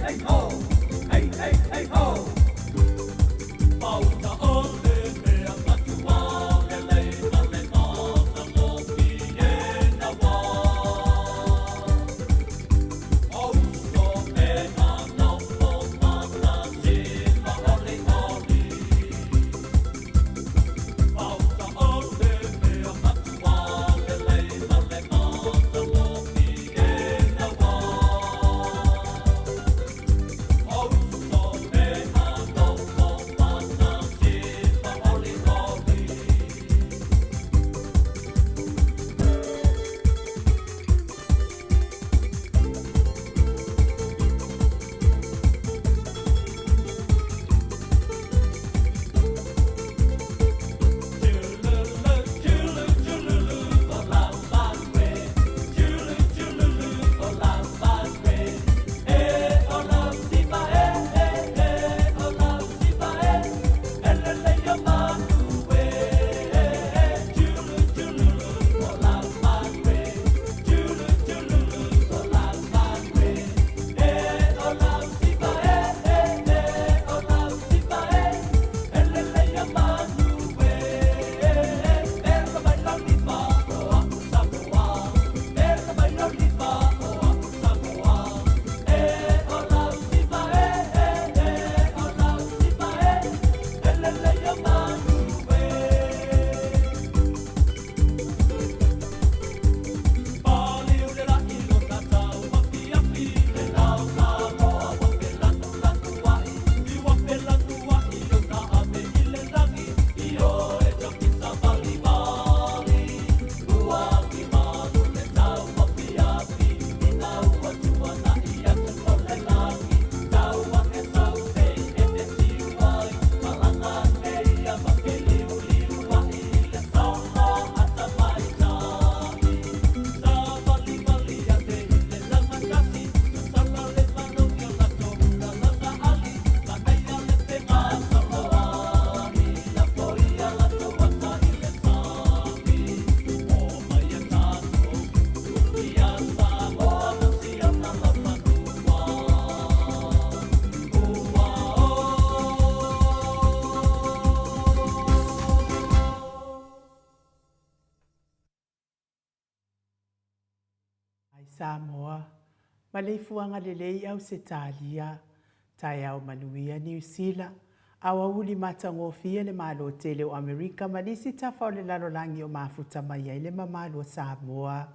hey ho, hey hey hey ho. Pauta o le mea matua lelei ma le matagofie na wā. O uso e nā noho matasila olioli. Pauta o le mea matua lelei ma le matagofie na wā. O uso e nā noho matasila olioli. Ai Samoa, Maleifuaga lelei Ausetalia, Taeao manuia Niu Sila, Aoauli matagofie le Malo tele o Amerika ma nisi tafa o le lalolagi o mafuta mai ai le mamalu o Samoa.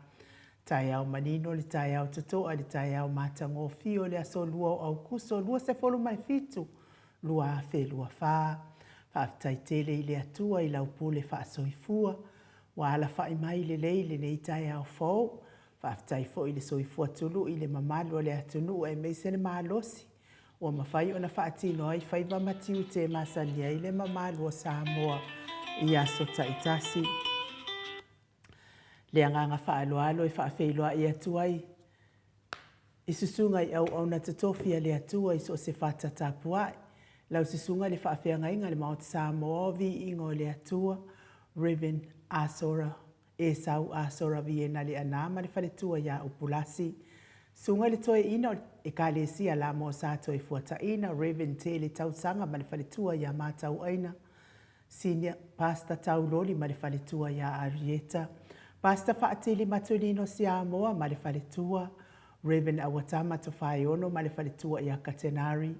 Taeao manino le taeao totoa le taeao matagofie o le aso 2 o Aukuso 27 2024. Faafetai tele i le Atua i lau pule faasoifua ua alafai mai lelei lenei taeao fou. Faafetai foi i le soifua tului i le mamalu o le atunuu aemaise le malosi ua mafai ona faatino ai faiva ma tiute e masani ai le mamalu o Samoa i aso taitasi. Le agaga faaaloalo e faafeiloai atu ai i susuga i auauna totofi a le Atua i so o se fata tapuai, lau susuga i le faafeagaiga i le Maota Samoa o Viiga o le Atua, Rev. Asora Esau Asora Viena Leaana ma le faletua ia Upulasi, Susuga i le Toeaina o le Ekalesia Lamo Sa Toefuataina, Rev. Tele Tausaga ma le faletua ia Matauaina, Senior Pastor Tauloli ma le faletua ia Arieta, Pastor Faatili Matulino Siamoa ma le faletua, Rev. Awatama Tofaeono ma le faletua ia Katenari,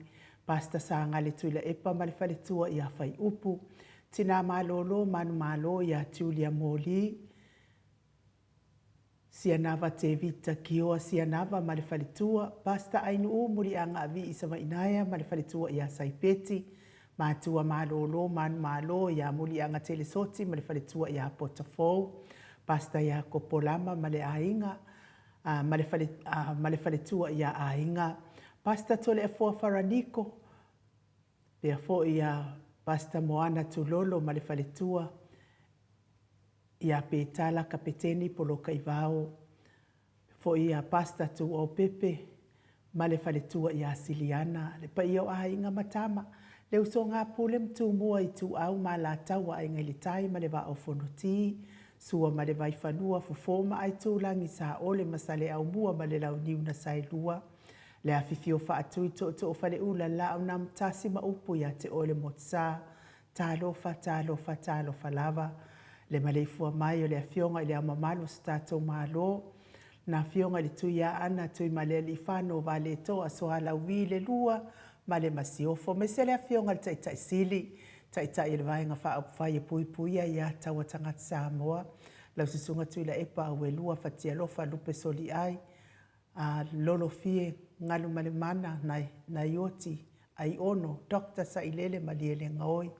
Pastor Sagale Tuilaepa ma le faletua ia Faiupu, Tina Malolo Manumalo ia Julia Moli, Sianava Tevita Kioa Sianava ma le faletua, Pastor Ainuu Muliaga Avii Savainaea ma le faletua ia Saipeti, Matua Malolo Manumalo ia Muliaga Telesoti ma le faletua ia Potafou, Pastor Iakopo Lama ma le aiga, ma le fale, ma le faletua ia Aiga, Pastor Toleafoa Faraniko, pea foi ia Pastor Moana Tulolo ma le faletua, Ia Petala Kapeteni Polokaivao, foi ia Pastor Tuuau Pepe ma le faletua ia Siliana, le paia o aiga ma tama, le usoga Pule ma Tumua Ituau ma Alataua Aiga i le Tai ma le Vaa o Fonoti, Sua ma le Vaifanua, Fofo ma Aitulagi, Saole ma Saleaaumua ma le Launiu na Saelua. Le afifio faatui tootoo Faleula Laaunamutasi ma upu ia te oe le Motusa. Talofa, talofa, talofa lava. Le maleifua mai o le Afioga i Le Ao Mamalu o so tatou Malo, na Afioga i le Tuiaana Tuimalealiifano Vaaletoa Sualauvi le Lua ma le Masiofo, aemaise le Afioga i le Taitai Sili, Taitai o le Vaega Faaupufai e Puipuia Aia Tatau a Tagata Samoa, lau Susuga Tuilaepa Auelua Fatialofa Lupe Soliai, a Lolofie Galumalemana Naioti Aiono Doctor Sailele Malielegaoi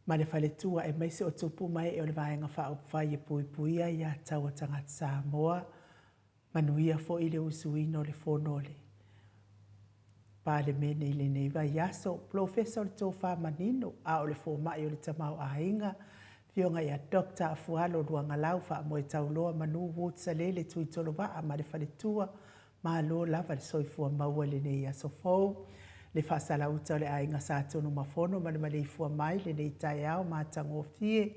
ma le faletua aemaise o tupu ma ee o le Vaega Faaupufai e Puipuia Aia Tatau a Tagata Samoa. Manuia foi le usuina o le fono a le Palemene i lenei vaiaso. Polofesa o le Tofa Manino, a o le Fomai o le Tamaoaiga, Afioga ia Doctor Afualo Luagalau Faamoetauloa Manu Woods Salele Tuitolovaa ma le faletua, malo lava le soifua maua i lenei aso fou. Le faasalauta o le aiga Sa Tunumafono ma le maleifua mai lenei taeao matagofie.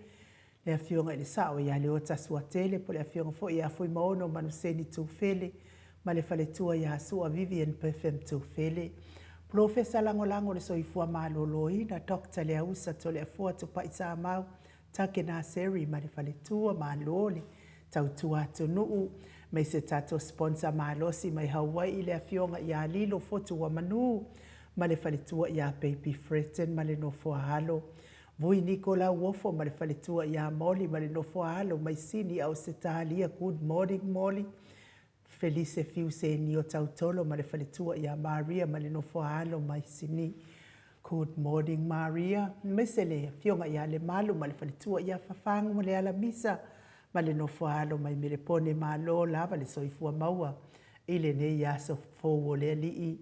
Le Afioga i le Sao ia Leota Suatele po o le Afioga foi ia Fuimaono Manuseni Tufele ma le faletua ia Sua Vivian Perfume Tufele. Polofesa Lagolago o le Soifua Maloloina Doctor Leausa Toleafoa Tupai Samau Takena Seri ma le faletua, malo le tautua atunuu, aemaise tatou sponsor malosi mai Hawaii le Afioga ia Lilo Fotuamanu ma le faletua ia Baby Fretton ma le nofo a alo. Vui Niko Lauofo ma le faletua ia Molly ma le nofo a alo mai Sini Ausetalia Good morning Molly Felise Fiu Senio Tautolo ma le faletua ia Maria ma le nofo a alo mai Sini Good morning Maria Aemaise le afioga ia Lemalu ma le faletua ia Fafagu ma le Alamisa ma le nofo a alo mai Melepone Malo lava le soifua maua i lenei aso fou o le Alii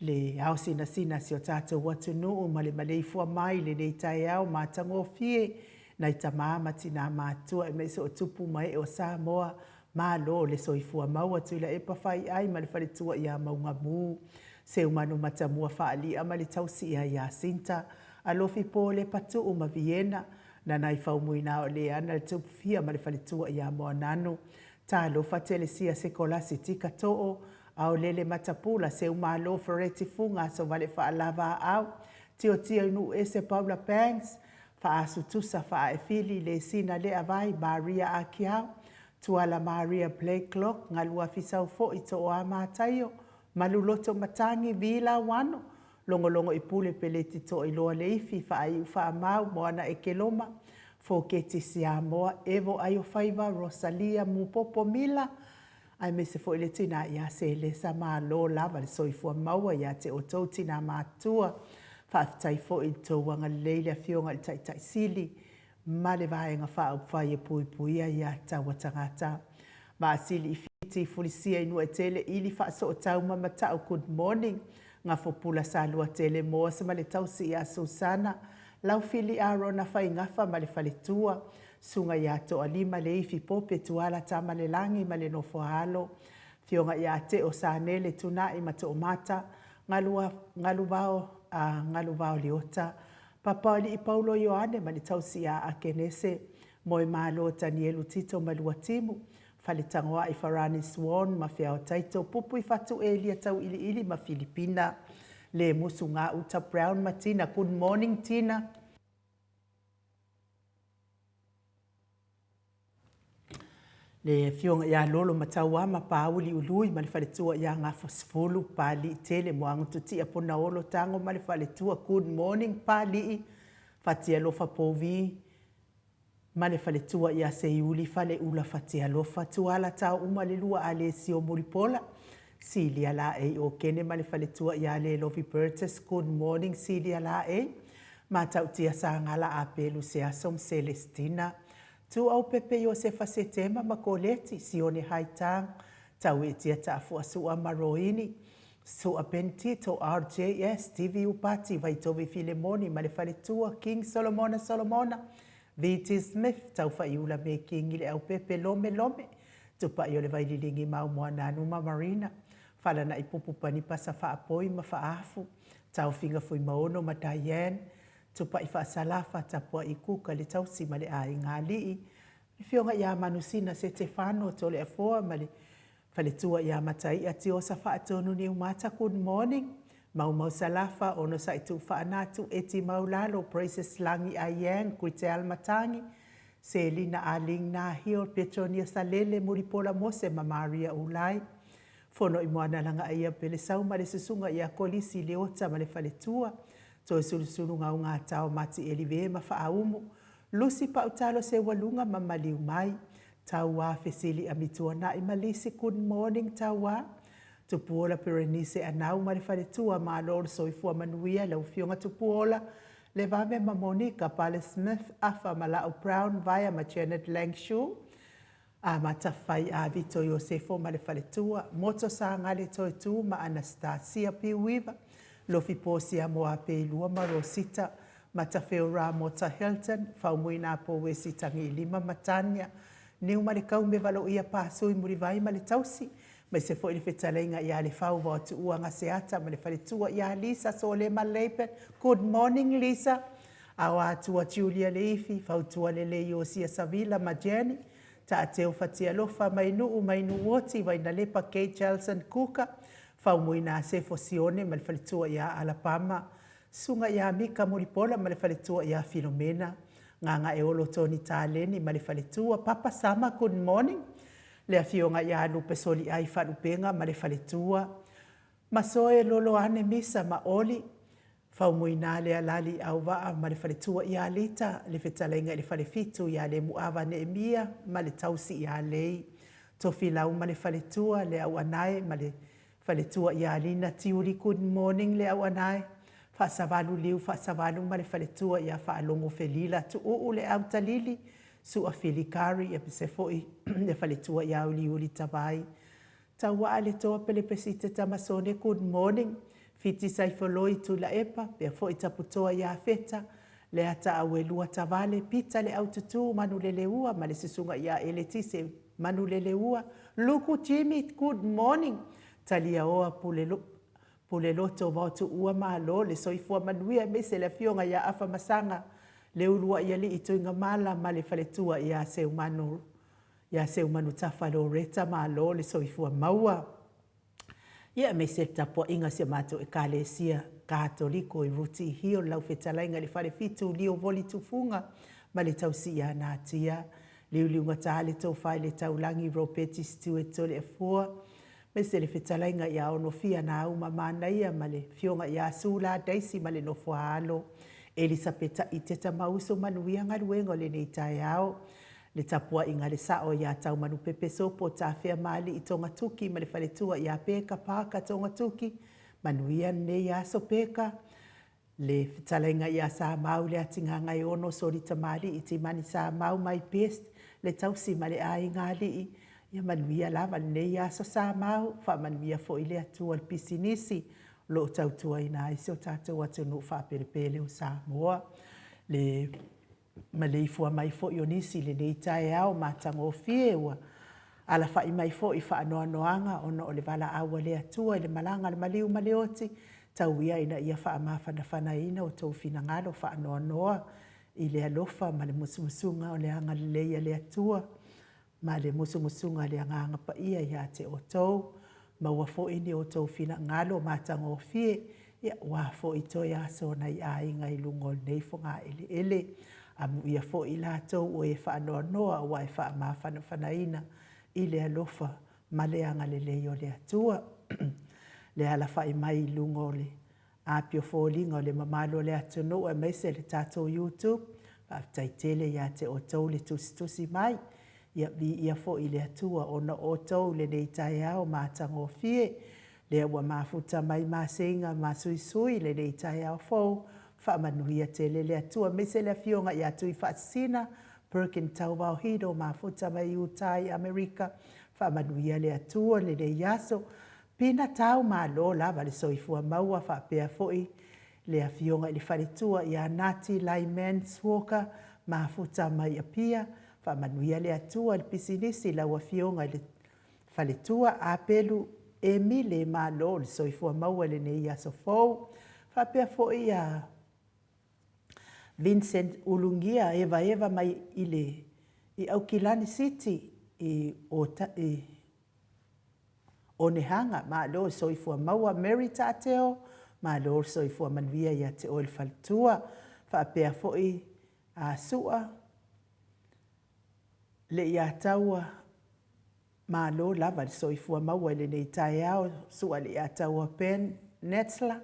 Le ao sinasina a si o tatou atunuu ma le maleifua mai i lenei taeao matagofie nai tama ma tina matutua aemaise o tupu ma ee o Samoa. Malo le soifua maua Tuilaepa Faiai ma le faletua ia Maugamu, Seumanu Matamua Faali'a ma le tausi ia Iasinta, Alofi Po Lepatuu ma Viena, Nanaifaumu Leana le Tupufia ma le faletua ia Moananu, Talofa Telesia Sekolasi Tika Too, Aolele Matapula, Seumalo Fereti Fuga Asovale Faalava Aau, Tiotio i Nuuese Paula Banks, Faasu Tusa Faaefili Lesina Leavai Maria Akiau, Tuala Maria Blakelock, Galuafi Saufoi Tooa Mataio, Maluloto Matangi Vila Wano, Logologo i Pule Peleti Toailoa Leifi Faaiu Faamau Moana Ekeloma, Foketi Siamoa Evo Aiofaiva Rosalia Mupopo Mila, Aemaise foi le tina ia Selesa, malo lava le soifua maua ia te outou tina matua. Faafetai foi i le tou agalelei le Afioga i le Taitai Sili ma le Vaega Faaupufai e Puipuia Ia Taua Tagata. Vaasili i Fiti, Fulisia i Nuuetele, Ili Faasootau ma Matau Good morning Gafopula Saluatele Moas ma le tausi ia Susana, Laufili Arona Faigafa ma le faletua, Susuga ia Toalima Leifi Pope Tuala Tamalelagi ma le nofo a alo, Afioga ia Teo Sanele Tunai ma Toomata, Galua, Galuvao, a Galuvao Leota, Papaoalii Paulo Ioane ma le tausi ia Akenese, Moemalo Tanielu Tito Maluatimu, Faletagoai Farani Swan ma Feao Taito Pupui Fatu Elia Tauiliili ma Filipina Lemusu Gauta Brown ma Tina Good morning Tina. Le Afioga ia Lolo Matauama Paauli Ului ma le faletua ia Gafosefulu Paalii Tele Moagututia Ponaolo Tago ma le faletua Good morning Paalii Fatialofa Povi ma le faletua ia Seiuli Faleula Fatialofa Tuala Taouma le lua Alesio Mulipola Silia Laei Okene ma le faletua ia Lelovi Burgess Good morning Silia Laei Matautia Sagala Apelu Seaso ma Celestina Tuau Pepe Iosefa Setema ma Koleti Sione Haitang Tauetia Taafua Sua ma Roini Sua Ben Tito RJS Stevie Upati Vaitovi Filemoni ma le faletua King Solomona Solomona VT Smith Taufaiula Mekingi le Aupepe Lome Lome Tupai o le Vaililigi Mau Moananu ma Marina Falana'i Pupu Panipasa Faapoi ma Faafu Taofiga Fuimaono ma Diane Tupai Faasalafa Tapua'i Kuka le Tausi ma le Aiga Alii Afioga ia Manusina Setefano Toleafoa ma le. Faletua ia Mataia Tiosa Faatonu Niumata Good morning Maumau Salafa Onosai Tuufaanatu Eti Maulalo Praises Lagi Ayang Gritell Matangi Selina Aling Nahil Petronia Salele Mulipola Mose ma Maria Ulai Fono i Moana Lagaaia Pelesau ma le Susuga ia Kolisi Leota ma le Faletua Toesulusulu Gaugatao Mati Elive ma Faaumu Lusi Pautalo Seualuga ma Maliu Mai Tauā Fesili Amituanai ma Lisi Good morning Tauā Tupuola Perenise Anau ma le Faletua Malo le soifua manuia lau Afioga Tupuola Levame ma Monica Pale Smith Afa ma La'au Brown Vaea ma Janet Langshu Amata Fai a Vito Iosefo ma le Faletua Moto Sagale Toetu ma Anastasia Piuiva Lofi Posia Moapeilua ma Rosita Matafeo Mota Hilton, Faumuina Pouesi Tagiilima ma Tania Niumalekau me Valoia Pasui Mulivai ma le Tausi, aemaise foi le fetalaiga ia Lefau Vaotuua Gaseata ma le faletua ia Lisa Solema Laban. Good morning Lisa. Aoatua Julia Leifi, Fautua Lelei Iosia Savila ma Jenny, Taateo Fatialofa Mainuu Mainuoti Vainalepa Kate Chelson Kuka, Faumuina Sefo Sione ma le faletua ia Alapama Susuga ia Mika Mulipola ma le faletua ia Filomena, Gagaeolo Tony Taleni ma le faletua, Papa Sama good morning, le afioga ia Lupe Soliai Faalupega ma le faletua, Masoe Loloane Misa ma Oli, Faumuina Lealali Auvaa ma le faletua ia Lita, le fetalaiga i le Falefitu ia Lemuava Neemia ma le tausi ia Lei, Tofilau ma le faletua, le Auanae ma le Faletua ia Lina Tiuli Good morning le auanae Faasavalu Liu Faasavalu ma le faletua ia Faalogo Felila Tuuu le Autalili Sua Filikari ia pese foi le faletua ia Uliuli Tavai Tauaa le Toa Pelepesite Tamasone Good morning Fiti Saifoloi Tuilaepa pea foi Taputoa ia Feta Leata Auelua Tavale Pita le Aututu Manuleleua ma le susuga ia Eletise Manuleleua, Luku Jimmy, good morning Taliaoa Puleloto Vaotuua Malo le soifua manuia aemaise le afioga ia Afa Masaga le uluai alii Tuigamala ma le faletua ia Seumanu ia Seumanu Tafa Loretta Malo le soifua maua. Ia aemaise le tapuaiga a si a matou Ekalesia Katoliko i Ruti Hill, lau fetalaiga i le Falefitu, Lio Voli Tufuga ma le tausi ia Natia, Liuliugata le Tofa i le Taulagi, Ropeti Stewart Toleafua, aemaise le fetalaiga ia Onofia Nauma Manaia ma le Afioga ia Sula Daisy ma le Nofoaalo, Elisapeta Iteta Mauso Manuia galuega o lenei taeao. Le tapuaiga a le sao ia Taumanupepe Sopo Tafea Maalii Togatuki ma le faletua ia Peka Parker Togatuki, manuia lenei aso Peka. Le fetalaiga ia Samau Leatigagaeono Soli Tamalii Timani Samau My best le tausi ma le aiga alii, ia manuia lava lenei aso Samau, faamanuia foi le Atua i le pisinisi o lo o tautuaina ai si o tatou atunuu faapelepele o Samoa. Le maleifua mai foi o nisi i lenei taeao matagofie ua alafai mai foi i faanoanoaga ona o le valaau a le Atua i le malaga a le maliu ma le oti, tau ia ina ia faamafanafanaina outou finagalo faanoanoa i le alofa ma le musumusuga o le agalelei a le Atua. ma le musumusuga a le Agaga Paia ia te outou, maua foi ni outou finagalo matagofie, ia ua foi toe aso nai aiga i luga o lenei fogaeleele. Amuia foi i latou o e faanoanoa aua e faamafanafanaina i le alofa ma le agalelei o le Atua. Le alafai mai i luga o le Apia foliga o le mamalu o le atunuu aemaise le tatou YouTube. Faafetai tele ia te outou le tusitusi mai. Ia viia foi le Atua ona o outou i lenei taeao matagofie. Lea ua mafuta mai maseiga masuisui i lenei taeao fou. Faamanuia tele le Atua aemaise le Afioga ia Tuifaasisina Perkin Tauvao Hido mafuta mai Utah i Amerika. Faamanuia le Atua lenei aso. Pina tau malo lava le soifua maua faapea foi le afioga i le faletua ia Nati Lymans Walker mafuta mai Apia, faamanuia le Atua i le pisinisi lau afioga i le faletua Apelu Emile malo le soifua maua i lenei aso fou faapea foi ia Vincent Ulugia evaeva mai i le i Aukilani City i i. Onehanga, malo le soifua maua Mary Taateo, malo le soifua manuia ia te oe le faletua, faapea foi a Sua Leiataua, malo lava le soifua maua i lenei taeao, Sua Leiataua Ben Netzler,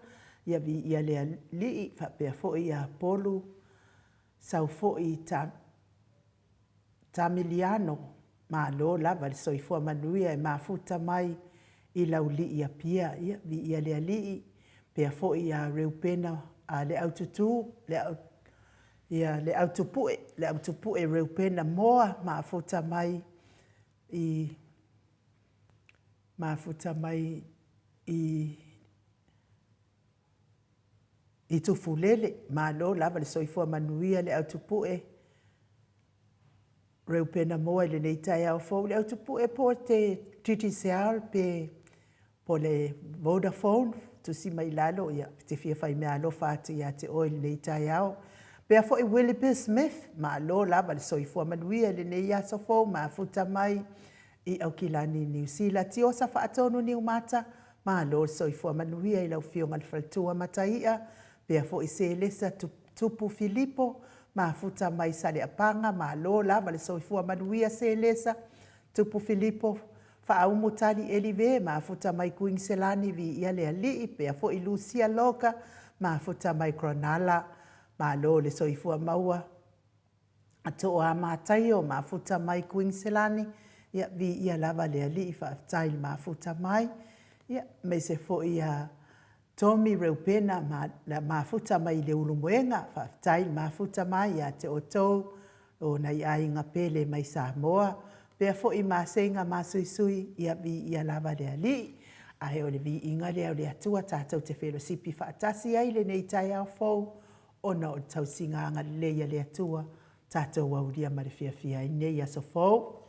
ia viia le Alii, faapea foi ia Polu Saufoi Tamiliano, malo lava le soifua manuia e mafuta mai i Laulii Apia. Ia, viia le Alii, faapea foi ia Reupena Leaututu, ia Leautupue, Leautupue Reupena Moa, mafuta mai i mafuta mai i i Tufulele. Malo lava le soifua manuia Leautupue Reupena Moa i lenei taeao fou. Leautupue po o te Digicel pe po o le Vodafone, tusi mai i lalo, ia, ou te fia faimeaalofa atu ia te oe i lenei taeao. Faapea foi Willoughby Smith, malo lava le soifua manuia i lenei aso fou, mafuta mai i Aukilani, Niu Sila. Tiosa Faatonu Niumata, malo le soifua manuia i lau Afioga i le Faletua Mataia, faapea foi Selesa Tupu Filipo, mafuta mai Saleapaga, malo lava le soifua manuia Selesa Tupu Filipo. Faaumu Tali Elive, mafuta mai Kuiniselani, viia le Alii, faapea foi Lucia Loka, mafuta mai Cronulla, malo le soifua maua. Toa Mataio, mafuta mai Kuiniselani, ia viia lava le Alii, faafetai le mafuta mai. Ia, aemaise foi ia Tommy Reupena, ma mafuta mai i le Ulumoega, faafetai le mafuta mai ia te outou o nai aiga pele mai Samoa. Faapea foi Masega Masuisui, ia viia lava le Alii. Ae o le viiga lea o le Atua tatou te felosipi faatasi ai i lenei taeao fou, ona o le tausiga agalelei a le Atua tatou aulia ma le fiafia ai lenei aso fou.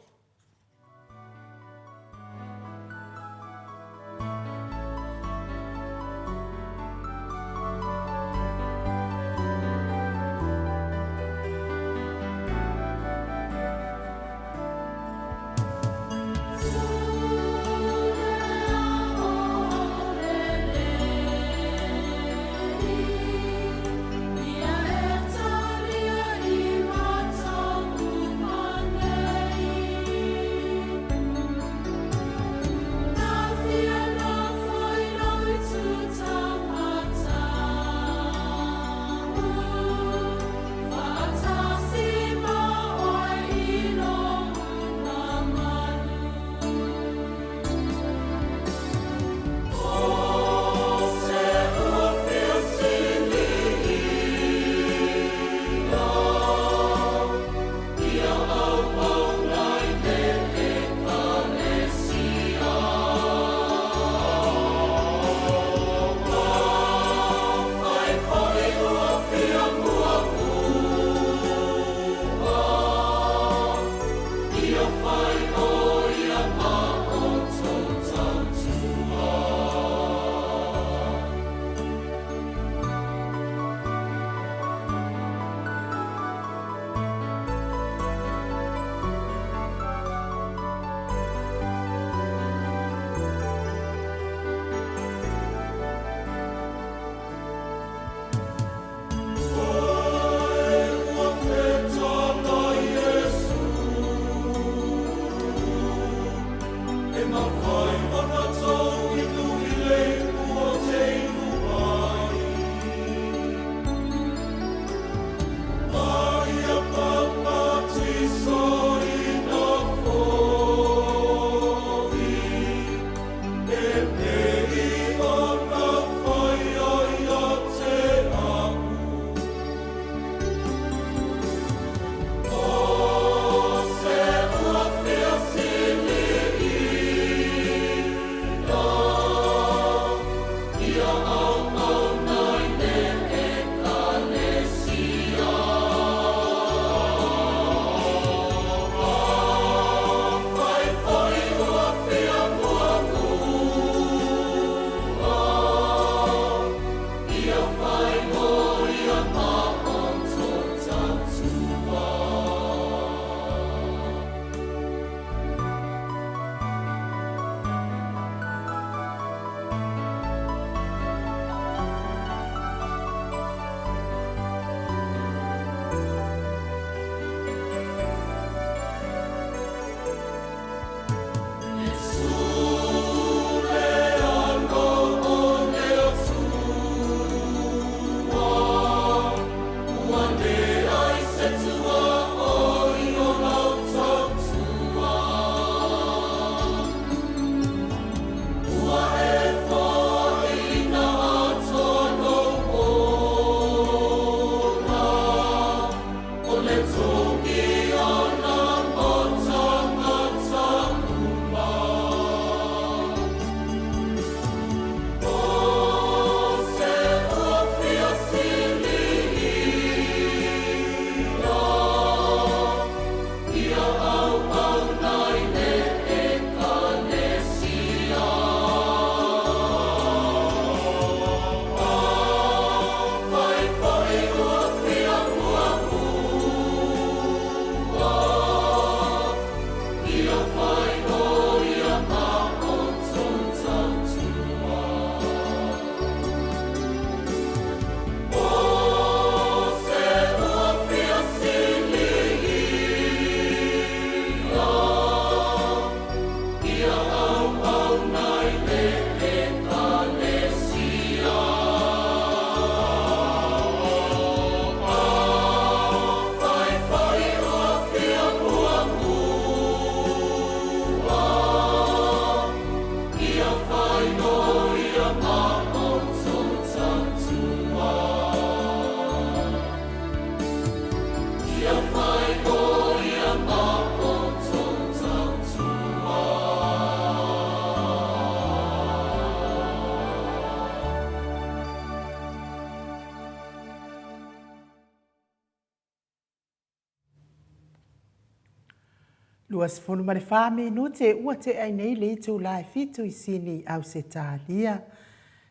24 minute ua tea ai nei le itula e fitu i Sini, Ausetalia.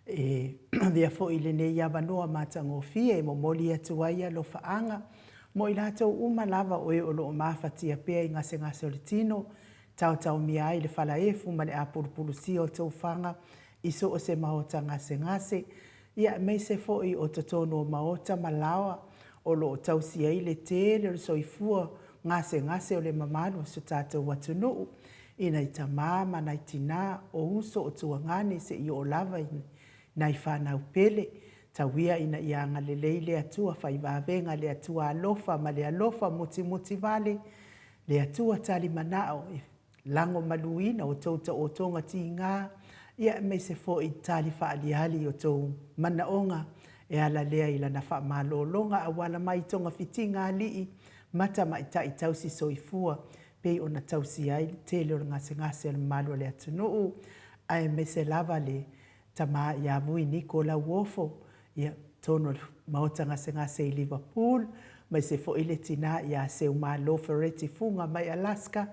E avea foi lenei avanoa matagofie e momoli atu ai alofaaga mo i latou uma lava o e o lo o mafatia pea i gasegase o le tino, taotaomia ai le falaefu ma le apulupulusia o toufaga i so o se maota gasegase, ia aemaise foi o totonu o maota ma laoa o lo o tausi ai le tele o le soifua gasegase o le mamalu o si o tatou atunuu, i nai tama ma nai tina, o uso o tuagane seia oo lava i nai fanau pele. Tau ia ina ia agalelei le Atua, fai vavega le Atua alofa ma le alofa mutimutivale, le Atua talimanao e lagomaluina outou taotoga tiga, ia aemaise foi tali faaaliali i outou manaoga e ala lea i Lana faamalologa auala mai i togafitiga a alii ma tamaitai tausi soifua pei ona tausia ai le tele o le gasegase a le mamalu o le atunuu, aemaise lava le tama ia Vui Niko Lauofo, ia, totonu o le Maota Gasegase i Liverpool, aemaise foi le tina ia Seumalo Fereti Fuga mai Alaska,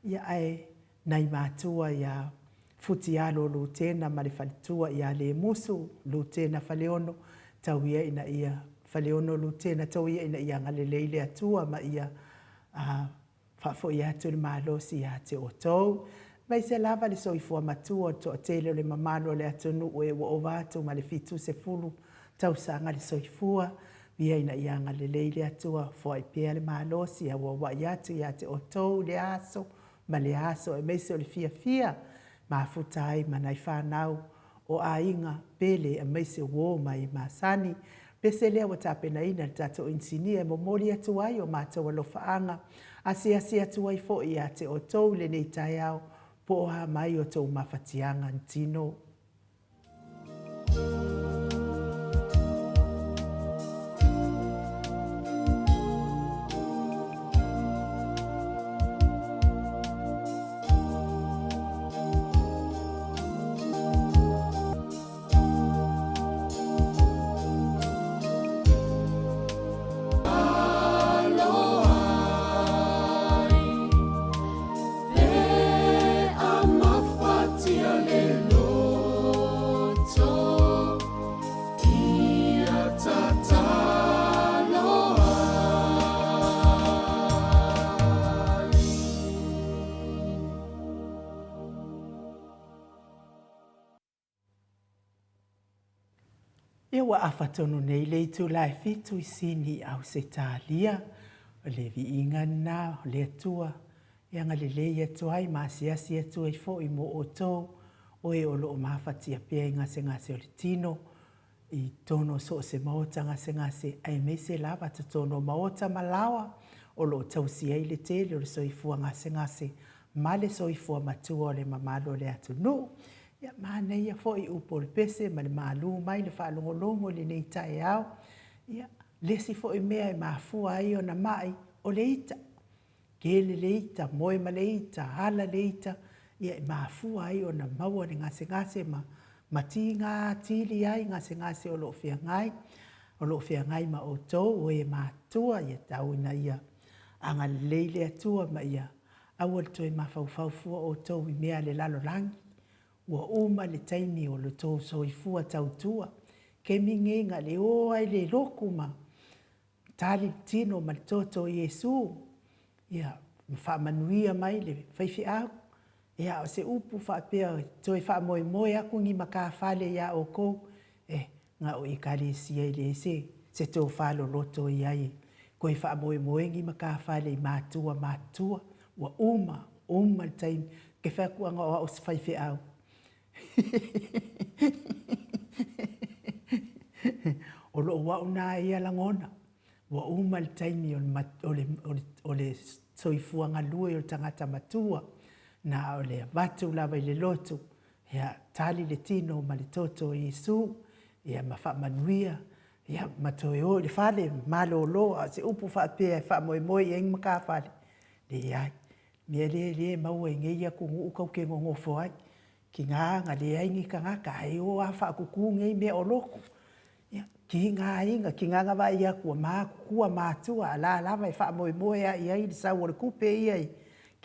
ia ae nai matua ia Futialo Lutena ma le faletua ia Lemusu Lutena Faleono, tau ia ina ia Faleono Lutena, tau ia ina ia agalelei le Atua ma ia faafoi atu le malosi ia te outou. Aemaise lava le soifua matua o le toatele o le mamalu o le atunuu e ua ova atu ma le 70 tausaga le soifua, ia ina ia agalelei le Atua, foai pea le malosi e auauai atu ia te outou i lea aso ma lea aso, aemaise o le fiafia mafuta ai ma nai fanau o aiga pele aemaise uo ma e masani. Pese lea ua tapenaina e le tatou inisinia e momoli atu ai o matou alofaaga, asiasi atu ai foi ia te outou i lenei taeao, po o a mai outou mafatiaga tino. Ia ua afa tonu nei le itula e fitu i Sini i Ausetalia, o le viiga lena o le Atua e agalelei atu ai ma asiasi atu ai foi mo outou o e o lo o mafatia pea i gasegase o le tino, i totonu o so o se maota gasegase, aemaise lava totonu o maota ma laoa o lo o tausi ai le tele o le soifua gasegase ma le soifua matua o le mamalu o le atunuu. Ia, manaia foi upu o le pese ma le malu mai le faalogologo i lenei taeao. Ia, le isi foi mea e mafua ai ona mai, o le ita. Kele le ita, moe ma le ita, ala le ita, ia e mafua ai ona maua le gasegase ma ma tiga atili ai gasegase o lo o feagai, o lo o feagai ma outou o e matutua, ia tau ina ia agalelei le Atua ma ia aua le toe mafaufau fua outou i mea a le lalolagi. Ua uma le taimi o lo outou soifua tautua, kemi ngei ga le o ai le loku ma Tali le tino ma le toto o Iesu, ia, ma faamanuia mai le faifeau. Ia, o se upu faapea e toe faamoemoe aku ni matafale iā oukou, eh, na o Ekalesia e leai se, se tofa loloto i ai e toe faamoemoe ni matafale i matua matutua. Ua uma, uma le taimi. Ke fai atu ana o au o se faifeau. O lou au na ia lagona, ua uma le taimi o le soifua galue o le tagata matua, na o le avatu lava i le lotu, ia tali le tino ma le toto o Iesu, ia ma faamanuia, ia ma toe o i le fale, malolo, a o se upu faapea e faamoemoe i ai ni matafale, leai. Mea lea lea e maua i nei atunuu tou te nonofo ai, tiga na leai ni tagata ae o lava faakutu nei mea o lotu. Ia, tigaina, tiga na vaai atu ua matutua matua a o la e lava e faamoemoe lava i ai le sau o le tupe ia i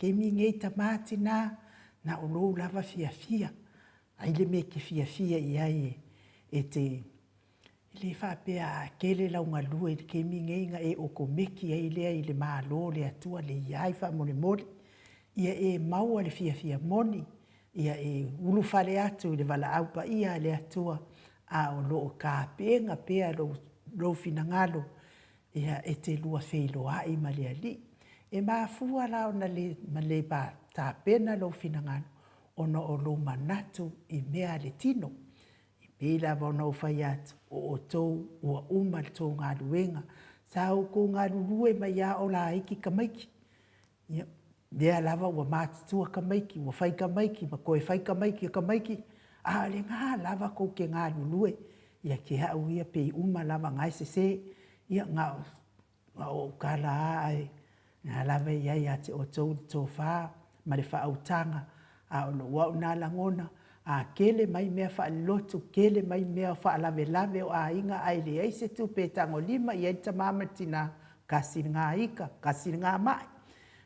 Taimi nei tamā tinā, na o lou lava fiafia, ai le mea e te fiafia i ai e te, e le faapea a tele lau galue i le taimi nei na e okomeki ai lea i le Malo o le Atua, leai faamolemole, ia e maua le fiafia moni, ia e ulufale atu i le valaau paia a le Atua, a o lo o tapena pea lou finagalo Ia, e te lua feiloai ma le Alii. E mafua la ona le le tapena lou finagalo ona o lou manatu i mea a le tino. E pei lava ona ou fai atu, o outou ua uma le tou galuega. Sa outou galulue mai lava o laiti tamaiti. Ia, lea lava ua matutua tamaiti, ua fai tamaiti ma toe fai tamaiti o tamaiti, a o lena lava tou te galulue. Ia te au ia pei uma lava na e sese. Ia, na o ou tala lava ae o lena lava e i ai ia te outou le tofa ma le faautaga, a o lou au lena lagona, a tele mai mea faalelotu, tele mai mea o faalavelave o aiga ae leai se tupe e tagolima i ai le tama ma le tina, tasi lena ita, tasi lena mai.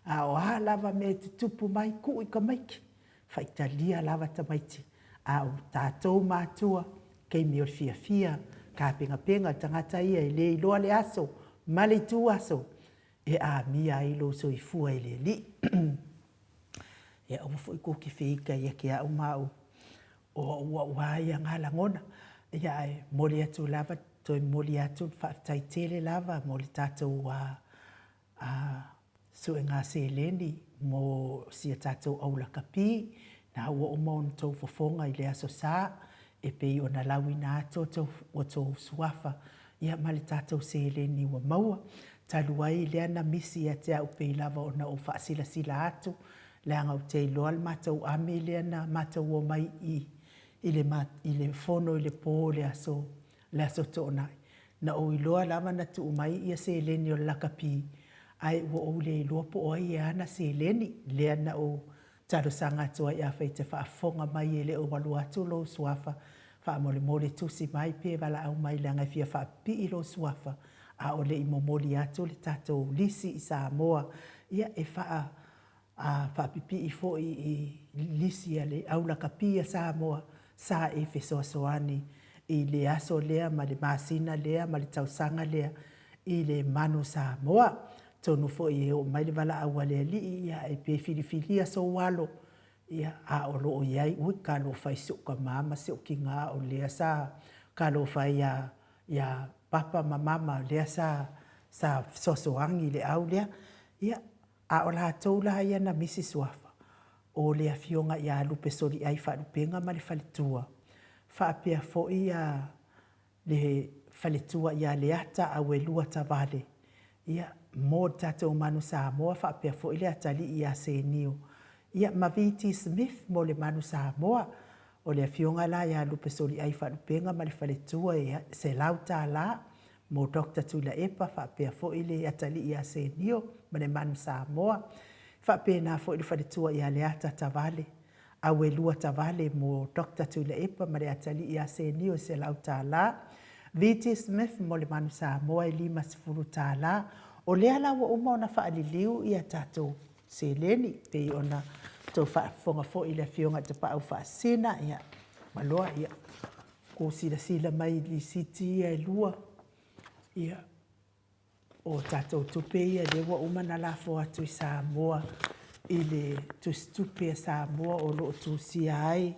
A o a lava mea e tutupu mai, tuu i tamaiti, faitalia lava tamaiti. A o tatou matua, taimi o le fiafia, tapenapena le tagata ia e le iloa le aso ma le ituaso e amia ai lou soifua i le Alii. Ia aua foi tou te feita ia te au ma au, o au au lava ia na lagona. Ia ae momoli atu lava, toe momoli atu le faafetai tele lava mo le tatou suega seleni mo si a tatou au lakapi, na ua uma ona outou fofoga i le Aso Sa e pei ona lauina atu outou suafa ma le tatou seleni ua maua. Talu ai lea na misi ia te au pei lava ona ou faasilasila atu, leaga ou te iloa le matou army lea na matou omai i i le fono i le po o le Aso Toonai, na ou iloa lava na tuu mai ia seleni o le lakapi, ae ua ou le iloa po o ai e ana seleni, lea na ou talosaga atu ai afai e te faafofoga mai e le o alu atu lou suafa, faamolemole tusi mai pe valaau mai leaga e fia faapipii lou suafa a o le i momoli atu le tatou lisi i Samoa, ia e faa A faapipii foi i lisi a le au lakapi a Samoa sa e fesoasoani i le aso lea ma le masina lea ma le tausaga lea i le Manu Samoa. Atonu foi e oo mai le valaau a le Alii, ia e pe filifilia sou alo, ia, a o lo o i ai, ui, talofa i si ou tama ma si ou tina o lea sa talofa ai ia, ia Papa ma Mama lea sa, sa fesoasoani i le au lea. Ia, A o latou la ia na misi suafa, o le afioga ia Lupesoliai Faalupega ma le faletua, faapea foi ia le faletua ia Leata Auelua Tavale, ia, mo le tatou Manu Samoa faapea foi le atalii ia Senio, ia, ma VT Smith mo le Manu Samoa. O le afioga la ia Lupesoliai Faalupega ma le faletua e $100, mo Doctor Tuilaepa faapea foi le atalii ia Senio ma le Manu Samoa. E faapena foi le faletua ia Leata Tavale, Auelua Tavale mo Doctor Tuilaepa ma le atalii ia Senio e $100. VT Smith mo le Manu Samoa e $50. O lea la ua uma ona faaliliu ia tatou seleni, pei ona outou faafofoga foi i le Afioga i le Tapaau Faasisina, ia, maloa, ia, Ua silasila mai i lisiti ia e lua, ia, o tatou tupe ia lea ua uma ona lafo atu i Samoa i le tusitupe a Samoa o lo o tusia ai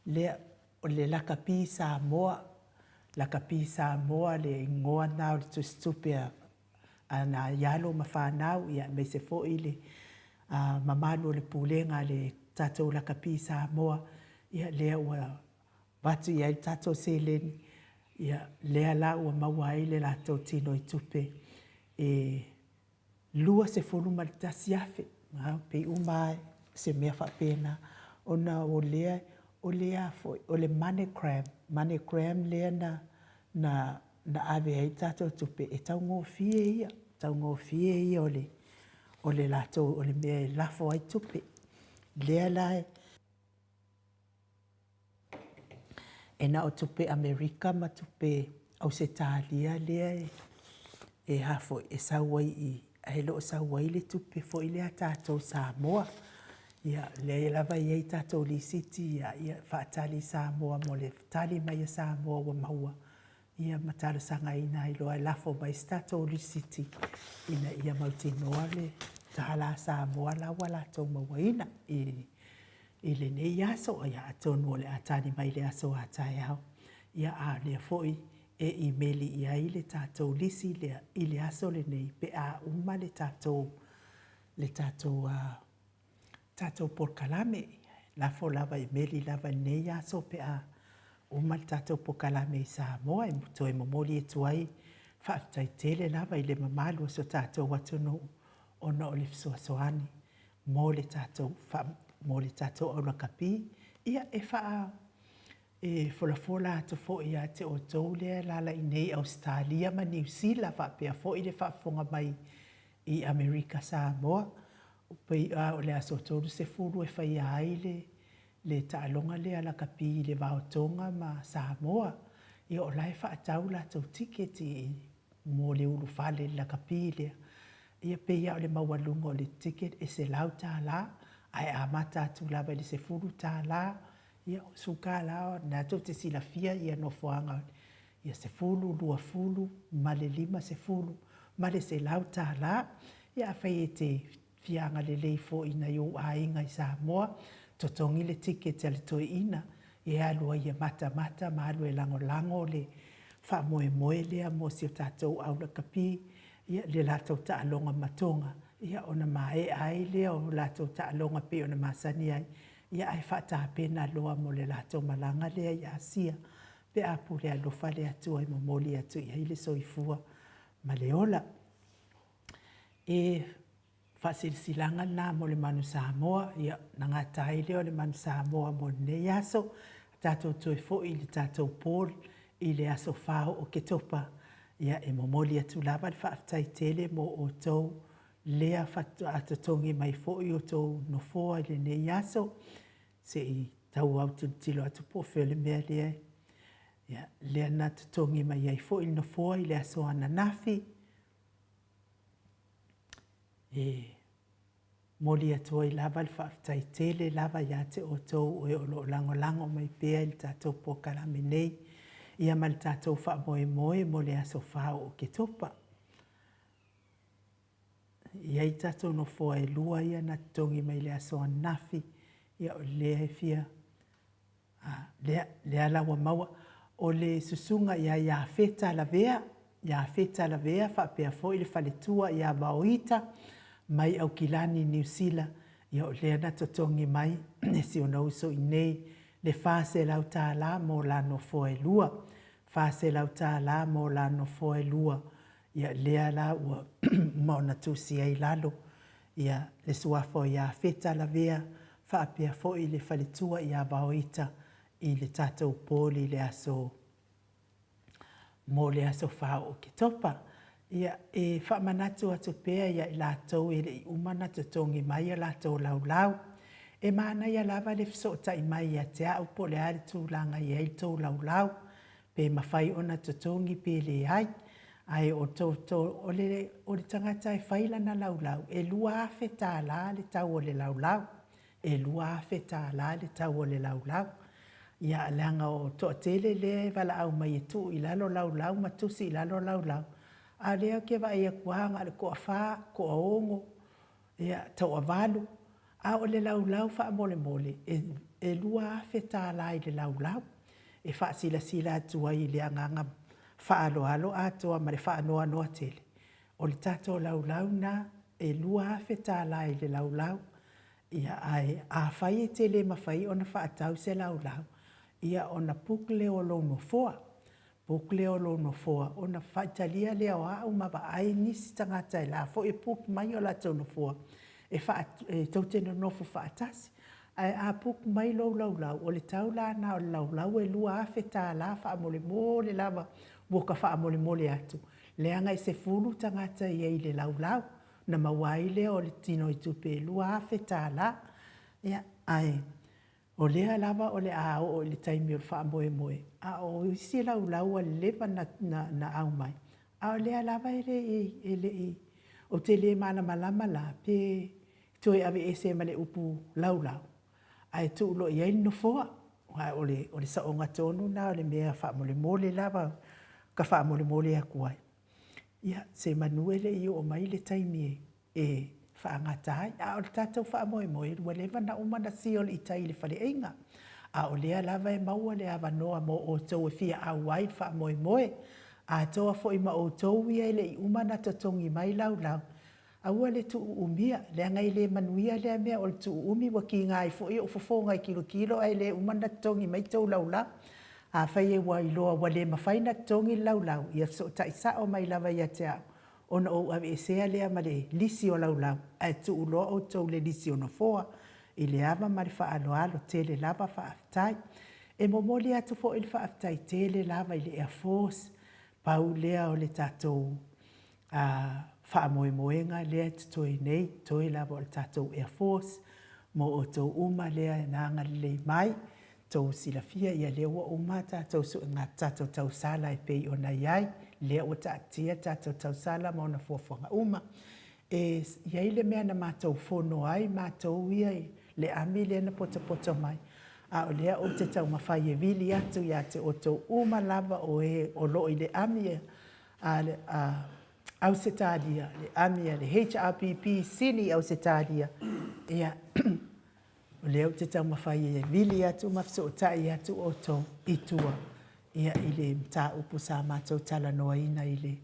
lea, o le Lakapi Samoa, Lakapi Samoa le igoa lena o le tusitupe a nai alo ma fanau, ia aemaise foi le mamalu o le Pulega a le tatou Lakapi Samoa, ia lea ua avatu i ai le tatou seleni, ia, lea la ua maua ai le latou tinoitupe e $21,000, pei uma lava se mea faapena, ona o lea, o le a foi, o le moneygram, moneygram lea na ave ai le tatou tupe, e taugofie ia, taugofie ia o le latou, o le mea e lafo ai tupe. Lea la e E na o tupe Amerika ma tupe Ausetalia lea e a foi, e sau ai i. Ae le o sau ai le tupe foi lea a tatou Samoa. Ia, lea lava e i ai tatou lisiti, ia, ia faatali i Samoa mo le tali mai a Samoa ua maua, ia ma talosagaina ai loa e lafo mai se tatou lisiti ina ia mautinoa le $1 Samoa la ua latou mauaina i i lenei aso. Ia, atonu o le a tali mai i le aso a taeao, ia a o lea foi e imeli i ai le tatou lisi lea i le aso lenei pe a uma le tatou le tatou tatou polokalame. Lafo lava e meli lava i lenei aso pe a uma le tatou polokalame i Samoa e toe momoli atu ai faafetai tele lava i le mamalu o si o tatou atunuu ona o le fesoasoani mo le tatou mo le tatou aulakapi. Ia e faa E folafola atu foi ia te outou lea e alaala i inei i Ausetalia ma Niu Sila faapea foi le faafofoga mai i Amerika Samoa, pei a o le aso 30 e faia ai le le taaloga lea lakapi i le va o Tonga ma Samoa. Ia o la e faatau latou tiketi mo le ulufale i le lakapi lea. Ia pei lava o le maualuga o le ticket e $100 ae amata atu lava i le $10. Ia, o suka la, o lena tou te silafia ia nofoaga ia 10, 20 ma le 50 ma le $100. Ia afai e te fia agalelei foi i nai ou aiga i Samoa, totogi le ticket a le toeaina e alu ai e matamata ma alu e lagolago le faamoemoe lea mo si o tatou au lakapi, ia le latou taaloga ma Toga, ia ona maea ai lea o latou taaloga pei ona masani ai. Ia ae faatapena loa mo le latou malaga lea i Asia, pe a pule alofa le Atua e momoli atu i ai le soifua ma le ola. E faasilasilaga lena mo le Manu Samoa, ia ona gata ai lea o le Manu Samoa mo lenei aso. Tatou toe foi i le tatou poll i le aso 4 o Oketopa, ia e momoli atu lava le faafetai tele mo outou lea faatoa totogi mai foi outou nofoa i lenei aso, se i tau autilotilo atu po o fea le mea lea, ia, lea na totogi mai ai foi le nofoa i le aso ananafi. E momoli atu ai lava le faafetai tele lava ia te outou o e o lo o lagolago mai pea i le tatou polokalame nei, ia ma le tatou faamoemoe mo le aso 4 o Oketopa. E i ai tatou nofoa e lua ia na totogi mai le aso ananafi, ia o lea e fia, a, lea, lea la ua maua. O le susuga ia Iafeta Lavea, Iafeta Lavea faapea foi le faletua ia Vaoita mai Aukilani, Niu Sila, ia o lea na totogi mai e si ona uso i inei le $400 mo la nofoa e lua. $400 mo la nofoa e lua. Ia lea la ua uma ona tusi ai i lalo ia le suafa o Iafeta Lavea faapea foi le faletua ia Vaoita i le tatou poli i le aso mo le aso 4 o Oketopa. Ia e faamanatu atu pea ia i latou e le i uma ona totogi mai a latou laulau. E manaia lava le fesootai mai ia te au po o le a le tulaga e i ai le tou laulau. Pe mafai ona totogi pe leai. Ae o to, to, o le, o le tagata e fai lana laulau, e $2,000 le tau o le laulau. E $2,000 le tau o le laulau. Ia, leaga o toatele lea e valaau mai e tuu i lalo laulau ma tusi i lalo laulau, a o lea ou te vaai atu lava na o le toafa, toaono, ia, toavalu, A o le laulau faamolemole, e $2,000 i le laulau e faasilasila atu ai i le agaga faaaloalo atoa ma le faanoanoa tele. O le tatou laulau lena e $2,000 i le laulau, ia ae afai e te le mafai ona faatau se laulau, ia ona book lea o lou nofoa. Book lea o lou nofoa ona faitalia lea o au ma vaai nisi tagata e la foi e book mai o latou nofoa e faa e tou te nonofo faatasi. Ae a book mai lou laulau, o le tau la na o le laulau e $2,000 faamolemole lava ua ka faamolemole atu, leaga e 10 tagata e i ai i le laulau, ona maua ai lea o le tinoitupe e $2,000. Ia, ae O lea lava o le a oo i le taimi o le faamoemoe, a o isi laulau ua leva na aumai, a o lea lava e le i, e le i. Ou te le malamalama la pe toe aveese ma le upu laulau, ae tuu loa i ai le nofoa. Aua o le, o le saoga tonu lena o le mea faamolemole lava ka faamolemole atu ai, ia semanu e le i oo mai le taimi e faagata ai. A o le tatou faamoemoe, ua leva ona uma ona seal i tai i le faleaiga, a o lea lava e maua le avanoa mo outou e fia auai i le faamoemoe. Atoa foi ma outou ia e le i uma ona totogi mai laulau, aua le tuuumia, leaga e le manuia lea mea o le tuuumi, ua tiga ai foi ou fofoga e tilotilo ae le uma ona totogi mai tou laulau. Afai ua iloa ua le mafai ona totogi le laulau, ia fesootai sao mai lava ia te au ona ou aveesea lea ma le lisi o laulau ae tuu loa outou i le lisi o nofoa. I le ava ma le faaaloalo tele lava faafetai. E momoli atu foi le faafetai tele lava i le Air Force, pau lea o le tatou faamoemoega lea e totoe nei, toe lava o le tatou Air Force mo outou uma lea na agalelei mai. Tou silafia ia lea ua uma tatou suega tatou tausala e pei ona i ai, lea ua taatia tatou tausala ma ona fuafuaga uma. E i ai le mea na matou fono ai matou ia i le ami lea na potopoto mai, a o lea ou te taumafai e vili atu ia te outou uma lava o e o lo o i le ami a le Ausetalia, le ami a le HRPP sili i Ausetalia, ia, o lea ou te taumafai e vili atu ma fesootai atu outou i tua ia, i le mataupu sa matou talanoaina i le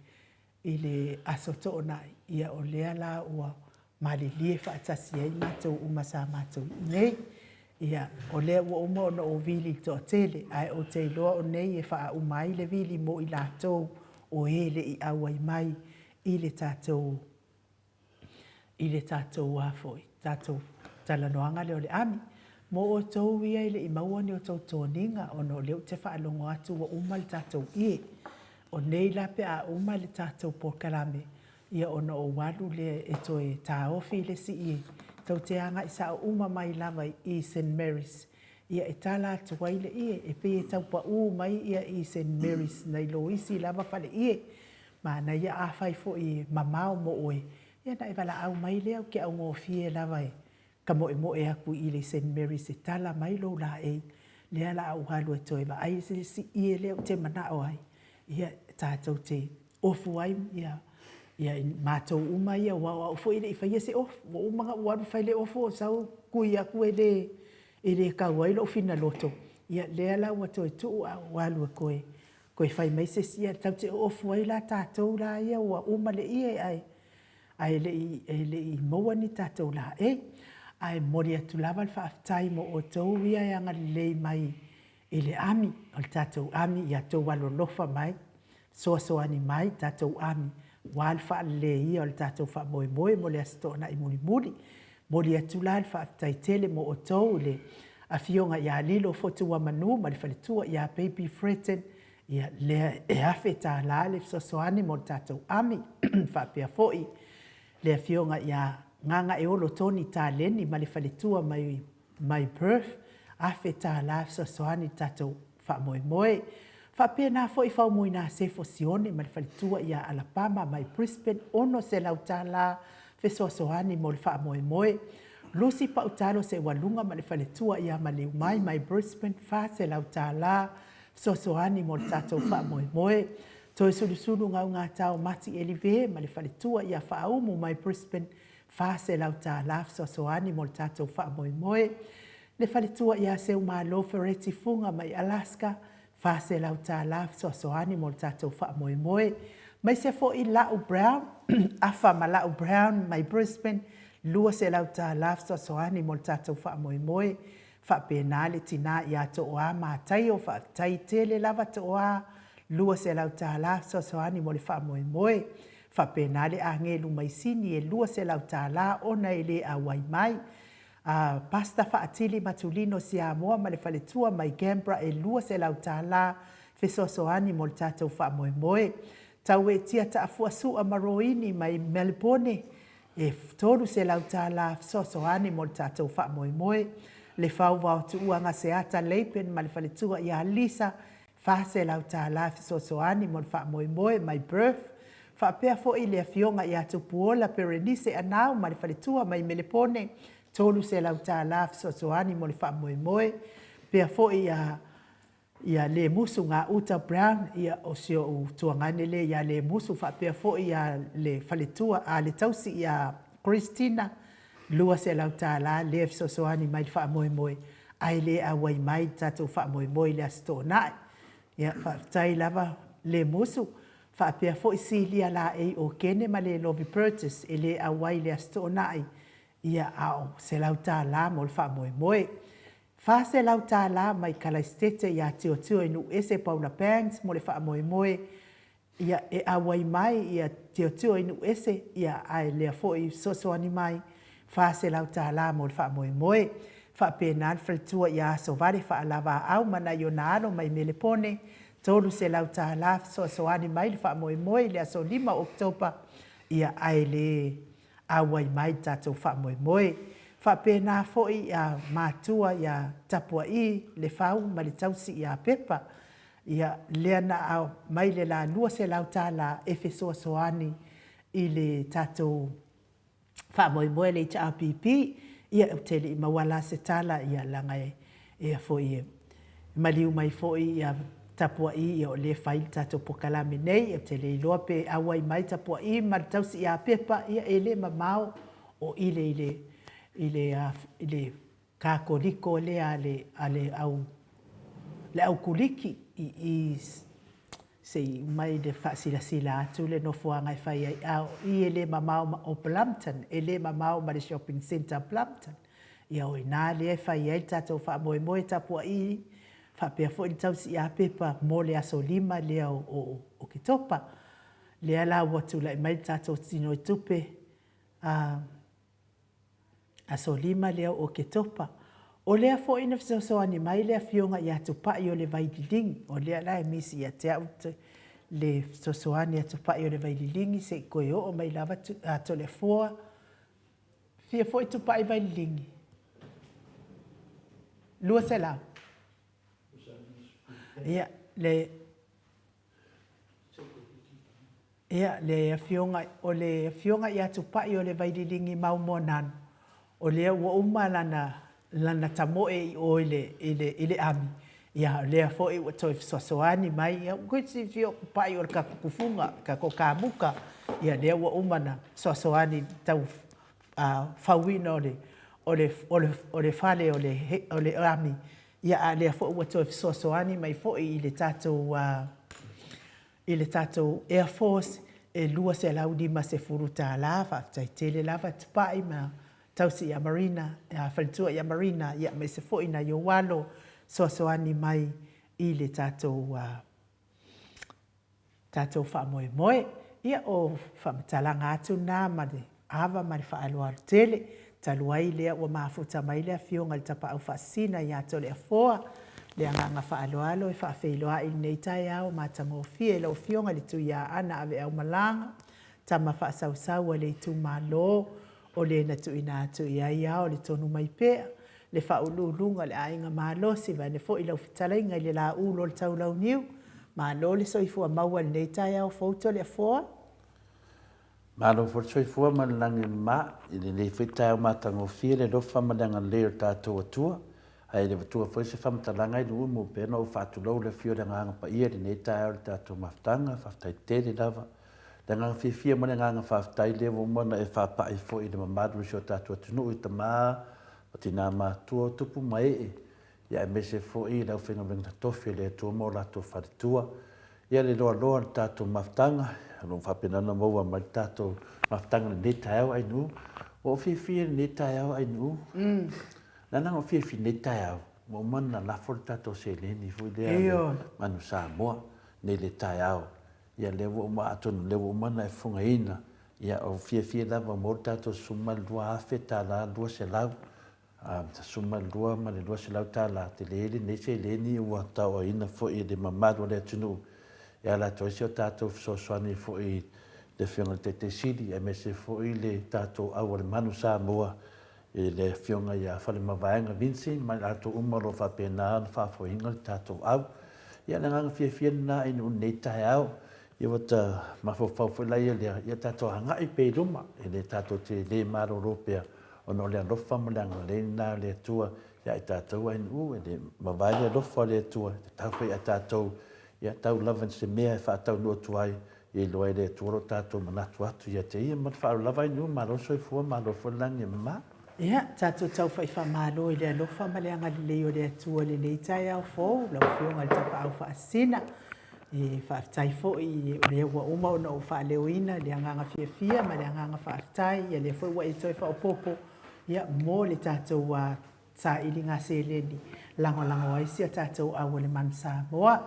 i le Aso Toonai, ia o lea la ua malilie faatasi ai matou uma sa matou i inei. Ia, o lea ua uma ona ou vili i le toatele, ae ou te iloa o nei e faauma ai le vili mo i latou o e le i auai mai i le tatou i le tatou a foi, tatou talanoaga lea o le ami. Mo outou ia e le i maua ni outou toniga ona o lea ou te faalogo atu ua uma le tatou ie. O nei la pe a uma le tatou polokalame, ia ona ou alu lea e toe taofi le isi ie. Tou te agai sao uma mai lava i Saint Mary's, ia e tala atu ai le ie, e pei e tau pau mai ia i Saint Mary's nai lo isi lava faleie. Manaia afai foi e mamao mo oe, ia ona e valaau mai lea, ou te augofie lava e ka moemoe atu i le Saint Mary's e tala mai lou laei, lea la a ou alu e toe vaai le isi ie lea ou te manao ai, ia tatou te ofu ai ia ia matou uma ia, aua o au foi e le i faia se ofu. Ua uma ona ou alu fai le ofu ou sau kui atu e le e le tau ai lou finaloto, ia lea la ua toe tuu ae ou alu e toe toe fai mai se isi, ia tatou te ofu ai la tatou la ia ua uma le ie ae ae le i, e le i maua ni tatou laei. Ae momoli atu lava le faafetai mo outou ia e agalelei mai i le ami, o le tatou ami, ia outou alolofa mai, fesoasoani mai le tatou ami aua le faaleleia o le tatou faamoemoe mo le Aso Toonai mulimuli. Momoli atu la le faafetai tele mo outou i le Afioga ia Lilo Fotuamanu ma le faletua ia Baby Fretton, ia lea e $1,000 le fesoasoani mo le tatou ami. Faapea foi le Afioga ia Gagaeolo Tony Taleni ma le faletua mai mai Perth, $1,000 fesoasoani i le tatou faamoemoe. Faapena foi Faumuina Sefo Sione ma le faletua ia Alapama mai Brisbane, $600 fesoasoani mo le faamoemoe. Lucy Pautalo Seualuga ma le faletua ia Maliumai mai Brisbane, $400 fesoasoani mo le tatou faamoemoe. Toesulusulu Gaugatao Mati Elive ma le faletua ia Faaumu mai Brisbane, $400 fesoasoani mo le tatou faamoemoe. Le faletua ia Seumalo Fereti Fuga mai Alaska, $400 fesoasoani mo le tatou faamoemoe. Maise foi La'u Brown, Afa ma La'u Brown mai Brisbane, $200 fesoasoani mo le tatou faamoemoe. Faapena le tina ia Tooa Mataio, faafetai tele lava Tooa, $200 fesoasoani mo le faamoemoe. Faapena le agelu mai Sini e $200 ona e le auai mai. A Pastor Faatili Matulino Siamoa ma le faletua mai Canberra e $200 fesoasoani mo le tatou faamoemoe. Tauetia Taafuasua ma Roini mai Melbourne e $300 fesoasoani mo le tatou faamoemoe. Le Fauvao Tuua Gaseata Lapen ma le faletua ia Lisa $400 fesoasoani mo le faamoemoe mai Perth. Faapea foi le Afioga ia Tupuola Perenise Anau ma le faletua mai Melepone, $300 fesoasoani mo le faamoemoe. Faapea foi ia ia Lemusu Gauta Brown, ia o si ou tuagane lea ia Lemusu faapea foi ia le faletua a le tausi ia Christina, $200 lea fesoasoani mai le faamoemoe ae le auai mai le tatou faamoemoe i le Aso Toonai. Ia faafetai lava Lemusu, faapea foi Silia Laei Okene ma Lelovi Burgess e le auai i le Aso Toonai, ia a o $100 mo le faamoemoe. $400 mai Kalaisitete ia Tiotio i Nuuese Paula Bangs mo le faamoemoe ia e auai mai ia Tiotio i Nuuese ia ae lea foi fesoasoani mai $400 mo le faamoemoe. Faapena le faletua ia Asovale Faalavaau ma nai ona alo mai Melepone $300 fesoasoani mai le faamoemoe i le aso 5 o Oketopa ia ae le auai mai le tatou faamoemoe. Faapena foi ia matua ia Tapua'i Lefau ma le tausi ia Pepa, ia lea na aumai le la $200 e fesoasoani i le tatou faamoemoe le HRPP, ia ou te le i maua la se tala ia leaga e e foi e maliu mai foi ia Tapua'i ia o lea e fai le tatou polokalame nei, ou te le iloa pe auai mai Tapua'i ma le tausi ia Pepa, ia e le mamao o ile i le i le i le Kakoliko lea a le a le au le au Kuliki i i se i mai le faasilasila atu le nofoaga e fai ai, a o i e le mamao ma o Plumpton, e le mamao ma le shopping centre Plumpton. Ia o i ina lea e fai ai le tatou faamoemoe tapua'i faapea foi le tausi ia Pepa mo le aso 5 lea o Oketopa. Lea la ua tulai mai le tatou tinoitupe a aso 5 lea o Oketopa. O lea foi na fesoasoani mai le afioga ia Tupai o le Vaililigi, o lea la e misi ia te au le fesoasoani a Tupai o le Vaililigi se i toe oo mai lava Toleafoa. Fia foi Tupai Vaililigi? 200. Ia, le Ia, le afioga, o le afioga ia Tupai o le Vaililigi mau Moananu, o lea ua uma lana, lana tamoe i o i le, i le, i le ami, ia, o lea foi ua toe fesoasoani mai, ia, ua silafia o Tupai o le tatou tufuga, le tatou kamuta, ia, lea ua uma ona fesoasoani i le tau fauina o le, o le, o le, o le fale o le, o le ami, ia, a o lea foi ua toe fesoasoani mai foi i le tatou, i le tatou Air Force e $250. Faafetai tele lava Tupai ma Tausi ia Marina, Faletua ia Marina, ia aemaise foi nai ou alo fesoasoani mai i le tatou tatou faamoemoe. Ia o faamatalaga atu na ma le ava ma le faaaloalo tele, talu ai lea ua mafuta mai le Afioga i le Tapaau Faasisina ia Toleafoa, le agaga faaaloalo e faafeiloai i lenei taeao matagofie i lau Afioga i le Tuiaana Aveaumalaga, tama faasausau a le itumalo o le na tuuina atu i ai ao le tonu mai pea, le faauluuluga o le aiga malosi, vaeane foi lau fetalaiga i le laulu o le taulauniu. Malo le soifua maua i lenei taeao fou Toleafoa. Malo foi le soifua ma le lagi e mama i lenei foi taeao matagofie le alofa ma le agalelei o le tatou Atua. Ae le avatua foi se faamatalaga i le umu pei ona ou faatulou le afio o le Agaga Paia i lenei taeao i le tatou mafutaga. Faafetai tele lava. Le agaga fiafia ma le agaga faafetai lea ua uma ona e faapai foi i le mamalu o si o tatou atunuu i tama ma tina matutua, tupu ma ee ia aemaise foi le aufaigaluega totofi a le Atua ma o latou faletua. Ia le loaloa o le tatou mafutaga, o lo o faapena ona maua mai le tatou mafutaga i lenei taeao Ainuu. Ua ou fiafia i lenei taeao Ainuu. Mm. Leaga na ou fiafia i lenei taeao, ua uma ona lafo le tatou seleni foi lea le Manu Samoa nei le taeao. Ia lea ua uma atonu lea ua uma ona e fofogaina. Ia ou fiafia lava ua maua le tatou $12,000 200. $12 ma le $200 tele lenei seleni ua taoaina foi e le mamalu o le atunuu e ala atu ai si o tatou fesoasoani foi i le Afioga i le Taitai Sili aemaise foi le tatou au a le Manu Samoa i le Afioga ia Faleomavaega Vincent ma i latou uma o lo o faapena ona faafoeina le tatou au. Ia, le agaga fiafia lena i lenei taeao. Ia ua ta mafaufau foi la ia lea, ia tatou agai pea i luma, e le tatou te le malolo pea, ona o le alofa ma le agalelei lena o le Atua ia i tatou ae-nuu, e le mavae le alofa o le Atua, e tatau foi ia tatou, ia tau lava i se mea e faataunuu atu ai, ia iloa e le Atua lo tatou manatu atu ia te Ia. Ma le faaaloalo lava ae-nuu, malo le soifua, malo foi le lagi e mama. Ia, tatou tau fai faamalo i le alofa ma le agalelei o le Atua i lenei taeao fou, lau Afioga i le Tapaau Faasisina. E faafetai foi o lea ua uma ona ou faaleoina le agaga fiafia ma le agaga faafetai, ia lea foi ua e toe faaopoopo ia mo le tatou sailiga seleni lagolago ai si a tatou au o le Manu Samoa.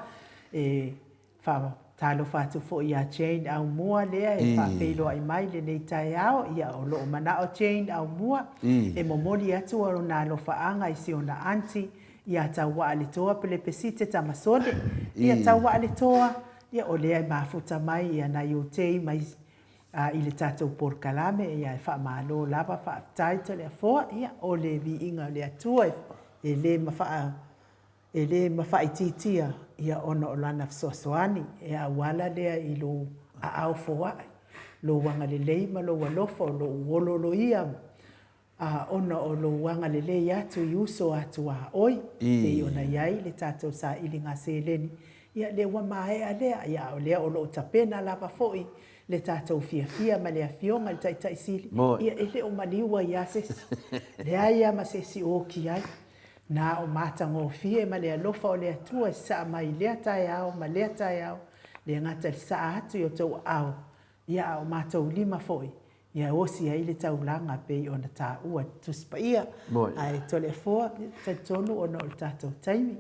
E Faatalofa atu foi ia Jane Aumua lea e faafeiloai mai lenei taeao. Ia, o lo o manao Jane Aumua e momoli atu ona alofaaga i si ona aunty ia Tauaaletoa Pelepesite Tamasone. Ia Tauaaletoa, ia o lea e mafuta mai ia nai ou tei mai i le tatou polokalame. Ia e faamalo lava, faafetai Toleafoa. Ia, o le viiga o le Atua e le mafaa E le mafaitiitia ia ona o lana fesoasoani e auala lea i lou aao foai, lou agalelei ma lou alofa o lou ololoia a ona o lou agalelei atu i uso a tuaoi, pei ona i ai le tatou sailiga seleni, ia lea ua maea lea, ia a o lea o lo o tapena lava foi le tatou fiafia ma le Afioga i le Taitai Sili, ia e le o maliu ai lava se isi, leai lava ma se isi o oki ai. Na o matagofie ma le alofa o le Atua e sasaa mai i lea taeao ma lea taeao, le gata i le sasaa atu i outou aao, ia a o matou lima foi, ia osi ai le taulaga pei ona taua e le Tusi Paia. Ae Toleafoa, ia talitonu ona o le tatou taimi,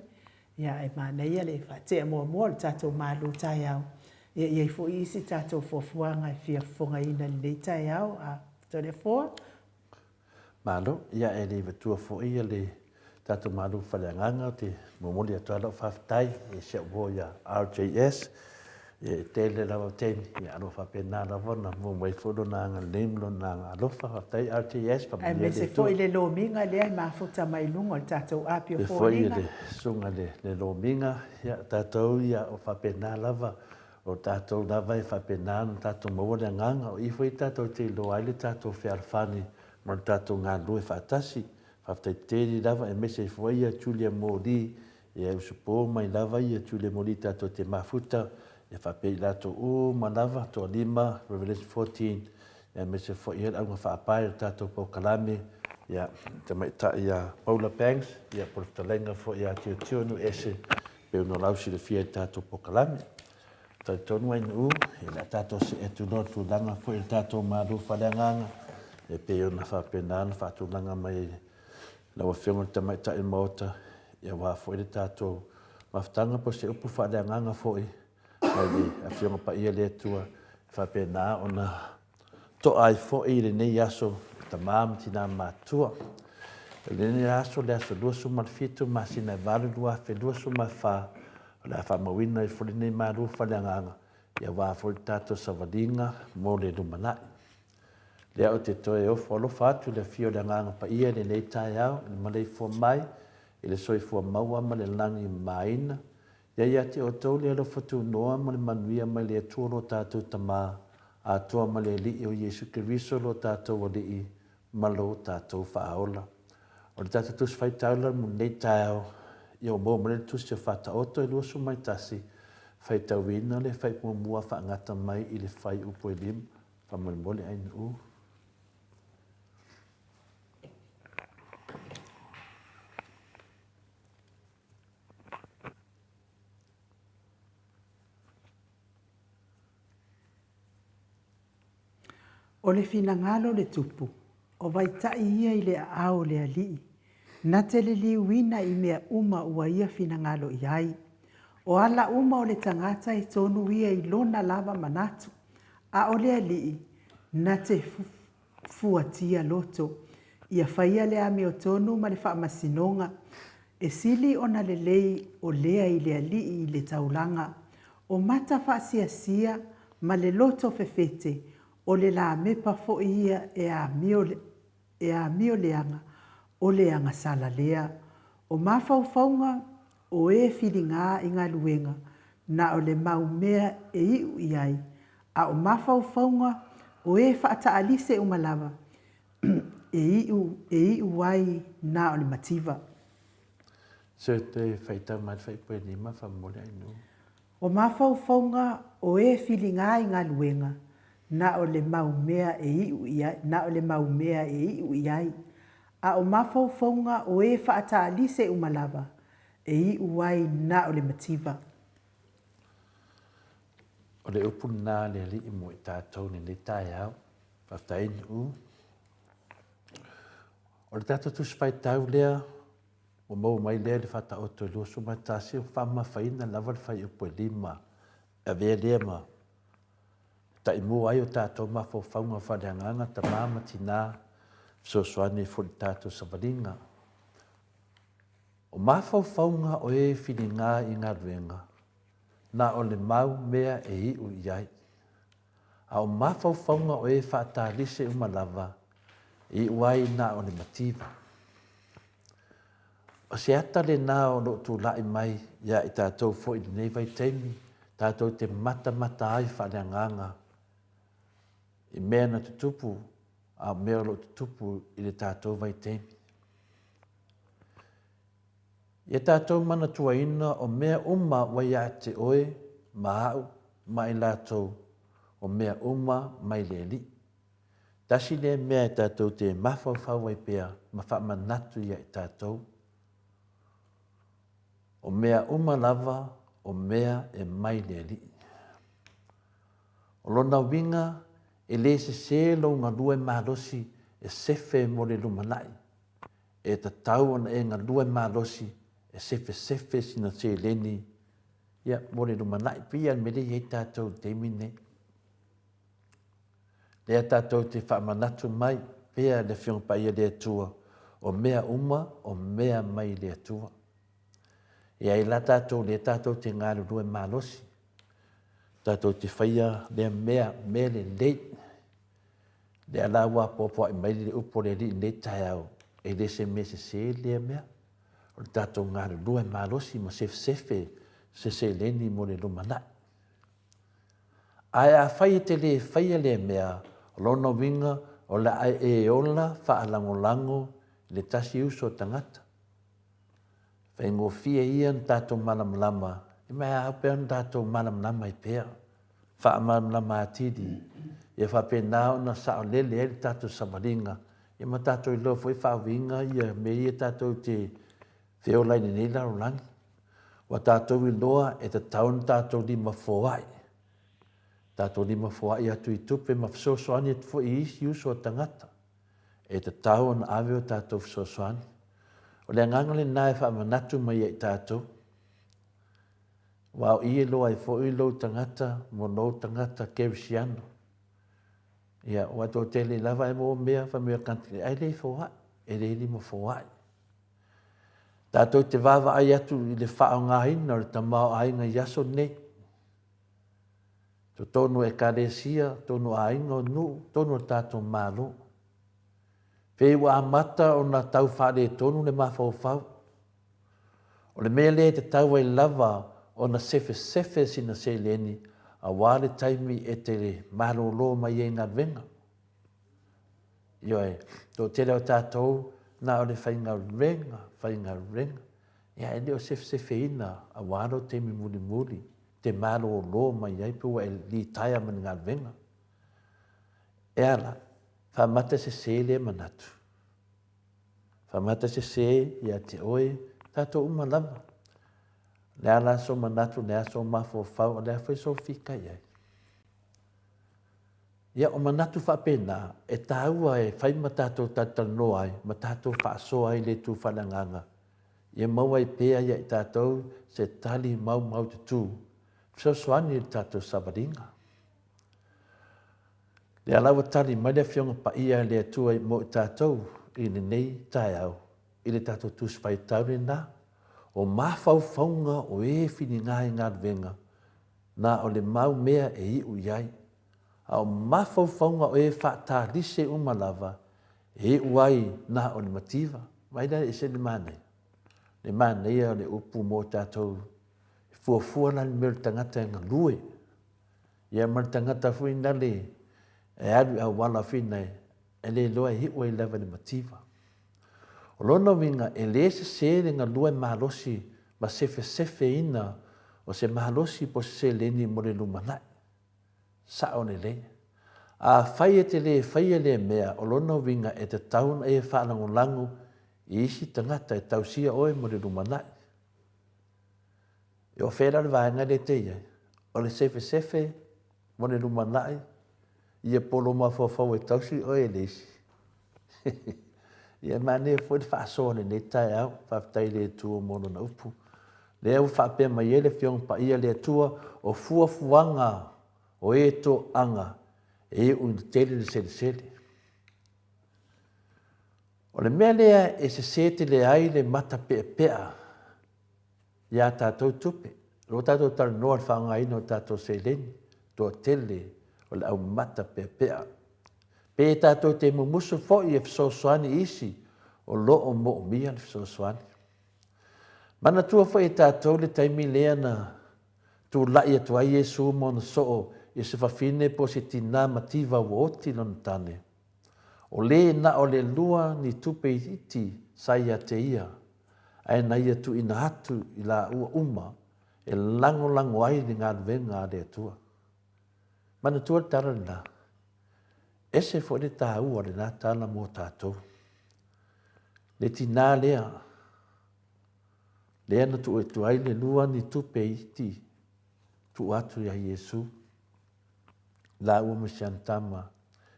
ia ae manaia le faatea muamua o le tatou malu taeao, ia i ai foi isi tatou fuafuaga e fia fofogaina i lenei taeao. A Toleafoa. Malo, ia e le matua foi ia le tatou Malo Faleagaga, ou te momoli atu ai lau faafetai i si au uo ia RJS, ia e tele lava o taimi, ia o lo o faapena lava ona maua mai foi lona agalelei ma lona alofa. Faafetai RJS, faamanuia le Aemaise Atua. foi le lomiga lea e mafuta mai luga o le tatou api o Faapea foi foliga. le susuga i le lomiga, ia tatou ia o faapena lava, o tatou lava e faapena ona tatou maua le agaga, o i foi tatou te iloa ai le tatou fealofani ma lo tatou galulue faatasi. Faafetai tele lava aemaise ai foi ia Julia Moli, e usupo mai lava ia Julia Moli tatou te mafuta, e faapea i latou uma lava, toalima, Revelation 14, aemaise foi ia le auga faapae o le tatou polokalame, ia, tamaitai ia Paula Banks, ia po o le fetalaiga foi ia Tilotilo Nuuese, pei ona lausilafia i le tatou polokalame. Talitonu ai nuu, e le a tatou see atu loa tulaga foi o le tatou malu faaleagaga, e pei ona faapena ona faatulaga mai e lau Afioga i le Tamaitai o le Maota, aua foi le tatou mafutaga po o se upu faaleagaga foi mai le Afioga Paia le Atua, e faapena ona to'a ai foi i lenei aso tama ma tina matutua. I lenei aso, le aso 27 masina e 8 2024, o le a faamauina ai foi lenei malu faaleagaga aua foi le tatou savaliga mo le lumanai. Lea ou te toe ofo alofa atu i le afio o le Agaga Paia i lenei taeao i le maleifua mai i le soifua maua ma le lagi mamaina. Ia ia te outou le alofa tunoa ma le manuia mai le Atua lo tatou Tama, atoa ma le Alii o Iesu Keriso lo tatou Alii ma lo tatou Faaola. O le tatou Tusi Faitaula mo lenei taeao, ia ua maua mai le Tusi o Faataoto e 21, faitauina le faaiupu muamua faagata mai i le fuaiupu e 5. Faamolemole Ainuu. O le finagalo o le tupu, o vaitai ia i le aao o le alii, na te liliuina i mea uma ua ia finagalo i ai. O ala uma o le tagata e tonu ia i lona lava manatu, a o le alii, na te fuatia loto, ia faia le amiotonu ma le faamasinoga, e sili ona lelei o lea i le alii i le taulaga, o mata faasiasia ma le loto fefete, o le lamepa foi ia e amio, e amio leaga, o le agasala lea. O mafaufauga o e filiga i galuega. Na o le mau mea e iʻu i ai, a o mafaufauga o e faataalise uma lava, e iʻu, e iʻu ai na o le mativa. Se te faitau mai le faipuelima faamolemole Ainuu. O mafaufauga o e filiga i galuega, na o le mau mea e iʻu i ai, na o le mau mea e iʻu i ai, a o mafaufauga o e faataalise uma lava, e iʻu ai na o le mativa. O le upu lena a le Alii mo i tatou i lenei taeao. Faafetai Nu'u. O le tatou Tusi Faitau lea ua maua mai lea i le Faataoto e 21, ua faamamafaina lava le fuaiupu e 5 e avea lea ma taimua ai o tatou mafaufauga faaleagaga, tama ma tina, fesoasoani ai foi i le tatou savaliga. O mafaufauga o e filiga i galuega, na o le mau mea e iu i ai. A o mafaufauga o e faatalise uma lava, e iu ai na o le mativa. O se ata lena o lo o tulai mai ia i tatou foi i lenei vaitaimi, tatou te matamata ai faaleagaga i mea na tutupu a o mea o lo o tutupu i le tatou vaitaimi. Ia tatou manatuaina o mea uma ua ia te oe ma au ma i latou, o mea uma mai le Alii. Tasi lea mea e tatou te mafaufau ai pea ma faamanatu ia i tatou, o mea uma lava o mea e mai le Alii. O lona uiga, e le sese lou galue malosi e sefe mo le lumanai, e tatau ona e galue malosi e sefesefe sina seleni ia mo le lumanai. Pei lava o le mea lea e i ai tatou i le taimi lenei. Lea tatou te faamanatu mai pea le Afioga Paia le Atua, o mea uma o mea mai le Atua. E ai la tatou lea tatou te galulue malosi, tatou te faia lea mea, mea lelei. Lea la ua apoapoai mai le upu a le Alii i lenei taeao, e le se mea sese lea mea. O le tatou galulue malosi ma sefesefe se seleni mo le lumanai. Ae afai e te le faia lea mea, o lona uiga o le a e ola faalagolago i le tasi uso a tagata. Faigofie ia ona tatou malamalama, ma e ao pea ona tatou malamalama ai pea, faamalamalama atili, ia faapena ona saolele ai le tatou savaliga, ia ma tatou iloa foi faauiga ia mea ia tatou te feola ai i lenei lalolagi. Ua tatou iloa e tatau ona tatou lima foai, tatou lima foai atu i tupe ma fesoasoani atu foi i isi uso a tagata. E tatau ona ave o tatou fesoasoani. O le agaga lena e faamanatu mai ia i tatou. Aua o i e iloa ai foi lou tagata mo lou tagata kerisiano. Ia, ua toatele lava e maua mea fai mai o le ae le foai, e le lima foai. Tatou te vaavaai atu i le faaaogaina o le tamaoaiga i aso nei. Totonu o Ekalesia, totonu o aiga, o nuu, totonu o le tatou Malo. Pei ua amata ona tau faaletonu le mafaufau. O le mea lea e tatau ai lava ona sefesefe sina seleni aua le taimi e te malolo mai ai galuega. Ioe, toatele o tatou na o le faigaluega, faigaluega, ia e le o sefesefeina aua lou taimi mulimuli te malolo mai ai pe ua e litaea mai le galuega. E a la? Faamata sese lea manatu. Faamata sese ia te oe, tatou uma lava. O le a la sou manatu, o le a sou mafaufau, o le a foi sou fika i ai. Ia, o manatu faapena, e taua e fai ma tatou talatalanoa ai, ma tatou faasoa ai i le itu faaleagaga, ia maua ai pea ia i tatou se tali maumaututu, fesoasoani i le tatou savaliga. Lea la ua tali mai le Afioga Paia a le Atua mo i tatou i lenei taeao, i le tatou Tusi Faitau lena, o mafaufauga o e filiga i galuega, na o le mau mea e iu i ai, a o mafaufauga o e faatalise uma lava, e iu ai na o le mativa. Vaai la e ese le manaia, le manaia o le upu mo tatou. Fuafua la le mea o le tagata e galue, ia ma le tagata foi nale e alu i auala fina e le iloa e iu ai lava i le mativa. O lona uiga, e le sese le galue malosi ma sefesefeina o se malosi po o se seleni mo le lumanai. Sao lelei. Afai e te le faia lea mea, o lona uiga e tatau ona e faalagolago i isi tagata e tausia oe mo le lumanai. E o fea la le vaega lea e te i ai? O le sefesefe mo le lumanai, ia po o lou mafaufau e tausi oe e le isi. Ia e manaia foi le faasoa i lenei taeao. Faafetai i le Atua mo Lona upu. Lea ua faapea mai ai le Afioga Paia a le Atua, o fuafuaga o e toaga e iu ina tele le selesele. O le mea lea e sese tele ai le mata peapea iā tatou tupe. O lo o tatou talanoa i le faaaogaina o tatou seleni, toatele o le au mata peapea. Pe tatou te mumusu foi e fesoasoani i isi o lo o moomia le fesoasoani. Manatua foi e tatou le taimi lea na tulai atu ai Iesu ma ona soo i se fafine po o se tinā mativa ua oti lona tane. O le na o le lua ni tupe iti sa ia te ia, ae na ia tuuina atu i laua uma e lagolago ai le galuega a le Atua. Manatua le tala lena. Ese foi le taua o lena tala mo tatou. Le tinā lea, lea na tuu atu ai le lua ni tupe iti tuu atu ia Iesu lāua ma si ana tama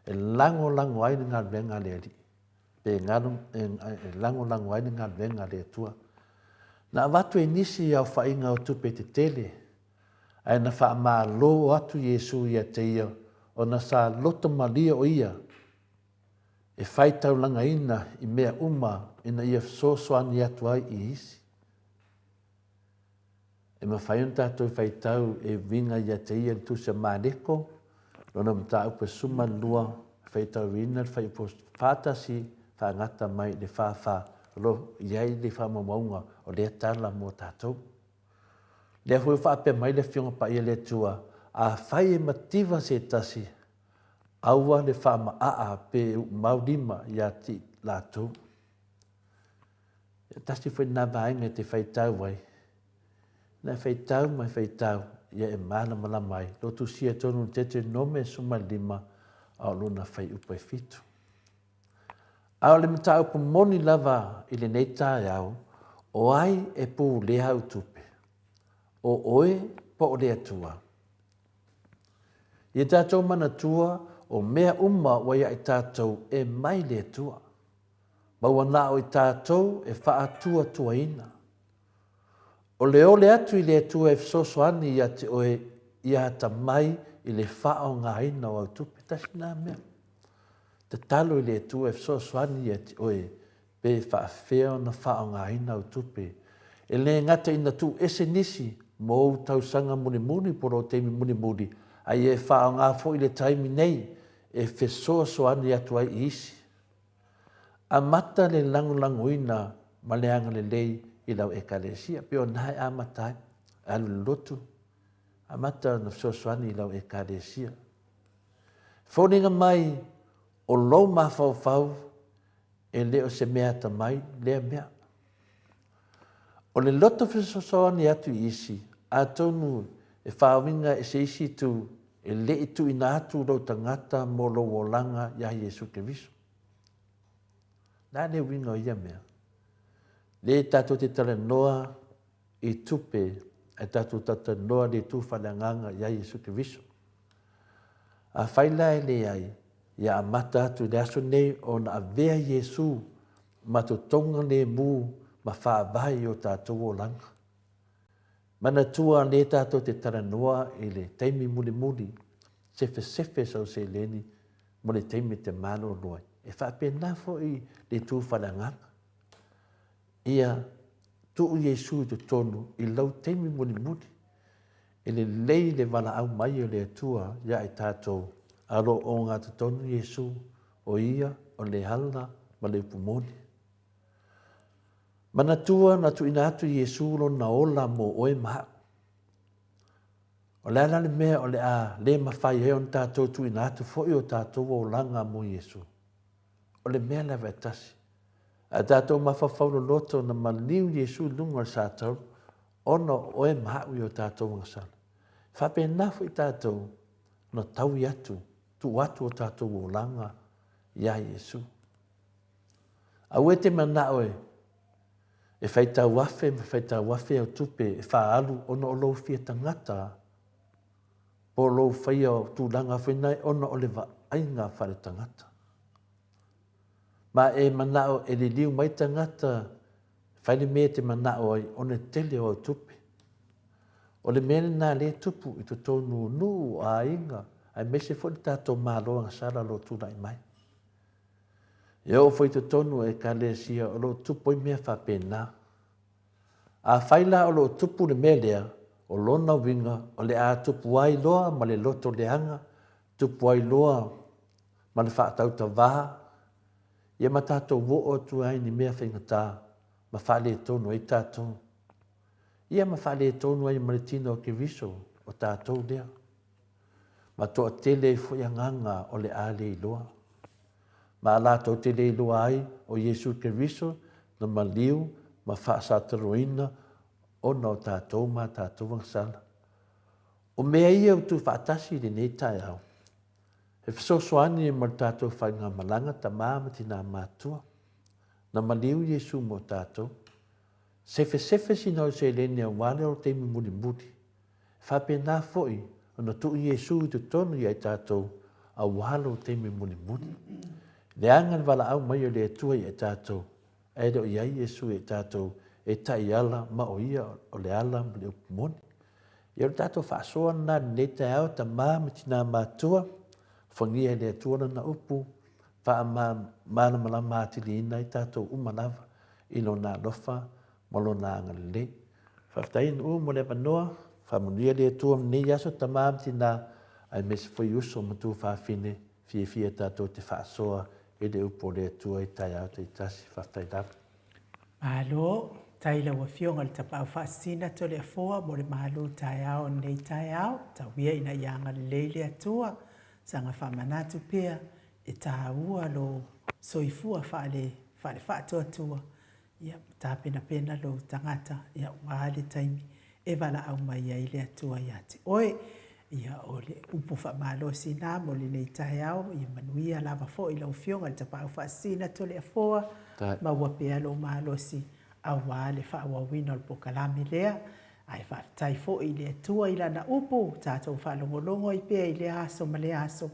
e lagolago ai le galuega a le Alii, pe e lagolago ai le galuega a le Atua. Na avatu e nisi aofaiga o tupe tetele, ae na faamalo atu Iesu ia te ia ona sa loto malie o ia e faitaulagaina i mea uma ina ia fesoasoani atu ai i isi. E mafai ona tatou faitau e uiga ia te ia le Tusi a Mareko, lona mataupu e 12, e faitauina le fuaiupu 41 faagata mai le 44, o lo o i ai le faamaumauga o lea tala mo tatou. Lea foi ua faapea mai le Afioga Paia a le Atua, Afai e mativa se tasi, aua le faamaaa pe uumau lima ia te latou. E tasi foi lena vaega e te faitau ai. Na e faitau ma e faitau, ia e malamalama ai. Lo tusia tonu i Deuteronome 15, a o lona fuaiupu e 7. A o le mataupu moni lava i lenei taeao, o ai e pulea au tupe? O oe po o le Atua? Ia tatou manatua, o mea uma ua ia i tatou e mai le Atua. Ma ua na o i tatou e faatuatuaina. O le ole atu i le Atua e fesoasoani ia te oe ia atamai i le faaaogaina o au tupe. Tasi lena mea. Tatalo i le Atua e fesoasoani ia te oe pe faafefea ona faaaogaina au tupe. E le gata ina tuu ese nisi mo ou tausaga mulimuli po o lou taimi mulimuli, a ia e faaaoga foi le taimi nei e fesoasoani atu ai i isi. Amata le lagolagoina ma le agalelei i lau Ekalesia. Pei o na e amata ai. Alu i le lotu, amata ona fesoasoani i lau Ekalesia. Foliga mai o lou mafaufau e le o se mea atamai lea mea. O le loto fesoasoani atu i isi, atonu e faauiga e se isi itu e le i tuuina atu lou tagata mo lou olaga iā Iesu Keriso. Le a le uiga o ia mea? Le tatou te talanoa i tupe, ae tatou talanoa i le itu faaleagaga iā Iesu Keriso. Afai la e leai, ia amata atu i le aso nei ona avea Iesu ma totoga lemu ma faavae i o tatou olaga. Manatua le tatou te talanoa i le taimi mulimuli, sefesefe sau seleni mo le taimi e te malolo ai. E faapena foi le itu faaleagaga. Ia tuu Iesu i totonu i lau taimi mulimuli. E lelei le valaau mai o le Atua ia i tatou, a o lo o ogatotonu Iesu, o Ia o le ala ma le upu moni. Manatua na tuuina atu Iesu lona ola mo oe ma au. O le a la le mea o le a le mafai ai ona tatou tuuina atu foi o tatou olaga mo Iesu? O le mea lava e tasi. A tatou mafaufau loloto na maliu Iesu i luga o le satauro ona o oe ma a'u i o tatou agasala. E faapena foi tatou na taui atu, tuu atu o tatou olaga iā Iesu. Aua e te manao e e faitau afe ma faitau afe au tupe e faaalu ona o lou fia tagata po o lou faia o tulaga foi nae ona o le vaaiga faaletagata. Ma e manao e liliu mai tagata fai le mea e te manao ai ona e tele o au tupe. O le mea lena lea e tupu i totonu o nuu, o aiga, aemaise foi le tatou Malo agasala o lo o tulai mai. E oo foi i totonu o Ekalesia o lo o tupu ai mea faapena. Afai la o lo o tupu le mea lea, o lona uiga o le a tupu ai loa ma le loto leaga, tupu ai loa ma le faatautavā, ia ma tatou oo atu ai i ni mea faigata ma faaletonu ai tatou. Ia ma faaletonu ai ma le tino o Keriso o tatou lea. Ma toatele ai foi agaga o le a le iloa. Ma a latou te le iloa ai o Iesu Keriso na maliu ma faasataloina ona o tatou ma a tatou agasala. O mea ia ua tuufaatasi i lenei taeao, e fesoasoani mo le tatou faigamalaga tama ma tina matutua. Na maliu Iesu mo tatou. Sefesefe sina o seleni aua le taimi mulimuli. E faapena foi ona tuu Iesu i totonu ia i tatou aua lou taimi mulimuli. Leaga le valaau mai o le Atua ia i tatou, ae le o i ai Iesu ia i tatou e taiala ma o Ia o le ala ma le upu moni. Ia o le tatou faasoa lena i lenei taeao, tama ma tina matutua, alofagia e le Atua Lana upu, faamalamalama atiliina ai tatou uma lava i Lona alofa ma Lona agalelei. Faafetai Nuu mo le avanoa, faamanuia le Atua i lenei aso tama ma tina aemaise foi uso ma tuafafine fiafia tatou te faasoa i le upu o le Atua i taeao taitasi. Faafetai lava. Malo, tai lau Afioga i le Tapaau Faasisina Toleafoa mo le malu taeao o lenei taeao. Tau ia ina ia agalelei le Atua, saga faamanatu pea e taua lou soifua faale faale-faatuatua Ia, tapenapena lou tagata, ia, ua le taimi e valaau mai ai le Atua ia te oe. Ia, o le upu faamalosi na mo lenei taeao, ia manuia lava foi lau Afioga i le Tapaau Faasisina Toleafoa, maua pea lou malosi aua le faaauauina o le polokalame lea. Ae faafetai foi i le Atua i Lana upu, tatou faalogologo ai pea i lea aso ma lea aso,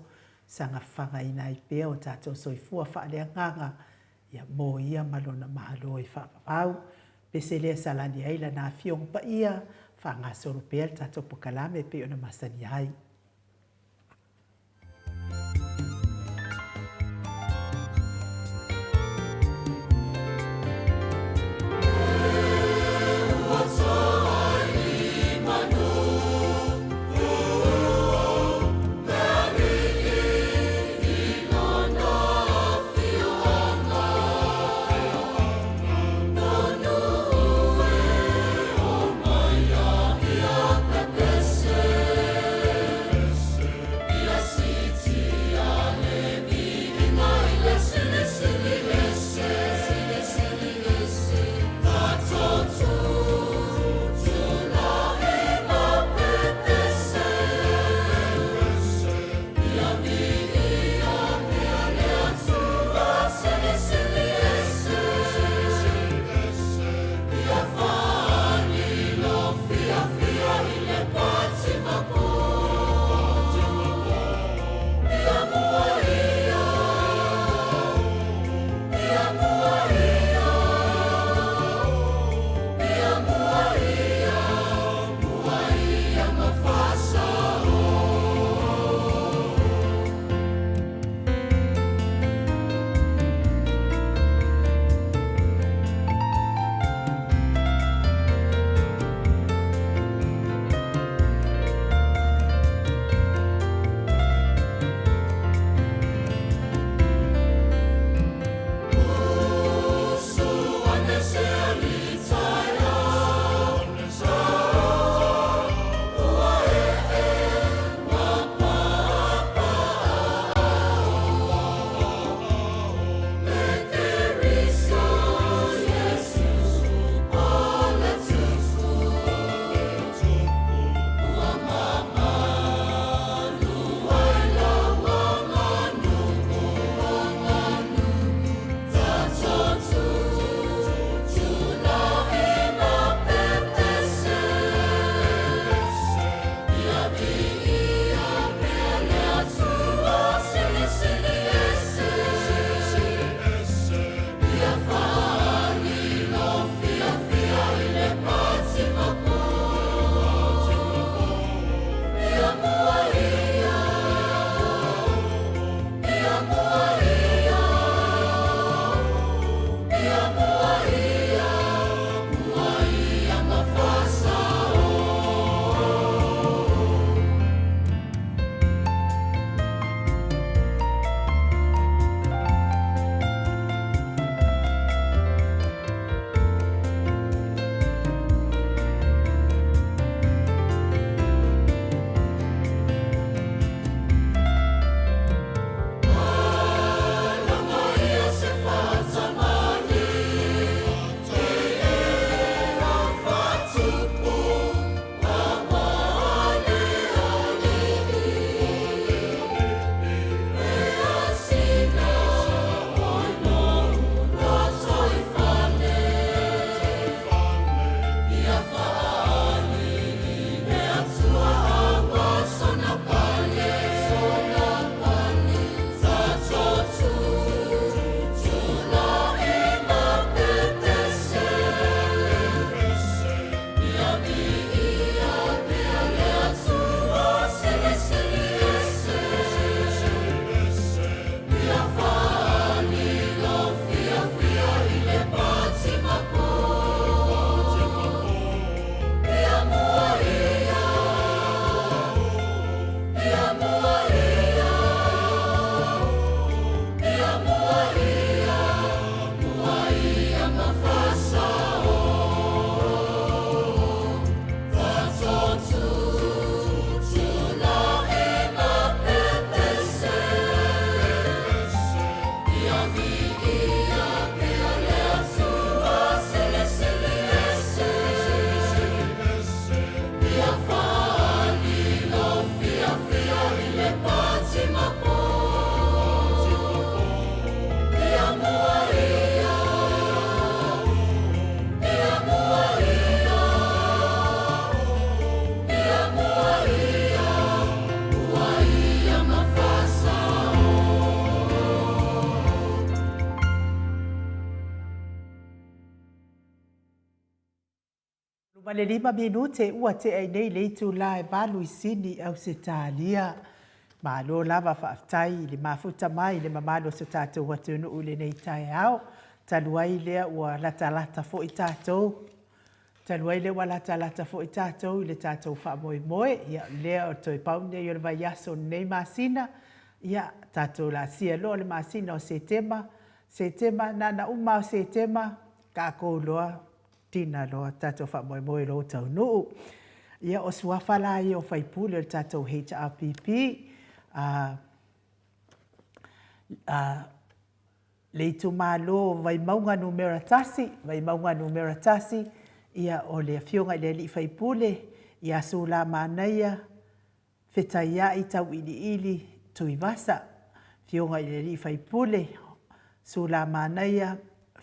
saga fagaina ai pea o tatou soifua faaleagaga Ia, mo ia ma lona Malo e faavavau. Pese lea salani ai lana Afioga Paia, faagasolo pea le tatou pokalame e pei ona masani ai. Ma le 5 minute ua tea ai nei le itula e 8 i Sini, Ausetalia. Malo lava faafetai i le mafuta mai i le mamalu o so tatou atunuu i lenei taeao. Talu ai lea ua latalata foi tatou, talu ai lea ua latalata foi tatou i le tatou faamoemoe, ia lea o toe pau lenei o le vaiaso o lenei masina, ia tatou laasia loa le masina o Setema, Setema, na ona uma lava o Setema, tatou loa tina loa tatou faamoemoe loa ua taunuu. Ia o suafa la ia o faipule o le tatou HRPP, a, a, le itumalo o Vaimauga numera 1, Vaimauga numera 1, ia o le afioga i le alii faipule ia Sulamanaia Fetaiai Tauiliili Tuivasa, Afioga i le alii faipule Sulamanaia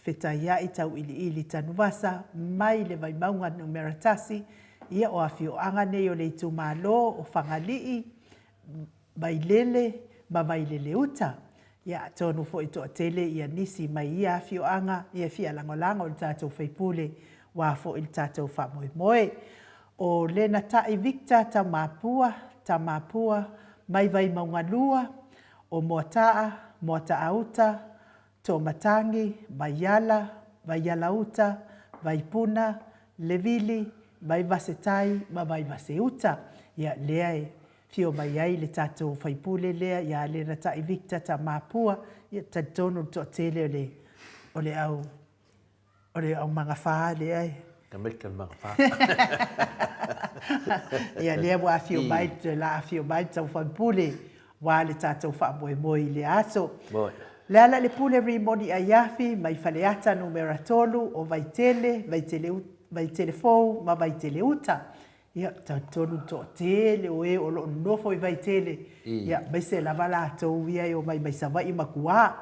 Fetaiai Tauiliili Tanuvasa mai le Vaimauga numera 1, ia o afioaga nei o le itumalo o Fagalii, Vailele ma Vaileleuta. Ia atonu foi e toatele ia nisi mai ia afioaga ia e fia lagolago i le tatou faipule aua foi le tatou faamoemoe. O Lenatai Victor Tamapua, Tamapua, mai Vaimauga 2, o Moataa, Moataa-uta, Toomatagi, Vaiala, Vaiala-uta, Vaipuna, Levili, Vaivasetai ma Vaivaseuta. Ia lea e Afio mai ai le tatou faipule lea ia Lenatai Victor Tamapua, ia talitonu le toatele o le o le au o le au magafa lea e Tamaiti o le magafa. Ia lea ua afio mai la afio mai le tau faipule aua le tatou faamoemoe i lea aso. Lealailepule Rimoni Aiafi mai Faleata numera 3 o Vaitele, Vaitele Vaitele Fou ma Vaitele Uta. Ia, talitonu le toatele o e o lo o nonofo i Vaitele, ia, aemaise lava latou ia e omai mai Savaii ma tua.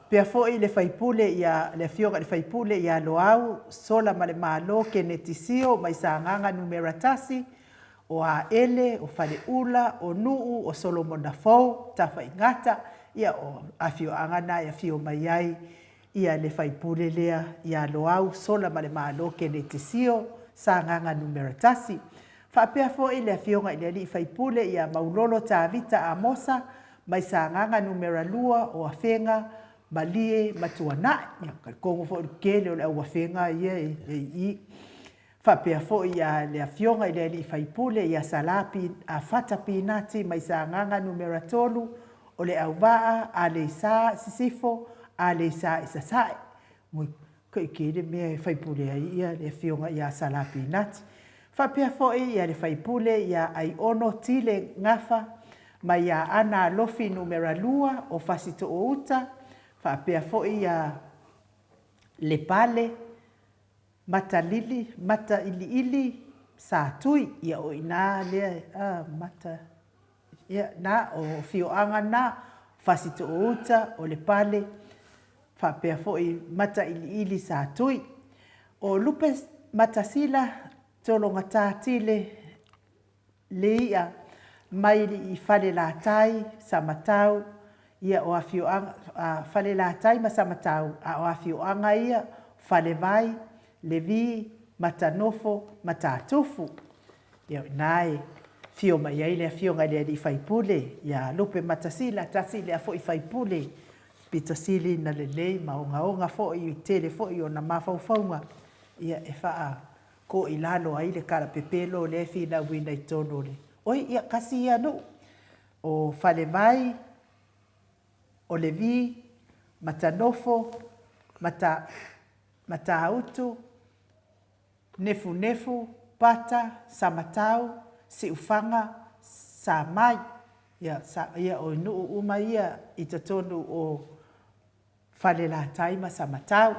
Pea foi le faipule ia, le afioga i le faipule ia Loau Solamalemalo Keneti Sio mai Sagaga Numera 1, o Aele, o Faleula, o Nuu, o Solomona Fou, Tafaigata, ia, o afioaga na e afio mai ai ia le faipule lea ia Loau Solamalemalo Keneti Sio, Sagaga Numera 1. Faapea foi le afioga i le alii faipule ia Maulolo Tavita Amosa mai Sagaga Numera 2 o Afega, Malie ma Tuanai. Ia, talitonu foi o le tele o le au Afega ia e i i. Faapea foi ia le afioga i le alii faipule ia Sala Fata Pinati mai Sagaga Numera 3, o Leauvaa, Aleisa i Sisifo, Aleisa i Sasae. Ui, kai kē le mea e faipule ai ia le afioga ia Sala Pinati. Faapea foi ia le faipule ia Aiono Tile Gafa mai Aana Alofi Numera 2 o Fasitoouta, faapea foi ia Lepale Matalili, Matailiili, Satui, ia o i ina lea, a, Mata, ia, na, o afioaga na, Fasitoouta, o Lepale, faapea foi Matailiili, Satui. O Lupe Matasila, Tologata Tile, le i'a mai i Falelatai, Samatau, ia o afioaga, Falelatai ma Samatau, a o afioaga ia, Falevai, Levi, Matanofo ma Tatufu. Ia o ina e afio mai ai le afioga i le alii faipule ia Lupe Matasila, tasi lea foi faipule pito sili na lelei ma ogaoga foi, tele foi ona mafaufauga, ia e faa Ko i lalo ai le kalapepelo lea e finauina i totonu o le, oi, ia, kasi ia nuu, o Falevai, o Levi, Matanofo, Mata, Matautu, Nefunefu, Pata, Samatau, Siufaga, Samai, ia, sa, ia, o nuu uma ia i totonu o Falelatai ma Samatau.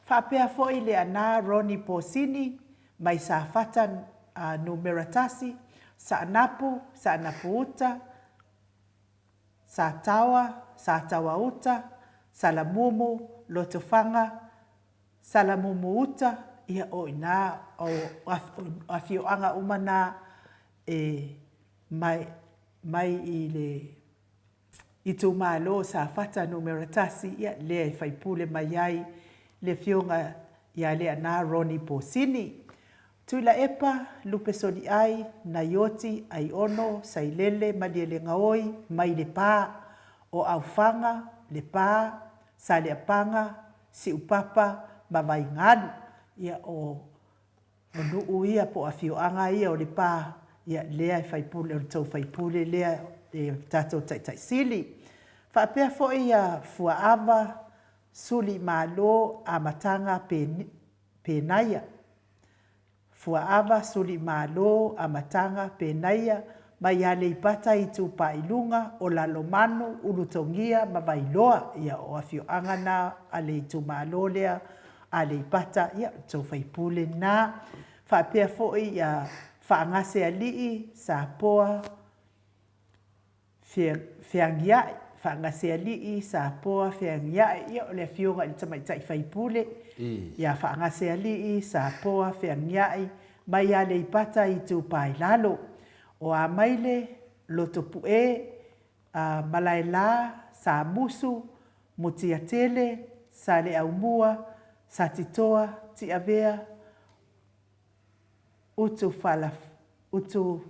Faapea foi le ana Ronnie Posini mai Safata Numera 1, Saanapu, Saanapu-uta, Sataoa, Sataoa-uta, Salamumu, Lotofaga, Salamumu-uta, ia o i ina, o afioaga uma na e mai, mai i le itumalo o Safata Numera 1, ia, lea e faipule mai ai le Afioga ia Leaana Ronnie Posini. Tuilaepa, Lupesoliai, Naioti, Aiono, Sailele, Malielegaoi, mai Lepa, o Aufaga, Lepa, Saleapaga, Siupapa ma Vaigalu. Ia, o o nuu ia po o afioaga ia o Lepa, ia, lea e faipule, o le tou faipule lea e tatou Taitai Sili. Faapea foi ia Fuaava, Suli Malo, Amataga, Penaia, Fuaava, Suliimalo, Amataga, Penaia, mai Aleipata, Itupa i Luga, o Lalomanu, Ulutogia ma Vailoa. Ia, o afioaga na a le itumalo lea Aleipata, ia, o tou faipule na. Faapea foi ia Faagasealii, Sapoa, Feagia'i, Faagasealii, Sapoa, Feagia'i, ia o le afioga i le tamaitai faipule ia Faagasealii, Sapoa, Feagia'i, mai Aleipata Itupa i Lalo. O Amaile, Lotopue, Malaela, Samusu, Mutiatele, Saleaumua, Satitoa, Tiavea, Utufala, Utu.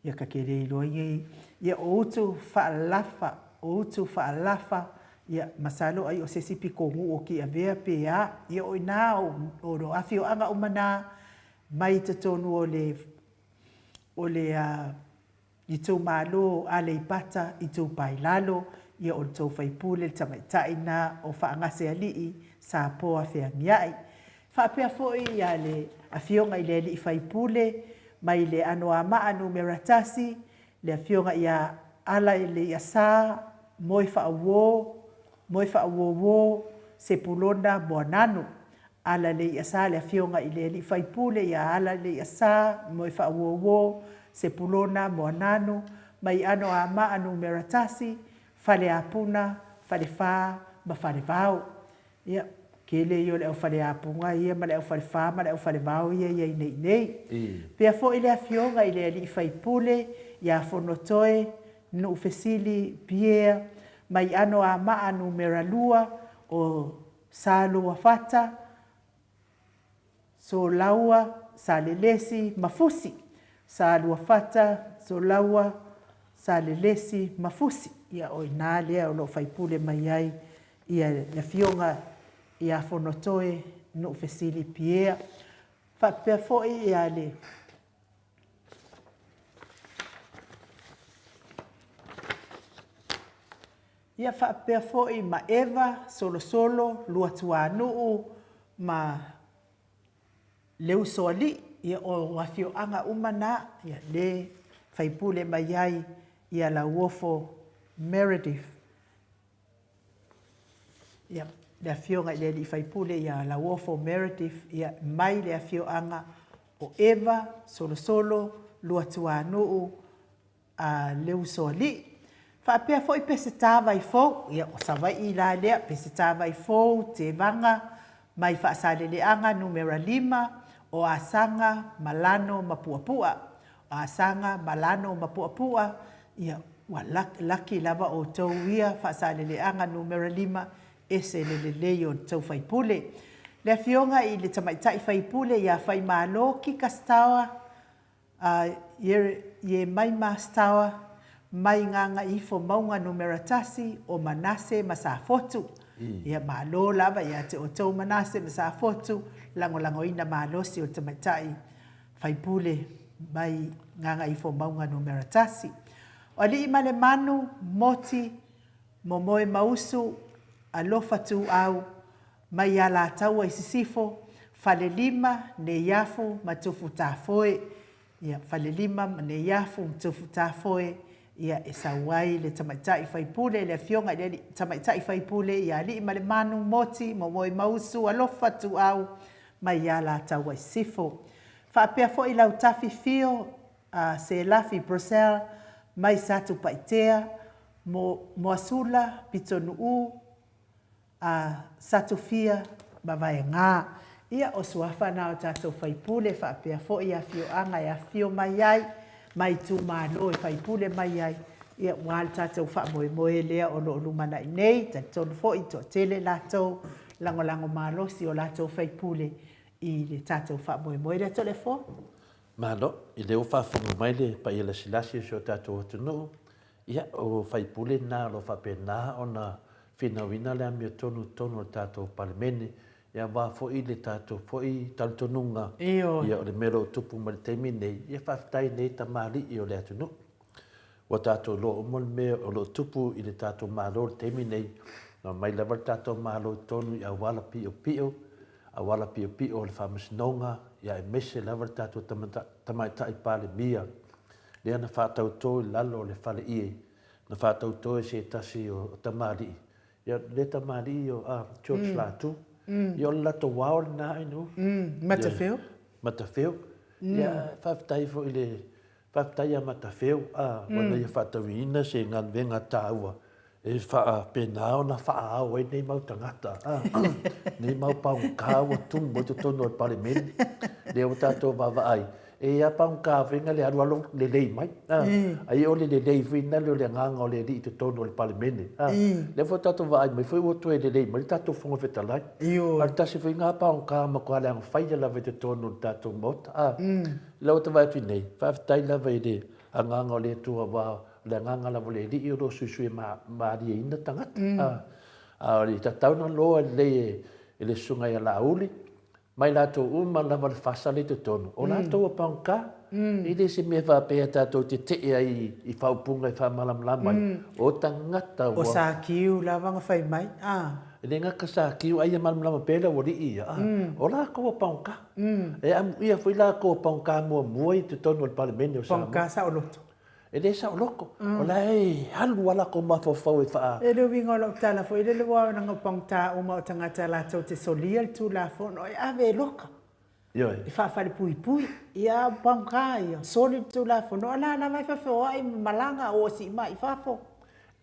Ia ka ke le iloa ia i, ia o utu faalafa, o utu faalafa, ia masalo ai o se isi pikogu o Tiavea pe a, ia o ina o, o lo afioaga uma na mai totonu o le, o le a, Itumalo o Aleipata Itupa i Lalo, ia o le tou faipule le tamaitai na o Faagasealii Sapoa Feagiai. Faapea foi ia le Afioga i le Alii Faipule mai le Anoamaa Numera 1, le Afioga ia Alaeleiasa Moefaauo Moefaauouo Sepulona Moananu. Alaleiasa le afioga i le alii faipule ia Alaleiasa Moefaauouo Sepulona Moananu mai Anoamaa Numera 1, Faleapuna, Falefa ma Falevao. Ia, tele ia o le au Faleapuga ia ma le au Falefa ma le au Falevao ia i ai nei nei. Pea foi le afioga i le alii faipule ia Fonotoe Nuufesili Pierre mai Anoamaa Numera 2 o Saluafata, Solaua, Salelesi ma Fusi. Saluafata, Solaua, Salelesi ma Fusi. Ia, o i ina lea o lo o faipule mai ai ia le Afioga ia Fonotoe Nuufesili Pierre. Faapea foi ia le. Ia faapea foi ma Eva, Solosolo, Luatuanuu ma Leusoalii, ia o afioaga uma na, ia le faipule mai ai ia Lauofo Meredith. Ia, le afioga i le alii faipule ia Lauofo Meredith, ia mai le afioaga o Eva, Solosolo, Luatuanuu, a Leusoalii. Faapea foi Peseta Vaifou, ia o Savaii la lea, Peseta Vaifou, Tevaga, mai Faasaleleaga numera 5, o Asaga, Malano ma Puapua. O Asaga, Malano ma Puapua, ia ua laki lava outou ia Faasaleleaga numera 5, ese le lelei o le tou faipule. Le afioga i le tamaitai faipule ia Faimalo Kika Stower, A Iemaima Stower mai Gagaifo Mauga Numera 1 o Manase ma Safotu. Ia malo lava ia te outou Manase ma Safotu, lagolagoina malosi o le tamaitai faipule mai Gagaifo Mauga Numera 1. O Aliimalemanu, Moti, Momoemausu, Alofa Tuau, mai Alataua i Sisifo, Falelima, Neiafu ma Tufutafoe, ia, Falelima ma Neiafu ma Tufutafoe, ia, e sau ai le tamaitai faipule, le afioga i le alii, tamaitai faipule ia Aliimalemanu, Moti, Momoemausu, Alofa, Tuau, mai Alataua i Sisifo. Faapea foi Lautafi Fio, a Selafi Brussel, mai Satupaitea, Mo, Moasula, Pitonuu, a Satufia ma Vaegā. Ia, o suafa na o tatou faipule faapea foi afioaga e afifio mai ai, ma itumalo e faipule mai ai, ia, ua le tatou faamoemoe lea o lo o lumanai nei, talitonu foi toatele latou lagolago malosi o latou faipule i le tatou faamoemoe. Le Toleafoa. Malo, i lea ua faafofoga mai le paia lasilasi o si o tatou atunuu, ia, o faipule na o lo o faapena ona finauina le amiotonu i totonu o le tatou Palemene, ia aua foi le tatou foi talitonuga, ia o le mea o lo o tupu mai i le taimi lenei, ia faafetai i nei tamalii o le atunuu. Ua tatou iloa uma le mea o lo o tupu i le tatou Malo i le taimi lenei, na omai lava le tatou Malo i totonu i auala piopio, auala piopio o le Faamasinoga, ia aemaise lava le tatou Tamaitai Palemia, lea na faatauto i lalo o le faleie, na faatauto e se tasi o tamalii, ia lea tamalii o George Latu, ia o le latou ao lena ainu. Matafeo. Matafeo. Ia faafetai foi i le Faafetai ia Matafeo a ua ia faatauiina se galuega taua e faapena ona faaao ai nei mau tagata a, nei mau paugata ua tumu ai totonu o le Palemene, lea ua tatou vaavaai, e i a paugata foi na le alualu lelei mai a, ai o le lelei foi na o le agaga o le Alii i totonu o le Palemene a, lea foi ua tatou vaai mai foi ua toe lelei mai le tatou Fofoga Fetalai, a o le tasi foi na paugata matua leaga faia lava i totonu o le tatou Maota a. I lau vaai atu nei, faafetai lava i le agaga o le Atua aua o le agaga lava o le Alii o lo o suisui malieina tagata. A o le tatau ona loa lelei e le susuga ia Laauli ma i latou uma lava le fasa lea i totonu, o latou ua pagota. E le se mea faapea tatou te tee ai i faaupuga e faamalamalama ai, o tagata ua... O Sakiu lava na fai mai, a. E le gata Sakiu, ai ia malamalama pea le aualii ia, a. O latou ua pagota. E amuia foi latou o pagota muamua i totonu o le Palemene o Samoa. Pagota saoloto. E le saoloto. O la e alu lava latou mafaufau e faa... E le uiga o lau tala foi lele aua leaga o pagota uma o tagata latou te solia le Tulafono e ave e loka. Ioe. E faafalepuipui. Ia pagota ia, soli le Tulafono, a la lava e feofeoai ma malaga o siimai i fafo.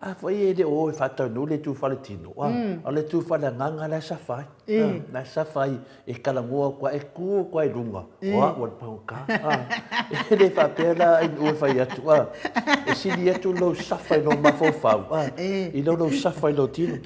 A foi e le o o e faataunuu le itu faletino, a o le itu faleagaga la e safa ai. La e safa ai e talanoa atu lava, e tu atu lava i luga, o au o le pagota. E le faapea la ai e fai atu, a e sili atu lou safa i lou mafaufau, a i lo lou safa i lou tino.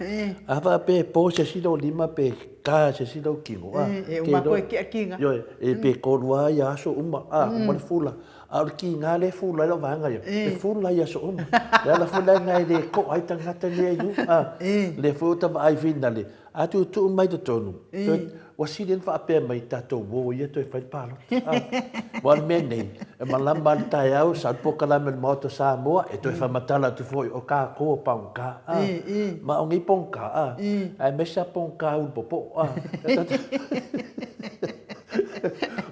A faapea e po se isi lou lima pe ta se isi lou tino, a E uma koe kiakiga. Ioe, e pe tolu lava ia aso uma, a uma le fula. A o le kiga lea e fula ai lau vaega ia, e fula i aso uma. Le ala foi lena e le to'a ai tagata nei ai nuu, a. Lea foi ua ta vaai finale, a tuutuu mai totonu, toe, ua sili ona faapea mai tatou uo ia toe fai le palota, a. Aua o le mea nei, e malama lava i le taeao, sau le polokalame a le Maota o Samoa, e toe faamatala atu foi, o tatou o pagota, a. Ma o nei pogota, a, aemaise lava pogota ulu popo'o, a.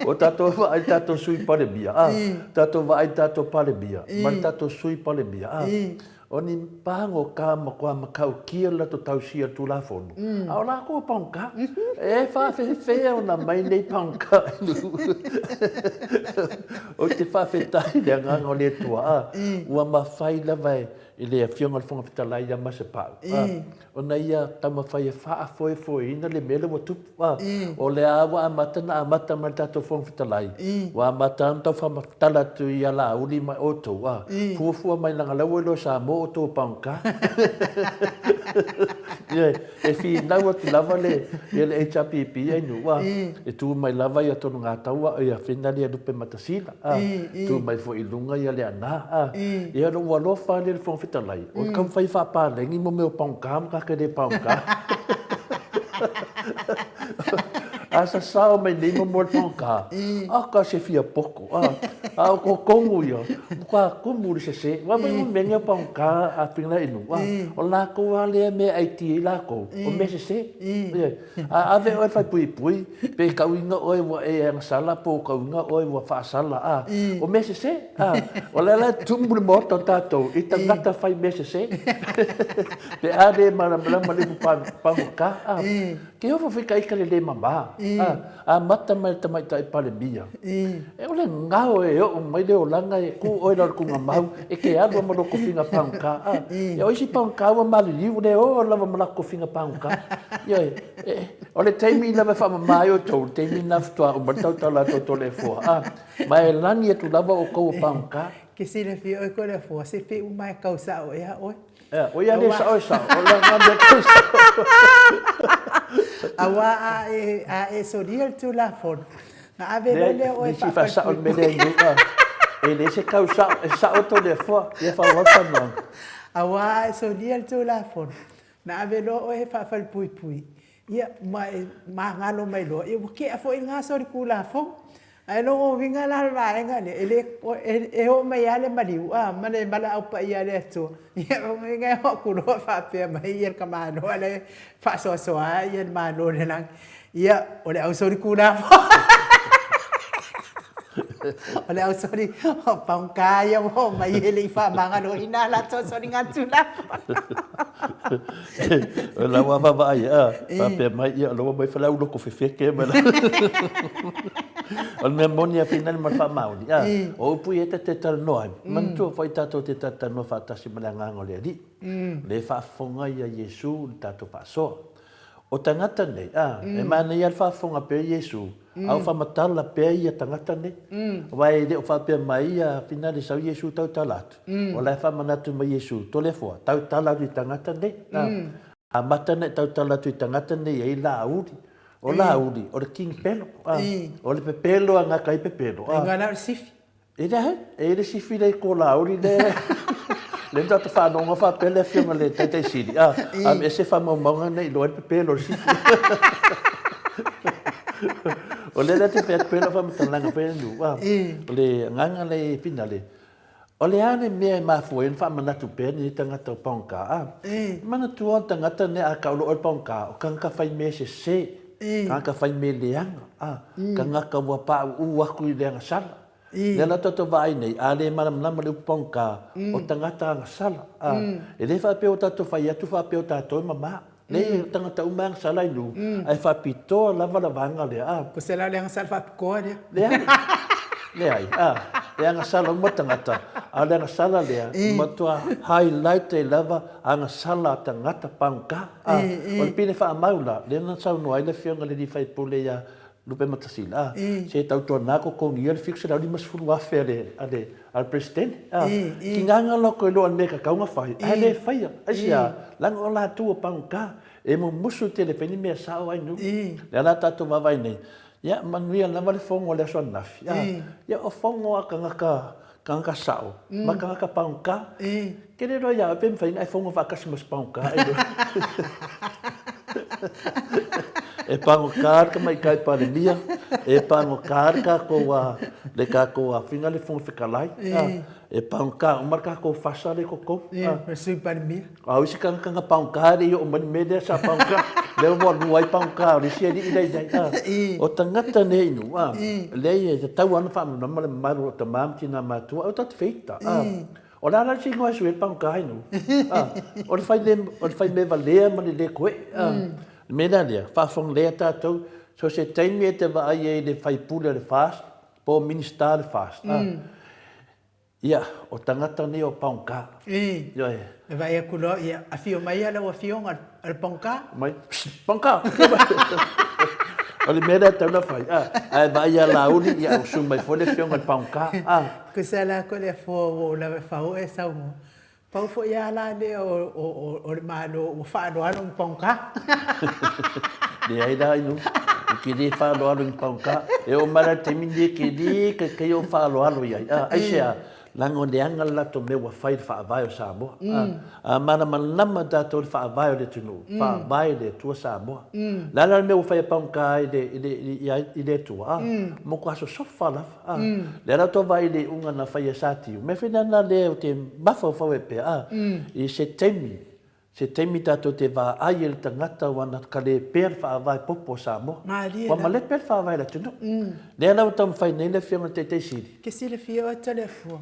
O tatou vaai i tatou Sui Palemia, a. Tatou vaai i tatou Palemia, ma le tatou Sui Palemia, a. O ni pagota matua matautia le latou tausia i le Tulafono, a o latou o pagota. E faafefea ona aumai nei pagota i nuu. Ou te faafetai i le Agaga o le Atua, a. Ua mafai lava e le Afioga i le Fofoga Fetalai ia Masepau, a. Ona ia taumafai e faafoefoeina le mea lea ua tupu. A, o lea lava ua amata ona amata mai le tatou Fofoga Fetalai, ua amata ona tau faamatala atu ia Laauli ma outou, a, fuafua mai leaga o la ua iloa e Samoa outou o pagota. Ioe, e finau atu lava le, ia le HRPP ai nuu, a, e tu mai lava ia Tonugatau, ia fina ia Lupematasila, a, tu mai foi i luga ia Leaana, a, ia lou alofa lea i le Fofoga Fetalai, o le taumafai e faapaleni mo mea o pagota ma tagata e le pagota. A sasao mai nei mo mea o le pagota, aka se fia poto, a, a o totonu ia, matua tumu i le sese. Aua foi mo mea nei o pagota a fina i nuu, a, o latou lava lea mea e aitia ai latou, o mea sese. A ave oe i le faaipuipui, pe tauina oe ua e agasala po o tauina oe ua faasala, a, o mea sese, a. O lea la e tumu le Maota o tatou i tagata fai mea sese, pe a le malamalama i le upu pagota, a. Ke ofo foi ka ika le le mama, a, amata mai le Tamaitai Palemia, e o le gao e oo mai le olaga e ku oe la o le tugamau, e te alu ma lou tofiga pagota, a. Ia o isi pagota ua maliliu, ua le oo lava ma latou tofiga pagota. Ioe, o le taimi lava e faamama ai outou, o le taimi lena faatoa uma le tautala a Totolefoa, a. Ma e lagi atu lava outou o pagota. Ke silafia oe ko le afua, se pe uma e kau sao ea oe. Ea, o ia le sao e sao, o la nga mea kau sao. Auā a e, a e solia le Tulafono, na ave loa lea o oe e faafalepuipui. Le mea lea e leai se kau sao, e sao tau le afua, ia faaauau le saunoaga. Auā a e solia le Tulafono, na ave loa oe e faafalepuipui, ia, ma e magalo mai loa, ia ua tea foi lena solitulafono. Ae lona uiga la o le vaega lea, e le, e oo mai lava le maliu a, ma le valaau paia a le Atua, ia lona uiga e oo atu loa faapea mai ia le tamaloa la e faasoasoa ia le Malo o le lagi, ia, o le ausolitulafono. O le ausoli pagota ia ua oo mai e le i faamagaloina a latou soligatulafono. O lau lava vaavaai, a, faapea mai, ia, o la ua aumai faleauloto fefete ma le. O le mea moni a Finali ma le faamaoni, a, o upu ia e ta te talanoa ai, manatua foi tatou te talatalanoa faatasi ma le Agaga o le Alii, o lea e faafofoga ia Iesu i le tatou faasoa. O tagata nei, a, e manaia lava le faafofoga pea Iesu, a o faamatala pea ia tagata nei. Aua e le o faapea mai ia Finali sau Iesu tautala atu, o la e faamanatu mai Iesu, Toleafoa, tautala atu i tagata nei. A, amata ona e tautala atu i tagata nei e i ai Laauli. O Laauli, o le king pelo, a, o le pepelo a gata ai pepelo, a. Ingoa la o le sifi. E leai, e i ai le sifi lea i Kolauli lea lea na tatou faalogo faapea le afioga i le Taitai Sili, a, aveese faamaumauga nei iloa ai le pepelo o le sifi. O lea la te fai atu pea lau faamatalaga foi lea Lu, a, o le agaga lea e finale, o le a le mea e mafua ai ona faamanatu pea lenei tagata o pagota, a? Manatua o le tagata lenei a tau loa oe le pagota, o tagata faimea sese, tagata faimea leaga, a, tagata ua pauu atu i le agasala. Lea la tatou vaai nei, a le malamalama le upu pagota, o tagata agasala. A, e le faapea ua tatou fai atu faapea o tatou e mama. Leai, o tagata uma e agasala i nuu, ae faapitoa lava le vaega lea, a. Ko se la o le agasala faapitoa lea. Leai, leai, a, e agasala uma tagata, a o le agasala lea, e matua highlight ai lava agasala a tagata pagota. A, o le pine faamau la, lea na saunoa ai le Afioga i le Alii Faipule ia Lupematasila, a, se tautuana totogi ia le $750,000 a le, a le, a le Peresetene, a, tigaga la koe loa i le mea e tatau ona fai, ae le faia. Aisea? Leaga o latou ua pagota, e mumusu tele e fai ni mea sao ai nuu. Lea la tatou vaavaai nei, ia manuia lava le fono o le aso ananafi, a, ia o fono a tagata Tagata sao ma tagata pagota. Ke le iloa ia oe pe mafai ona e fono faatasi ma se pagota. E pagota le tamaitai Palemia, e pagota le tatou a le tatou afiga le Fofoga Fetalai, e pagota uma le tatou fasa lea i totonu. Le Sui Palemia. A o isi tagata na pagota e le i oo mai le mea lea sa pagota, lea ua lua ai pagota o le isi alii la e i ai. O tagata nei inu, leai e tatau lava ona faamalamalama le mamalu o tama ma tina matutua, aua tatou te feita. O le a la le sini e sui ai le pagota inu? O le fai le, o le fai mea valea ma le le koee. O le mea la lea, faafofoga lelei tatou, so o se taimi e te vaai ai i le faipule o le FAST po o Minisita o le FAST, Ia, o tagata nei o Paongka. I. Ioe. E vaai atu loa, ia, afio mai ia lau afioga o le Paongka. Mai, psst, Paongka! O le mea lea e tatau ona fai, a, ae vaai ia Laauli, ia, ua susu mai foi le afioga i le Paongka, a. Tusa la ko le afua ua ou lava e fau e saunoa, Pau foi a la lea o le Malo ua faaaloalo i ni pagota. Leai la inu, ou te le faaaloalo i ni pagota. E oo mai la i le taimi lenei e te le taitai ou faaaloalo i ai. Aisea? Leaga o leaga le latou mea ua fai i le Faavae o Samoa. A malamalama tatou i le Faavae o le atunuu, Faavae i le Atua Samoa. O le a la le mea ua fai e pagota ai i le Atua? Matua sosofa lava. A, lea la tou vaai i le iuga na fai e Satiu, mea foi lena lea ou te mafaufau ai pea, a, i se taimi, se taimi tatou te vaai ai i le tagata ua na kalepea le faavae popo o Samoa. Malie Ua malepe le faavae o le atunuu. Lea la ua taumafai nei le Afioga i le Taitai Sili. Ke silafia oe Toleafua,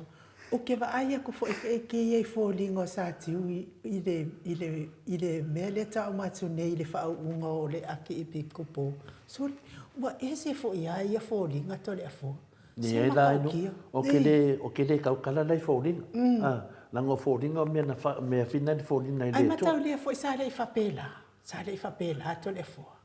Ou te vaai atu foi i kēia i foliga o Satiu i le, i le, i le mea lea taua atu nei i le faauuga o le Akiepikopo. Sole, ua ese foi lava ia foliga Toleafoa. Se Leai la inu, matautia. o ke le, o ke le tautala la i foliga. A, leaga o foliga o mea na fa, mea whina ni foliga i Ai le Atua. mataulia foi sa le i faapela, sa le i faapela Toleafoa.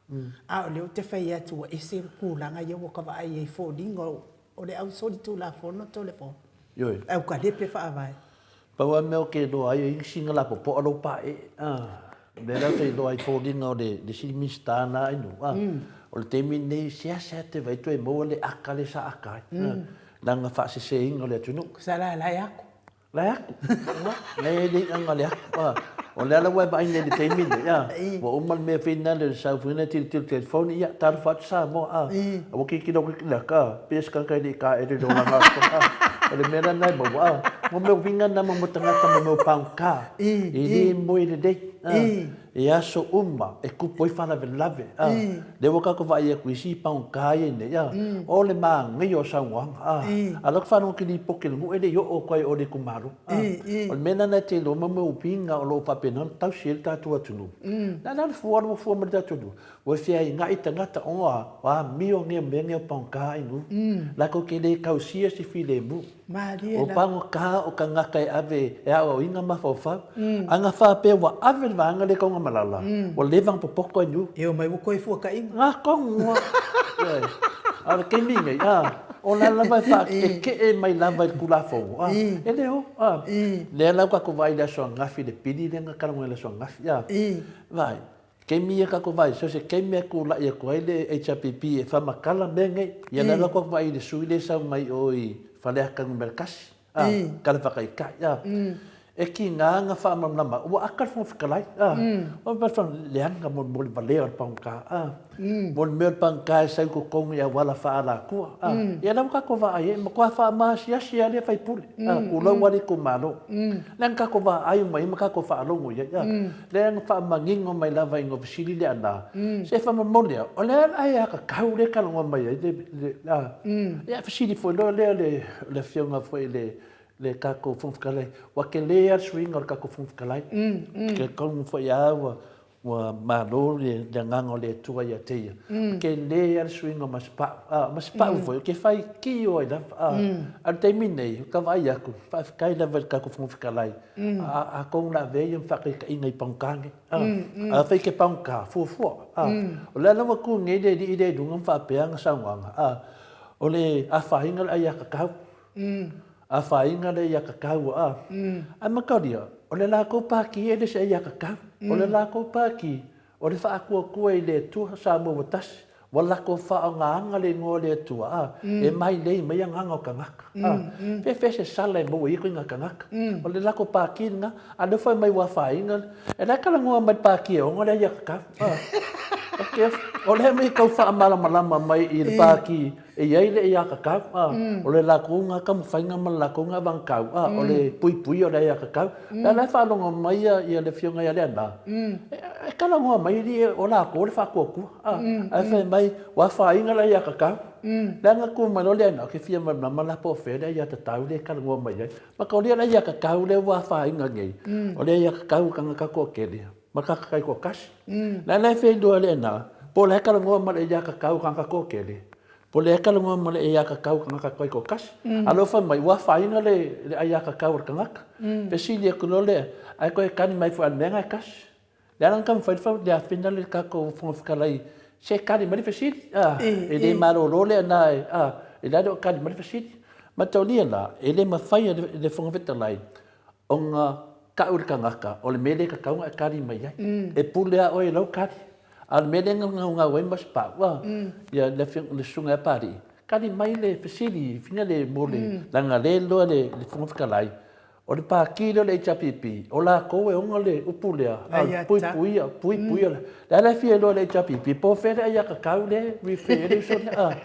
A o lea ou te fai atu ua ese tulaga ia ua ka vaai ai i foliga o, o le au solitulafono Toleafoa. Ioe. Aukalepe faavae. Pau lava mea ou te iloa ai, e i ai sina lapopoa lou paeee, a. O le mea lea ou te iloa ai i foliga o le isi Minisita na ai nuu, a. O le taimi lenei, seasea te vaai toe maua le aka lea sa aka ai, a. Leaga faaseseina o le atunuu. Sa la la e ako. La e aku. La e le iʻaga le aku. A. O lea la ua e vaai nei i le taimi lenei, a. Ua uma le mea foi lena le sau foi lena tilotilo i le telefoni, ia, talofa atu Samoa, a. Ua tilotilo atu i laka, a, pei o se tagata e le i taele i le olaga atoa, a. O le mea la lena e maua, a. Mo mea uiga na mo mea tagata mo mea o pagota, e le moe lelei, a. I aso uma e tupu ai faalavelave, a. Lea ua tatou vaai atu i isi pagota ia nei, a. O le manaia o saunoaga, a. A o lea ou te faalogo atu i lipoti a le nuu e le i oo atu lava i o i le itumalo, a. O le mea lena e te iloa mo mea uiga o lo o faapena ona tausi ai le tatou atunuu. O le a le fua ua fua mai i le tatou atunuu? Ua feainai tagata ona o amio nei o mea nei o pagota i nuu. Latou te le tausia se filemu. Malie O pagota o tagata e ave e aoaoina mafaufau. A na faapea ua ave le vaega lea i Taugamalala, ua leva ona popoto ai nuu. E omai ua toe fuakaiga. Nga tonu lava. Ioe. A o le taimi lenei, a, o la lava e faakeekee mai lava i le Tulafono, a, e le o, a. Lea la ua tatou vaai i le aso ananafi i le pili lea na talanoa i le aso ananafi, a. Vaai, Taimi ia tatou vaai, so o se taimi lava e tulai atu ai le HRPP e faamatala mea nei. Ia lea la tatou vaai i le sui lea e sau mai o i Faleata numera 1, a, Tala Faataitai, a. E tiga ona faamalamalama, ua aka le Fofoga Fetalai, a. Leaga mo le valea o le pagota, a. Mo le mea o le pagota e sau i totonu i auala faaalatua, a. Ia lea ua tatou vaai ai, e matua faamaasiasi lava lea sui usufono, a, tulou lava le itumalo. Leaga tatou vaai uma i ai ma tatou faalogo i ai, a. Lea na faamanino mai lava i na fesili lea ana, se faamolemole a, o le a le aiatatau lea e talanoa mai ai le, a, ia fesili foi loa lea le, le afioga foi i le, le tatou Fofoga Fetalai, ua tele lava le suiga o le tatou Fofoga Fetalai. Ke tonu foi lava ua, ua malo le, le agaga o le Atua ia te ia. Ua tele lava le suiga o Masepau, a, o Masepau foi, ou te faitio ai lava, a, a o le taimi nei, ou te vaai atu, faafetai lava i le tatou Fofoga Fetalai, Atonu o le a avea ia ma faataitaiga i pagota nei. Afai e te pagota, fuafua. O le ala ua tu nei le alii lea i luga ma faapea ana saunoaga, o le afaina o le aiatatau. Afaina le aiatatau. Ae mataulia, o le latou pati e le se aiatatau. O le latou pati O le faatuatua i le Atua, Samoa ua tasi, ua latou faaaogaina le igoa o le Atua, a, e mailei mai agaga o tagata, a. Fefe se sala e maua ai ia ituaiga tagata. O le latou pati lena, a o lea fai mai ua afaina, e la e talanoa mai i le pati e ona le aiatatau, a. O lea mea e tau faamalamalama mai i le pati E i ai le aiatatau, ā, o le latou na taumafaiga ma le latou na vagatau, ā, o le puipuia o le aiatatau. O la e faalogo mai ia le Afioga ia Leaana, e talanoa mai alii o latou le faatuatua, ā, ae fai mai ua afaina le aiatatau. Leaga tu mai loa Leaana, ou te fia malamalama la po o fea le aiatatau lea e talanoa mai ai. Mataulia le aiatatau lea ua afaina nei, o le aiatatau a tagata toatele ma tagata taitoatasi. La la e feiloa Leaana, po o la e talanoa ma le aiatatau a tagata toatele, po o lea e talanoa ma le aiatatau a tagata taitoatasi. A o lea ua fai mai, ua afaina le aiatatau a le tagata. Fesili atu loa lea, ae toe tali mai foi a le mea lena e tasi. O le a la le taumafai le afea le tatou Fofoga Fetalai se tali mai le fesili, a, e le malolo Leaana e, a, e le o tali mai le fesili. Mataulia la, e le mafai e le Fofoga Fetalai ona Tau i le tagata, o le mea lea e tatau ona e kali mai ai. E pule lava oe i lau kali. A o le mea lea na naunau ai Masepau, a, ia le afioga, le susuga ia Papalii, kali mai le fesili, fina le mo le, leaga lea e iloa e le Fofoga Fetalai, o le Pati lea o le HRPP, o latou e ona le upu lea, a o le puipuia, puipuia. O le a la e fia iloa e le HRPP, po o fea le aiatatau lea e refer ai le uso lea, a.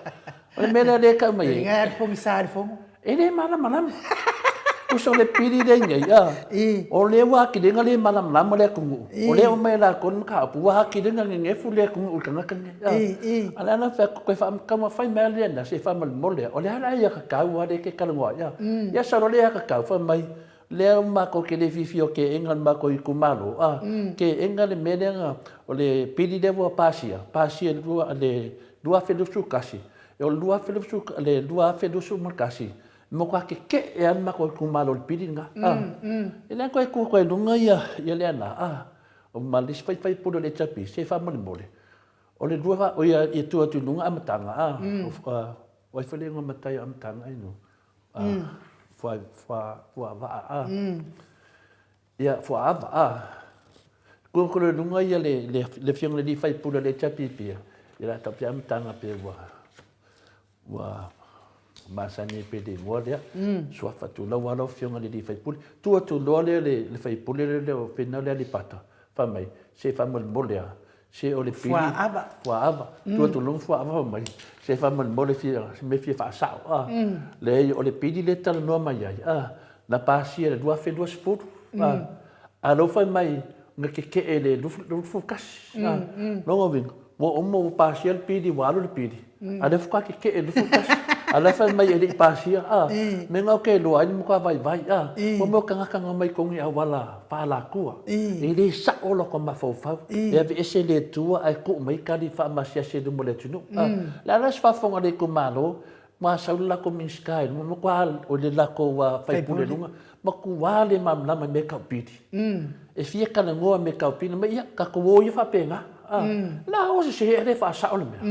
O le mea lea lea e tau mai ai. E lea le pogisa i le fono. E le malamalama. Uso le pili lea i nei, a. O lea ua atili le malamalama le atunuu. O lea ua mai e latou le mataupu, ua atili ona nenefu le atunuu i le tagata lenei, a. A o le ala fai atu, toe taumafai mai lava lea se i faamolemole, o le a le aiatatau lava lea e te talanoa ai, a. Ia sau loa le aiatatau, fai mai, lea matou te le fiafia o teena le matou itumalo, a. Teena le mea lea na, o le pili lea ua pasia, pasia i le 2021, O le 2020, le 2021, e matua keke'e lava le matou itumalo i le pili lena. A, e le toe tu atu ai i luga ia, ia Leaana, a, ma le isi faipule o le HRPP, se faamolemole, o le lua, o ia, ia tu atu i luga Amataga, a, o ai foi le igoa matai o Amataga i luga? Fua, fua, fuavaa, a. Ia, fuaava, a. Kua kore i luga ia le, le, le afioga i le alii faipule o le HRPP, ia la tau pea amataga pe ua, ua masani ai pe le igoa lea. Suafa tulou lava lau afioga i le alii faipule. Tu atu loa lea le, le faipule lea, lea o Fina lea Aleipata, fai mai, se faamolemole lava, se o le pili. Fuaava. Fuaava. Tu atu loa fuaava fai mai, se faamolemole fia, se mea fia faasao, a. Leai, o le pili lea e talanoa mai ai, a, na pasia i le 2020, a, a o lea ua fai mai na keke'e i le 21, a. Lona uiga, ua uma ua pasia le pili ua alu le pili, a o lea faatoa keke'e i le 21, a o la e fai mai e le i pasia, a. Mea na ou te iloa ai le matua vaivai, a, mo mea o tagata na omai i totonu i auala faa-alaatua, e le sao latou mafaufau, e aveese e le Atua ae tuu mai tali faamasiasi i luma o le atunuu, a. O le a la se faafofoga a le itumalo Matua sau le latou Minisita i luga, matua o le latou faipule i luga, matua le malamalama i mea tau pili. E fia talanoa i mea tau pili, mai ia, tatou o ia faapena. La o se se e le faasao le mea.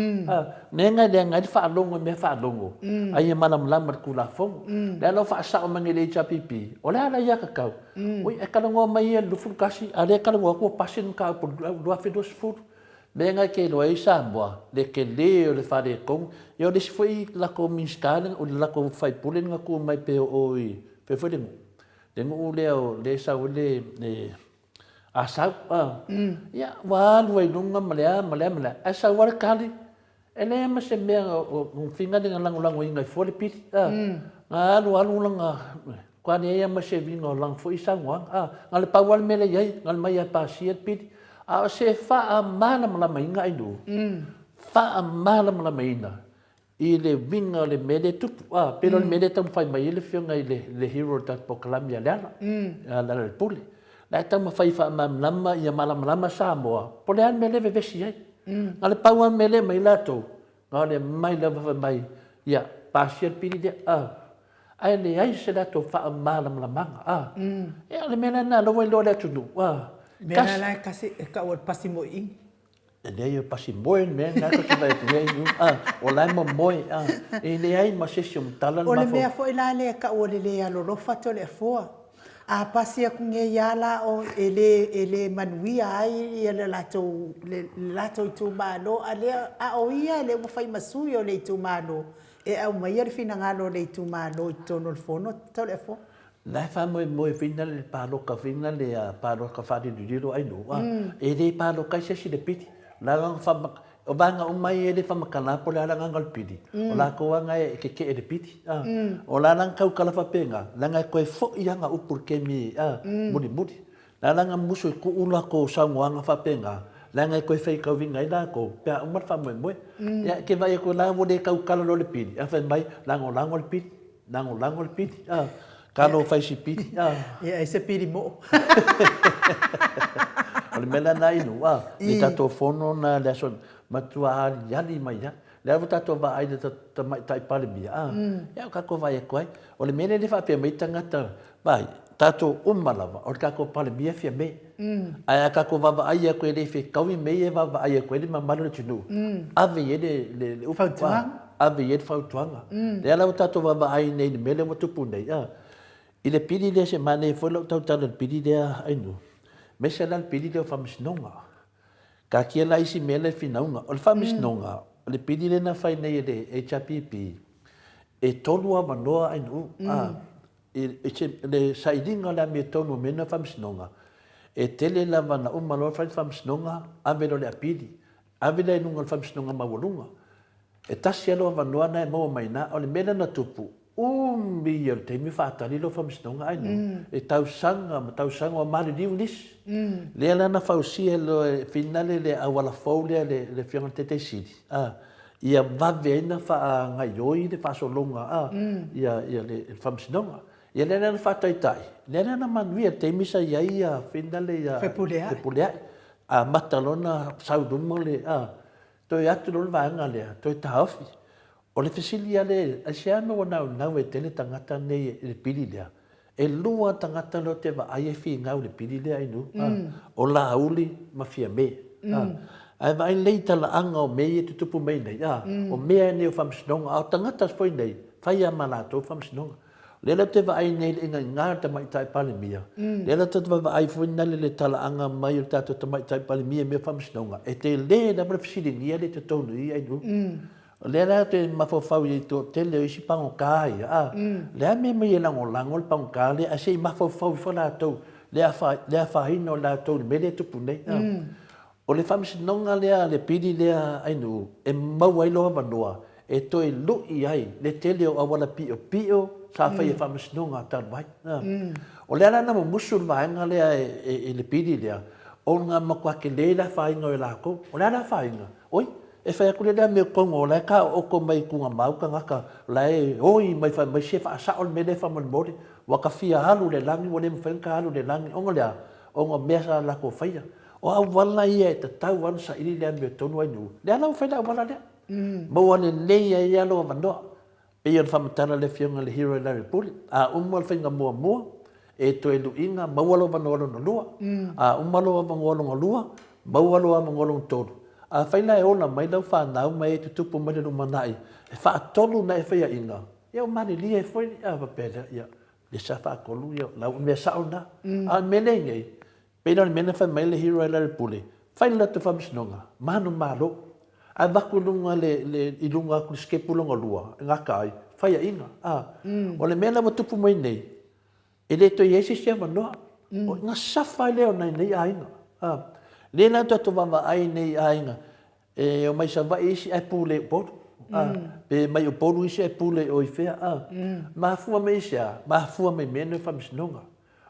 Mea na e leaga ai le faalogo i mea faalogo, a ia malamalama i le Tulafono. Le ala o faasao mai nei le HRPP, o le a la aiatatau? Oi, e talanoa mai ia i le 21, a o lea e talanoa atu ua pasi le mataupu i le 2020. Mea na e te iloa ai Samoa, le tele o le faaletonu. Ia o le isi foi latou Minisita lea, o le latou sui usufono na tu mai pe oo i, fea foi le nuu, le nuu lea o lea e sau ai le, le Asau, a. Ia, ua alu ai i luga ma le a ma le a ma le a, ae sau lava le tali, e leai ma se mea o finagalo na lagolagoina ai fua le pili, a. Na alu alu lana, Kua leai lava ma se uiga o lana foi saunoaga. A, na o le pau lava le mea lea i ai, na o le mai lava e pasia le pili. A o se faamalamalamaina Ainuu, faamalamalamaina i le uiga o le mea lea e tupu. A, pei la o le mea lea e taumafai mai ai le Afioga i le hero o le tatou polokalame ia Leala, ia Lealailepule. La e taumafai e faamalamalama ia malamalama Samoa, po o le a le mea lea e vevesi ai. Na o le pau lava le mea lea e aumai ai latou, na o le aumai lava fai mai, ia, pasia le pili lea. A, ae leai se latou faamalamalamaga. A, ia, o le mea lena lea ua iloa e le atunuu. A, Mea la la e kasi, e tau o le pasi moeina. E leai o le pasi moe le mea lena ta te vaai atu ai. A, o la e momoe. A, e leai ma se isi o matala le O le mea foi la lea e tau o le le alolofa Toleafoa. A pasi atu nei lava la o e le e le manuia ai ia le latou le latou itumalo a lea a o ia lea ua fai ma sui o le itumalo E aumaia le finagalo o le itumalo i totonu o le fono Toleafoa. La e faamoemoe foi na le palota foi na le palota faalilolilo ai nuu a e le palota ai se isi i le pili. La na fa o vaega uma ia e le faamatala po o le a le agaga o le pili, o latou lava na e tetee i le pili a. O la la na tautala faapena, leaga e toe foi ana upu i le taimi a mulimuli. Na ala ona musu e tuu latou saunoaga faapena, leaga e toe faitauina ai latou pe a uma le faamoemoe. Ia, e te vaai atu la ua le tautala loa le pili, ae fai mai, lagolago le pili, lagolago le pili, a, talo fai si pili, a. Ia, ai se pili moo. O le mea la lena Inu, a, i tatou fono na le aso, matua aliali mai lava. Lea ua tatou vaai i le Tamaitai Palemia, a, ia ua tatou vaai atu ai. O le mea lea e le faapea mai tagata, vaai, tatou uma lava, o le tatou Palemia e Fiame. Ae a tatou vaavaai atu e le fetaui mea ia e vaavaai atu ai le mamalu o le atunuu, ave i ai le upu, a, ave i ai le fautuaga. Lea la ua tatou vaavaai nei i le mea lea ua tupu nei, a, i le pili lea, se manaia foi lau tautala i le pili lea Ainuu, aemaise la le pili lea o Faamasinoga. Taatia la isi mea la e finauga. O le faamasinoga, o le pili lea na fai nei e le HRPP, e tolu avanoa ainuu, a, i le sailiga o le amiotonu o mea nei o faamasinoga, e tele lava na uma loa fai le faamasinoga, ave loa le apili, ave lea i luga o le faamasinoga maualuga. E tasi lava lou avanoa lena e maua mai i ina. O le mea lea na tupu, umi ia o le taimi o faatali lou faamasinoga ai nuu, e tausaga ma tausaga ua maliliu nisi. Lea la na fausia loa e finale le auala fou lea e le Afioga i le Taitai Sili, a, ia vave ai ona faagaoioi le faasologa a, ia, ia le faamasinoga. Ia lea la na faataitai, lea la na manuia i le taimi sa i ai ia finale ia Fepuleai. Amata loa ona sau i luma le, a, Toe atu loa le vaega lea, toe taofi. O le fesili lava lea, aisea mea ua naunau ai tele tagata nei i le pili lea? E lua tagata lea ou te vaai e finau i le pili lea Ainuu, o Laauli ma Fiame. Ae vaai lelei i talaaga o mea ia e tutupu mai nei, o mea nei o faamasinoga, a o tagata foi nei, fai lava ma latou faamasinoga. Lea la ou te vaai nei i le ingainga o le Tamaitai Palemia, lea la ou te vaavaai foi nale le talaaga mai o le tatou Tamaitai Palemia i mea o faamasinoga, e tele lava le fesiligia lea i totonu i i ainuu. O lea la ou te mafaufau i le toatele o isi pagota ia, a, le a le mea e omai e lagolago le pagota lea ae se i mafaufau ifo latou le afaina o latou i le mea lea e tupu nei. O le faamasinoga lea, le pili lea ainuu, e maua ai lou avanoa e toe lui ai le tele o auala piopio sa faia e faamasinoga talu ai. O lea la na mumusu le vaega lea i le pili lea, ona matua tele le afaina o i latou. O le a le afaina? Oi, e fai atu le amiotonu o la e taoto mai i Tuugamau tagata, o la e oi mai fai mai se faasao le mea lea faamolemole, ua ta fia alu i le lagi ua le mafai ona ta alu i le lagi, ona o le a? Ona o mea sa latou faia. O auala ia e tatau lava ona saili le amiotonu ainuu, lea la ua fai le auala lea. Maua lelei ai lava lou avanoa. Pei ona faamatala le Afioga i le Hero Larry Pule, a uma le faiga muamua, e toe luiga, maua lou avanoa lona lua. A uma lou avanoa lona lua, maua lou avanoa lona tolu. Afai la e ola mai lau fanau ma e tutupu mai le lumanai, e faatolu ona e faiaina, ia ua malilie ai foi, a faapea lea, ia, lea sa faatolu, ia, o le mea sao lena. A o le mea lea e i ai nei, Pei la o le mea na fai mai le Hero Larry Pule, fai le latou faamasinoga, manumalo. Ae avatu i luga le, le, i luga atu le sikepu lona lua, e gata ai, faiaina. A. O le mea la ua tupu mai nei, e le toe i ai se isi avanoa. O, na safa ai lea o nai nei aiga. A. Lea la tatou vaavaai nei i aiga, e omai Savaii isi ae pule i Upolu. A. Pe mai Upolu isi ae pule i o i fea. A. Mafua mai i se a? Mafua mai i mea nei o faamasinoga.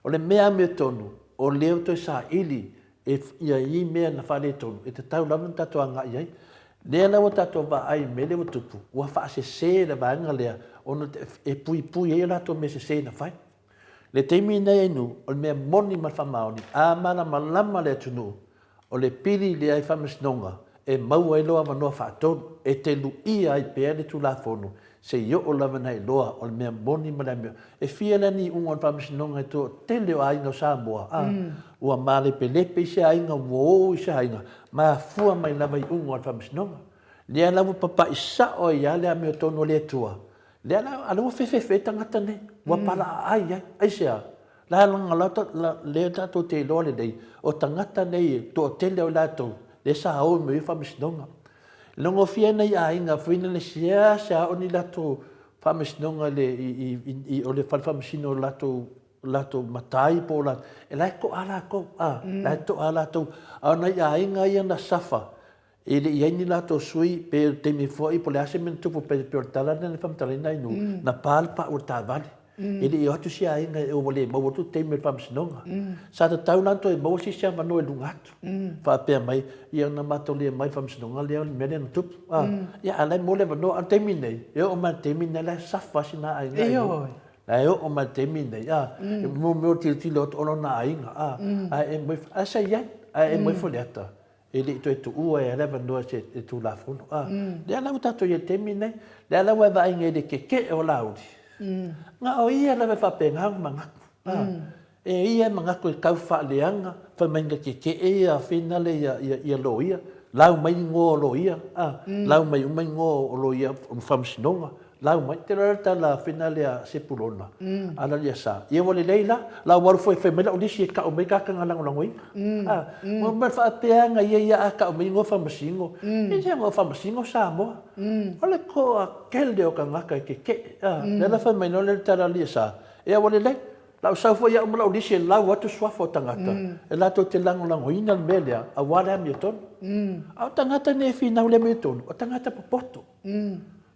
O le mea amiotonu, o lea ua toe saili e ia i mea na faaletonu, e tatau lava ona tatou agai i ai. Lea la ua tatou vaai i le mea lea ua tupu, ua faasese le vaega lea ona e puipui ai a latou mea sese na fai. Le taimi lenei Ainuu, o le mea moni ma le faamaoni, a malamalama le atunuu, O le pili lea i faamasinoga e maua ai lou avanoa faatolu e te luia ai pea le Tulafono seia oo lava ina iloa o le mea moni ma le amio. E fia la ni iuga o le faamasinoga i toatele o aiga o Samoa? A, ua malepelepe i se aiga, ua oo i se aiga, mafua mai lava iuga o le faamasinoga. Lea la ua papai sao ai lava le amiotonu a le Atua. Lea la, a lea ua fefefe tagata nei, ua palaaai ai. Aisea? La laga la lea tatou te iloa lelei, o tagata nei e toatele o i latou lea sa o i mea ia faamasinoga. E logofia ai nai aiga foi lele seasea o ni latou faamasinoga i le i o le fale faamasino o latou latou matai po o latou, e la e toa latou, a, la e toa latou. A o nai aiga ia na safa, E le i i ai ni latou sui, pe o le taimi foi, po o le a se mea na tupu, pe o le tala lena na faamatalaina ai nuu, na pa le pau o le taavale. E le i o atu se aiga ua le maua atu le taimi o le faamasinoga. Sa tatau la ona toe maua se isi avanoa i luga atu, faapea mai, ia na matou le omai i le faamasinoga lea o le mea lea na tupu. Ia, a o la e maua le avanoa. A o le taimi lenei, e oo mai i le taimi lenei, o la e safa lava si na aiga i o. La e oo mai i le taimi lenei, a, e mo mea o le tilotilo atu o lona aiga, a, ae e ae sa i ai, ae e moe Faleata. E le i toe tuua e le avanoa e se Tulafono. A, lea la ua tatou i ai i le taimi lenei, lea la ua e vaai nei i le keke'e o Laauli, na o ia lava e faapena ona manatu. A, e ia e manatu e tau faaleaga, fai mai na keke'e ia finale ia loia, lau mai igoa o loia, a, lau mai uma igoa o loia o faamasinoga, Lau mai, te loa le tala finale a Sepulona, a la ia sa. Ia ua lelei la, la ua alu foi e fai mai lau lisi e tau mai tagata na lagolagoina. A, ua mea faapea ia ia a tau mai igoa faamasino, e le igoa faamasino Samoa. O le toatele o tagata e keke'e. A, lea la fai mai loa le tala a le sa, ia ua lelei, la ua sau foi au ma lau lisi e lau atu suafa o tagata, e latou te lagolagoina le mea lea, aua le amiotonu. A o tagata nei e finau i le amiotonu, o tagata popoto.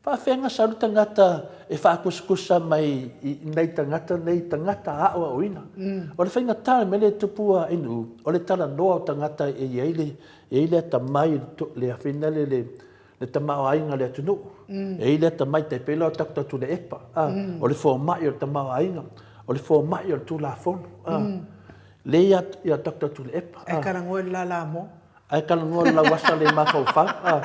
Faafefea na sau le tagata e faakusikusa mai i nai tagata nei, tagata aoaoina? O le faigata o le mea lea e tupu a Inu, o le talanoa o tagata e i ai le, e i ai le atamai, le afina le, le, le tamaoaiga o le atunuu. E i ai le atamai, tai pei la o Doctor Tuilaepa, a, o le fomai o le tamaoaiga, o le fomai o le Tulafono, a, lea ia Doctor Tuilaepa. Ae talanoa i le lala moa. Ae talanoa le lauasa le mafaufau a.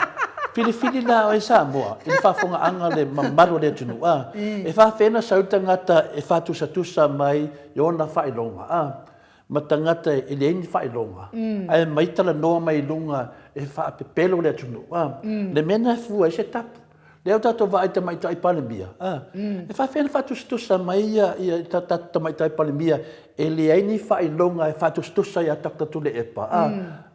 Filifili la oe Samoa i le faafogaaga le mamalu o le atunuu a. E faafefea ona sau le tagata e faatusatusa mai i ona faailoga a ma tagata e leai ni faailoga ae mai talanoa mai i luga e faapepelo le atunuu a. Le mea lena e fua ai se tapu. Lea ua tatou vaai i Tamaitai Palemia, a, e faafefea ona faatusatusa mai ia, ia tatou Tamaitai Palemia e leai ni faailoga e faatusatusa ia Dr. Tuilaepa, a,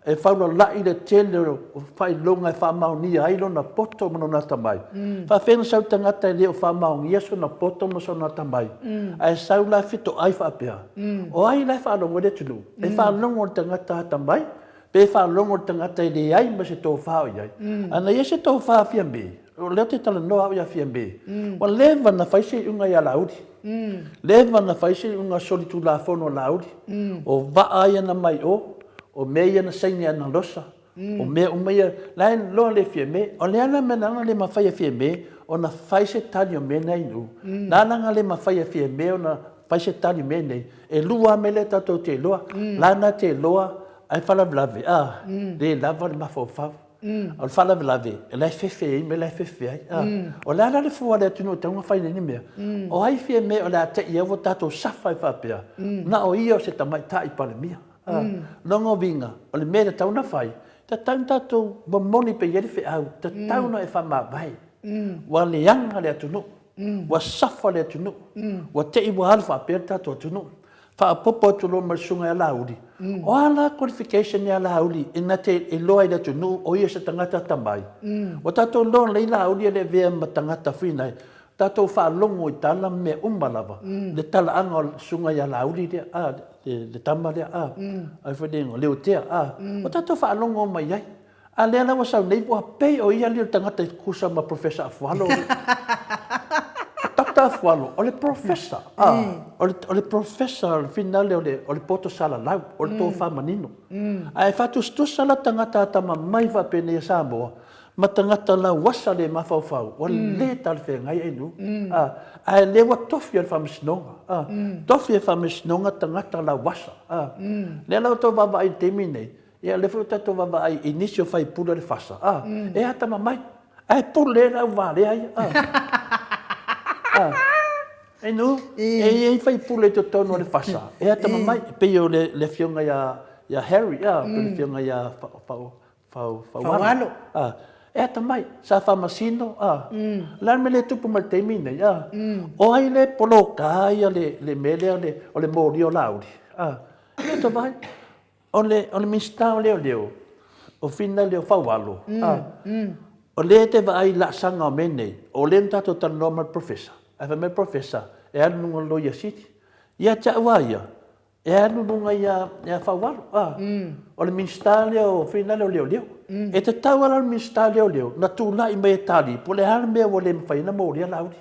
e faulalai le tele o faailoga e faamaonia ai lona poto ma lona atamai. E faafefea ona sau tagata e le o faamaonia sona poto ma sona atamai, ae sau la fetoai faapea? O ai la e faalogo ai le atunuu? E faalogo i le tagata atamai Pe faalogo le tagata e leai ma se tofa o i ai. A na i ai se tofa a Fiame, o lea ou te talanoa au ia Fiame, ua leva na fai se iuga ia Laauli. Leva na fai se iuga solitulafono a Laauli. O vaa ia na mai o, o mea ia na saini e Analosa, o mea uma ia, la e iloa le Fiame. O le a la le mea na ala ona le mafai e Fiame ona fai se tali o mea nei i Nuu? Na ala ona le mafai e Fiame ona fai se tali o mea nei? E lua lava mea lea tatou te iloa. La na te iloa Ae faalavelave, a, le lava le mafaufau. O le faalavelave, o la e fefe ai mea la e fefe ai. A, o le a la le fua a le atunuu e tatau ona fai nei mea? O ai fia mea o le a te i ai ua tatou safa ai faapea, na o ia o se tamaitai Palemia. A, lona uiga, o le mea e tatau ona fai, tatau ona tatou momoli pea i ai le feau, tatau ona e faamavae. Ua leaga le atunuu, ua safa le atunuu, ua te i ua alu faapea le tatou atunuu. Faaopoopo atu loa ma le susuga ia Laauli, o a la qualification ia Laauli ina te iloa ai le atunuu o ia se tagata atamai? Ua tatou iloa lelei Laauli e le avea ma tagata fina, tatou faalogo i tala ma mea uma lava, le talaaga o le susuga ia Laauli lea, a, le tama lea, a, ai foi le igoa, Leotea, a, ua tatou faalogo uma i ai. A lea la ua sau nei, ua pei o ia le tagata e tutusa ma Professor Afualo. Doctor Afualo, o le Professor, ah, o le Professor, o le finale o le, o le poto salalau, o le tofa manino. Ae faatusatusa la tagata atamamai faapenei a Samoa, ma tagata lauasa le mafaufau, ua le talafeagai ai nuu. Ah, ae lea ua tofi e le Faamasinoga, ah, tofi e Faamasinoga tagata lauasa. Ah, lea la ua outou vaavaai i le taimi lenei, Ia, lea foi ua tatou vaavaai i nisi o faipule o le FASA, a, e atamamai, ae pule ai le auvalea ia, a. A, inu, e i ai faipule i totonu o le FASA, e atamamai, e pei o le, le afioga ia, ia Harry, a, po o le afioga ia Faualo, a, e atamai, sa faamasino, a. O le a le mea lea e tupu mai i le taimi lenei, a? O ai lea e poloka ia le, le mea lea o le moli o Laauli, a? E le tau vaai. O le, o le Minisita o Leoleo, o Fina Leo Faualo, a, o lea e te vaai i laasaga o mea nei, o lea na tatou talanoa ma le Professor, ae fai mai le Professor, e alu i luga o le Loia Sili. Ia te au lava ia, e alu i luga ia, ia Faualo, a. O le Minisita lea o Fina Leo Leoleo. E tatau lava la le Minisita Leoleo na tulai mai e tali po o le a le mea ua le mafai ai ona molia Laauli.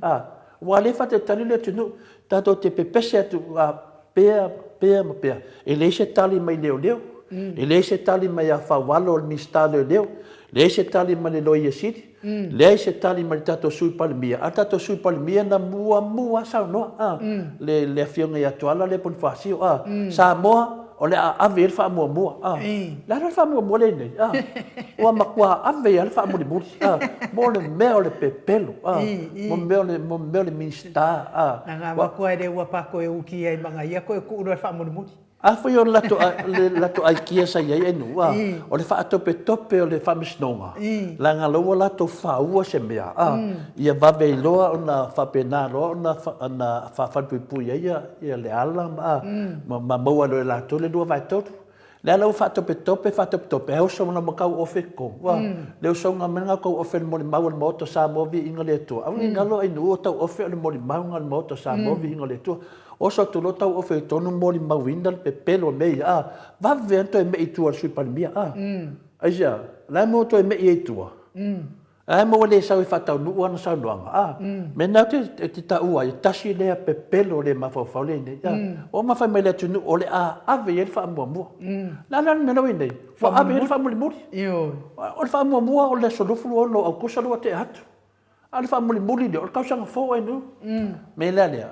A, aua o lea e faatalitali le atunuu, tatou te pepese atu, a, pea, pea ma pea. E leai se tali mai leoleo, e leai se tali mai ia Faualo o le Minisita o Leoleo, leai se tali mai le Loia Sili, leai se tali mai le tatou Sui Palemia, a o le tatou Sui Palemia na muamua lava saunoa, a, le, le Afioga ia Tuala lea Ponifasio, a, Samoa, o le a ave i ai le faamuamua, a. Le a la le faamuamua lea i nei, a? Ua matua ave i ai le faamulimuli, a, mo le mea o le pepelo, a, mo le mea o le, mo le mea o le Minisita, a. Leaga avatu ai le ua pa koe uki ai ma ia koe kuu loa le faamulimuli. A foi o le latou, le latou aikia sa i ai ainu, a, o le faatopetope o le faamasinoga, leaga la ua latou faua se mea, a, ia vave ai loa ona faapena loa ona, ona faafalepuipui ai ia, ia Leala ma, a, ma maua loa e latou le 2/3. Lea la ua faatopetope, faatopetope, ae oso ma tau ofe i totonu. Ua, le usoga mai lena tau ofe le molimau a le Maota o Samoa viiga le Atua. Aua ne i galo ai nuu o tau ofe o le molimau lena a le Maota o Samoa viiga le Atua. Oso atu loa tau ofe i totonu molimauina le pepelo o mea ia, a, vave lava ona toe mei i tua o le Sui Palemia, a. Aisea? O le a le mea ua toe mei ai i tua? Ae ma ua le sau e faataunuu ana saunoaga, a? Mea na ou te taua ai, tasi lea pepelo le mafaufau lea i inei, a? Ua uma fai mai le atunuu o le a ave i ai le faamuamua. Le a la le mea la ua i nei? Ua ave i ai le faamulimuli. O le faamuamua o le aso 26 o Aukusa lea ua tea atu. A o le faamulimuli lea, o le tausaga fou ai nuu. Mea la lea,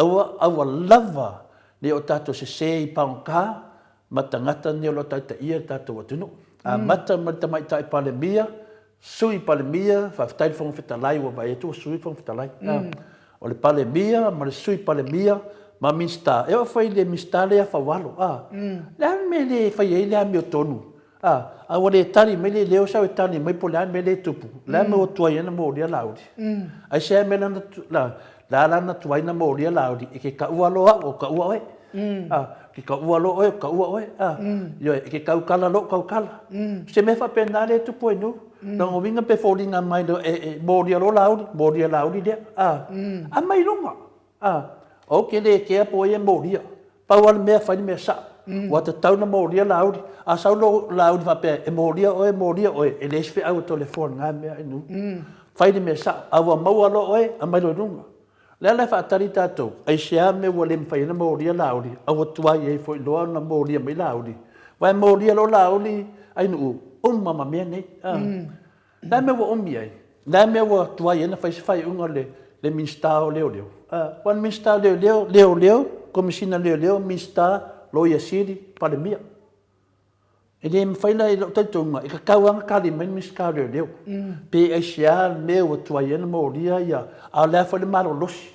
aua, aua lava ne o tatou sese i pagota ma tagata nei o lo o taitaia le tatou atunuu. Amata mai le Tamaitai Palemia, Sui Palemia, faafetai le Fofoga Fetalai ua vaai atu ua sui le Fofoga Fetalai. O le Palemia ma le Sui Palemia ma Minisita. E oo foi i le Minisita lea Faualo, a, le a le mea e le fai ai le amiotonu? A, a ua le tali mai le leo sau e tali mai po o le a le mea lea e tupu, o le a le mea ua tuai ai ona molia Laauli? Aisea le mea la le a la na tuai ona molia Laauli? E te taua loa au, ou taua oe. A, e te taua loa oe, ou taua oe. A, ioe, e te tautala loa ou tautala. O se mea faapena lea e tupu ai nuu. Lona uiga pe foliga mai loa e molia loa Laauli, molia Laauli lea. A, aumai i luga. A, ou te le kea po o ai e molia. Pau lava le mea, fai le mea sao. Ua tatau ona molia Laauli. A sau loa Laauli faapea, e molia oe, molia oe, e leai se feau e Toleafoa i lena mea i nuu. Fai le mea sao. A ua maua loa oe, aumai loa i luga. O le ala e faatali tatou, aisea mea ua le mafai ai ona molia Laauli, a ua tuai ai foi loa ona molia mai Laauli. Aua e molia loa Laauli, Ainuu, uma ma mea nei. A. O le a le mea ua umi ai? O le a le mea ua tuai ai ona fai se faaiuga a le Minisita o Leoleo? Aua o le Minisita o Leoleo, Leoleo, Komesina o Leoleo, Minisita, Loia Sili, Palemia. E le mafai la i lou talitonuga, e tatau lava ona tali mai le Minisita o Leoleo. Pe aisea le mea ua tuai ai ona molia ia, a o le a foi le malolosi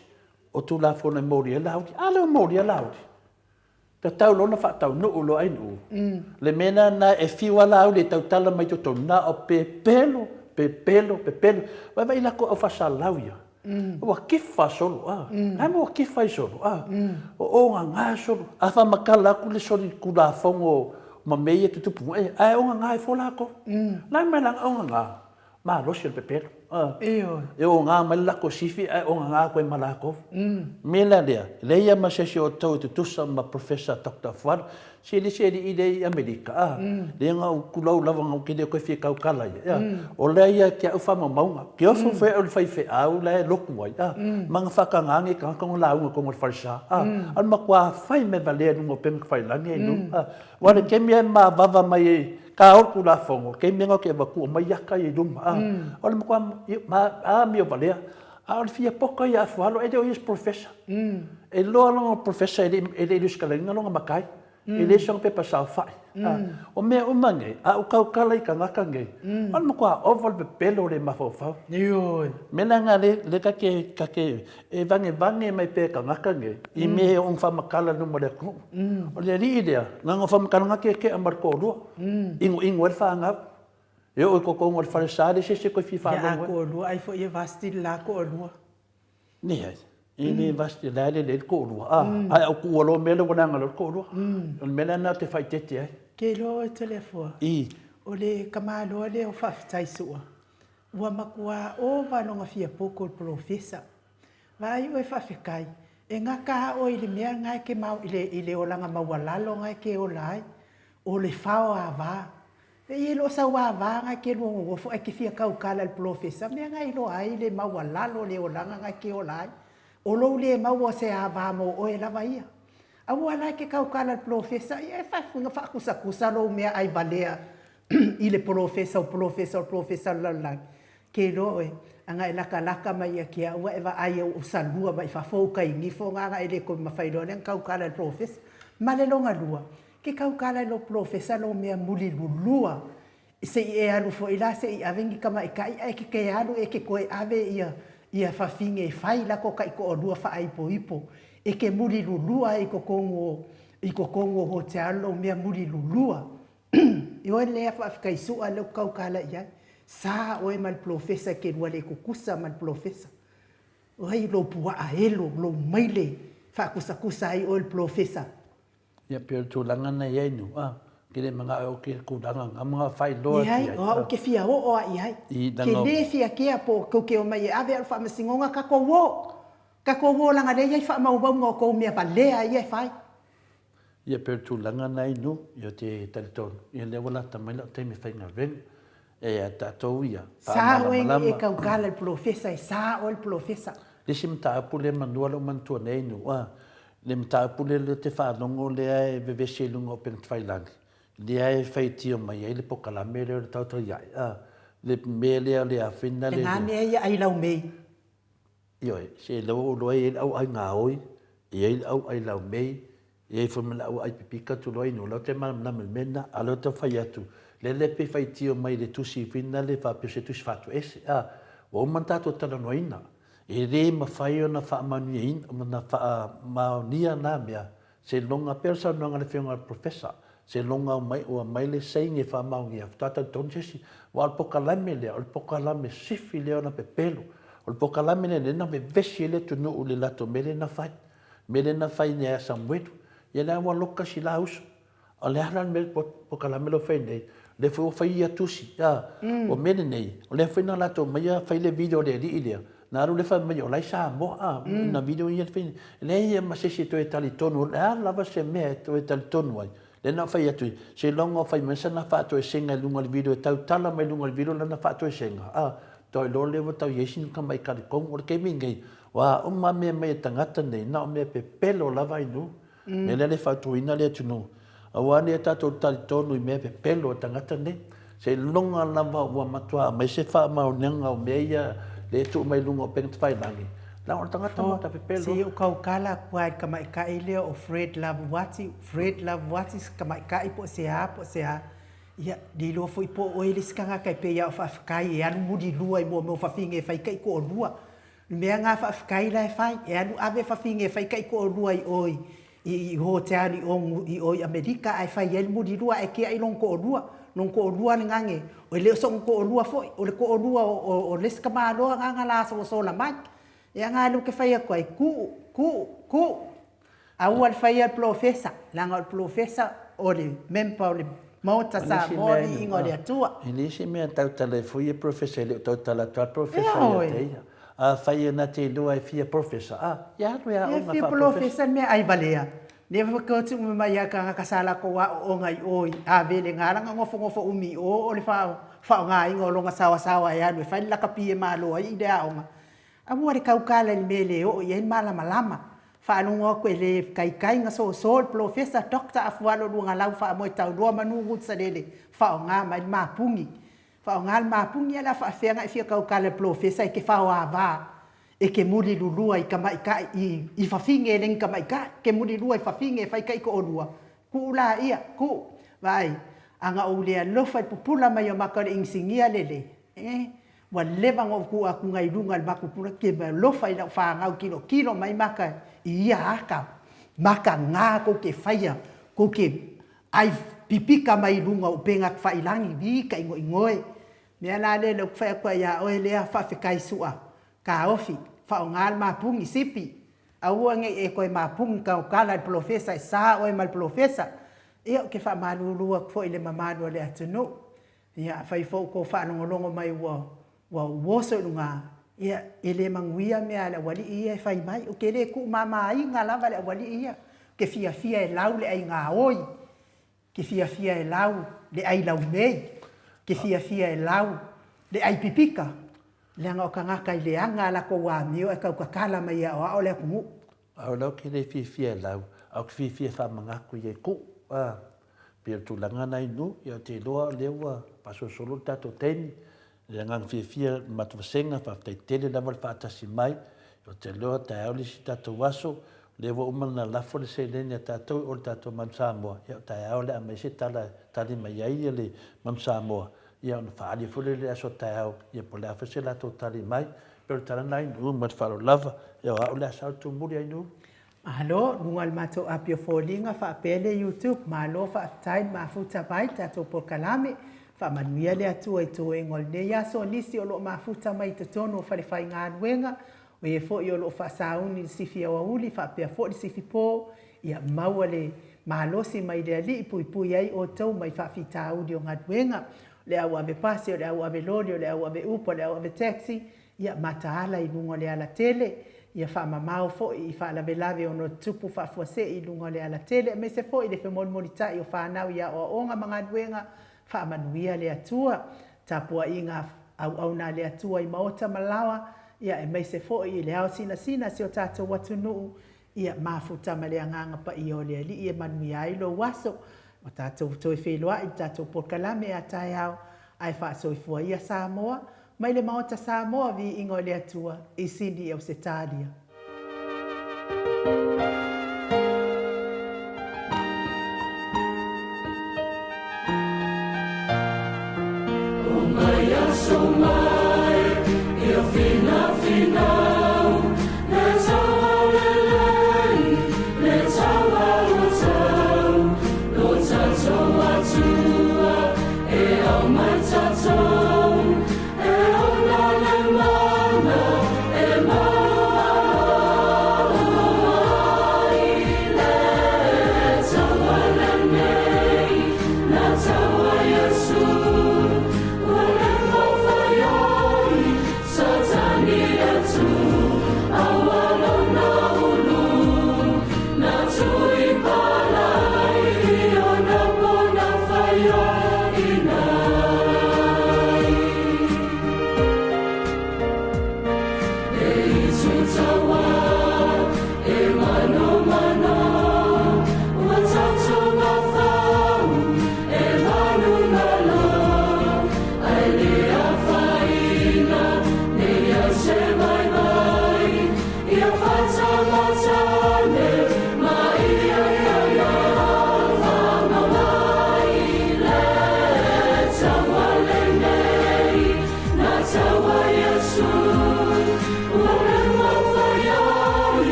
o Tulafono e molia ai Laauli? A lea ua molia Laauli. Tatau loa ona faataunuu loa ai nuu. Le mea la lena e fiu lava Laauli e tautala mai totonu, na o pepelo, pepelo, pepelo. Vaai i latou au faasalalau ia, ua kifa solo a. O le a le mea ua kifa ai solo a? Ua ogaga solo. A faamatala atu le solitulafono ma mea ia e tutupu mai, ae ogaga ai fua latou. O le a le mea la e ogaga? Malosi o le pepelo. E oga mai le latou sifi ae ogaga atu ai ma latou. O le mea la lea, e leai lava ma se isi o outou e tutusa ma Professor Doctor Fualu, se le isi alii lea i Amerika, a, lea na ou tulou lava ou te le toe fia tautala i ai, a, o lea ia te au faamaumauga. Ke ofo foi au i le faifeau la e lotu ai, a, ma na faataga nei tagata ona lauga i totonu o le falesa, a, a o le matua fai mea valea i luga o upega tafailagi e nuu, a. Aua o le taimi lava e mavava mai ai, ta o le Tulafono, o le taimi lena ou te avatu aumai ata ia i luma, a. O le matua amio valea. A o le fia poka ia Afualo, e le o ia se Professor. E iloa lona Professor e le i lusitalaina lona matai. E leai sona pepa saofai. O mea uma nei, a ou tautala i tagata nei, o le matua ova o le pepelo o le mafaufau. Ioe. Mea la lena lea ta te e vangevange mai pea e tagata nei i mea e ono faamatala i luma o le atunuu. O le alii lea, na ona faamatalaga keke'a ma le toalua, inoino ai le fanau. E oo i totonu o le falesa, leai se isi e toe fia faalogo ai. Ia a toalua ai foi e varsity le la toalua. Leai, e le varsity, o la e lelei le toalua, a, ae a ou tuua loa mea lea ua leaga loa le toalua. O le mea la lena ou te faaeteete ai. Ke iloa oe Toleafoa, o le tamaloa lea o Faafetai Sua, ua matua ova lona fia poto i le polofesa. Vaai oe faafetai, e gata a oe i le mea lena e te i le olaga maualalo lena e te ola ai, o le fao ava. E i lo sau ava lena e te lua nonofo ae te fia tautala i le polofesa, mea lena e iloa ai le maualalo o le olaga lena e te ola ai. O lou le maua o se ava mo oe lava ia. Aua la e te tautala i le polofesa, ia e faakusakusa lou meaai valea i le polofesa o polofesa o polofesa o le lalolagi, ke iloa oe, ana e latalata mai ia te au a e vaai au o salua mai fafo ou kainifo na ana e le toe mafai loa lea ona tautala i le polofesa. Ma le lona lua, ke tautala i lou polofesa lou mea muli lulua se i e alu foi la se i ave ni tamaitai ae ke ke alu e ke toe ave ia ia fafine e fai lako taitoalua faaipoipo e ke muli lulua ai i totonu o i totonu o hotel lou mea muli lulua. Ioe lea faafetai sua lea ou tautala i ai. Sa oe ma le polofesa e te lua le tutusa ma le polofesa. Oi lou puaa elo, lou maile faakusakusa ai oe le polofesa. Ia pei o le tulaga na i ai nu, a, ke le manao e oki le tulaga na, manao e faailoa atu i ai. Leai, o au ke fia oo a i ai. Ke le fia kea po o kou ke omai e ave au le faamasinoga, tatou o. Tatou o leaga lea e i ai faamaumauga o kou mea valea ia e fai. Ia pei o le tulaga na inu, ia ou te talitonu, ia lea ua lata mai lau taimi faigaluega. E a tatou ia, Sa oe e tautala i le polofesa, e sa oe le polofesa. Le isi mataupu lea manatua lea ua manatua nei inu, a, le mataupu lea ou te faalogo lea e vevesi ai i luga o upega tafailagi, lea e faitio mai ai le pokalame lea o le tautaiai, a, le mea lea o le afina le. Lena mea ia ai laumei. Ioe, se lea ua ou iloa e i ai le au ai gaoi, e i ai le au ai laumei, e i ai foi ma le au ai pipika tulou ai nuu, o lea ou te malamalama i le mea lena, a o lea ou te fai atu, lea la pei faitio mai i le tusi foi lena faapea o se tusi faatuese, a, ua uma ona tatou talanoaina, e le mafai ona faamanuiaina, ona faamaonia na mea. Seiloga pea le saunoaga a le Afioga i le Professor, seiloga mai ua aumai le saini e faamaonia, faatoa talitonu se isi. Aua o le pokalame lea, o le pokalame sifi lea ona pepelo. O le pokalame lea na vevesi ai le atunuu i le latou mea lea na fai. Mea lea na fai ia Samuelu. Ia lea ua loka si la uso. O le a la le mea pokalame lea ua fai nei? Lea foi ua fai ia tusi, a. O mea lenei, o lea foi na latou aumaia fai le video a le alii lea, na alu lea fai mai o la e i Samoa, a. Na video ia na fai, e leai ma se isi e toe talitonu, o le a lava se mea e toe talitonu ai. Lea na ou fai atu, seiloga o fai mai sana faatoesega i luga o le video e tautala mai luga o le video lana faatoesega, a. Tau iloa lea ua tau i ai sina tamai talitonu. O le taimi lenei, ua uma mea mai e tagata nei, na o mea pepelo lava ai nuu. Mea lea le fautuaina le atunuu, aua ne i tatou talitonu i mea pepelo a tagata nei. Seiloga lava ua matua aumai se faamaoniga o mea ia lea e tuu mai luga o upega tafailagi, leaga o le tagata matua pepelo. Se i ou kaukala aku lava i le tamaitai lea o Fred Lavuati, Fred Lavuati se tamaitai po o se a po o se a, ia, le iloa foi po o oe le isi tagata e pei lava o faafetai e alu mulilua i mua o mea o fafine e fai taitoalua. Le mea na faafetai la e fai, e alu ave fafine e fai taitoalua i o i hotel i o i o i Amerika ae fai ai le mulilua ae tiai lona toalua, lona toalua lena ne, e le o sona toalua foi, o le toalua o le isi tamaloa lena na la sosola mai. Ia na lea ou te fai atu ai, tuu, tuu, tuu. Aua le faia le polofesa, leaga o le polofesa o le member o le Maota Samoa viiga o le Atua. E leai se mea e tautala ai foi ia polofesa, e le o tautala atu lava le polofesa ia te ia. Afai e na te iloa e fia polofesa, a, ia alu e aoga faa-polofesa. E fia polofesa le mea ai valea. Lea foi ke tuu mai ia tagata sa latou aooga i o i Avele na ala na nofonofo umi i o o le faaaogaina o lona saoasaoa e alu e fai le lakapi e malo ai i le aoga. Aua le tautala i le mea e le oo i ai le malamalama. Faalogo atu e le taitai na soso le Polofesa Doctor Afualo Luagalau Faamoe Tauloa Manu Gutsalele faaaoga mai le mapuni. Faaaoga le mapuni a o le a faafefea ona e fia tautala i le Polofesa e te faoava e te mulilulua i tamaitai i i fafine e le ni tamaitai, e te mulilua i fafine e fai taitoalua. Tuu laia, tuu. Vaai, a na ou le alofa i le pupula mai o maka o le inisinia lelei, e, Ua leva ona ou tuu atu i luga i le matou pule, ke alofa i lau fanau tilotilo mai maka i ia ata, maka ga kou te faia, kou te ai pipika mai i luga o upega tafailagi, vi ka igoigoe. Mea la lea lea ou te fai atu ai ia oe lea, faafetai Su'a, taofi, faaaoga le mapuni, sipi, aua ne i e toe mapuni tautala i le polofesa, e sa oe ma le polofesa. Ia ou te faamalulu atu foi i le mamalu o le atunuu, Ia, afai foi ua tou faalogologo mai ua ua oso i luga, ia, e le manuia mea a le aualii ia e fai mai. Ou te le tuumamaina lava le aualii ia. Ou te fiafia e lau le ai gaoi, ou te fiafia e lau le ai laumei, ou te fiafia e lau le ai pipika, leaga o tagata i leaga a latou amio ae tautatala mai e aoao le atunuu. A o lea ou te le fiafia e lau, ae ou te fiafia e faamanatu i ai kuu, a. Pei o le tulaga lena i nuu, ia ou te iloa o lea ua faasolosolo le tatou taimi. I le agaga fiafia i le matou vasega, faafetai tele lava le faatasi mai. Ou te iloa taeao le isi tatou aso, o lea ua uma ona lafo le seleni a tatou i o i le tatou Manu Samoa, ia o taeao o le a aumai se tala e tali mai ai le Manu Samoa, ia ona faaali foi lea i le aso taeao, ia po o le a foi se latou tali mai. Pei o le tala lena Ainuu ma le faaaloalo lava. Ia o au le a sao le tumuli Ainuu. Malo, luga o le matou api o foliga faapea le YouTube, malo faafetai le mafuta mai tatou polokalame, faamanuia le Atua i toega o lenei aso, nisi o lo o mafuta mai i totonu o fale faigaluega, o e foi o lo o faasauni i le sifi aoauli faapea foi le sifi po, ia maua le malosi mai le Alii puipui ai outou mai faafitauli o galuega, o le au ave pasi, o le au ave loli, o le au ave upa, o le au ave taxi, Ia mataala i luga o le alatele, ia faamamao foi i faalavelave ono tutupu faafuasei i luga o le alatele, aemaise foi le femolimolitai o fanau i aoaoga ma galuega, faamanuia le Atua. Tapuaiga auauna a le Atua i maota ma laoa, ia aemaise foi i le ao sinasina a si o tatou atunuu, Ia mafuta ma le Agaga Paia o le Alii e manuia ai lou aso. Ua tatou toe feiloai i le tatou polokalame a taeao, ae faasoifua ia Samoa, mai le Maota Samoa, Viiga o le Atua, i Sini, Ausetalia. O mai aso mai, ia finafina.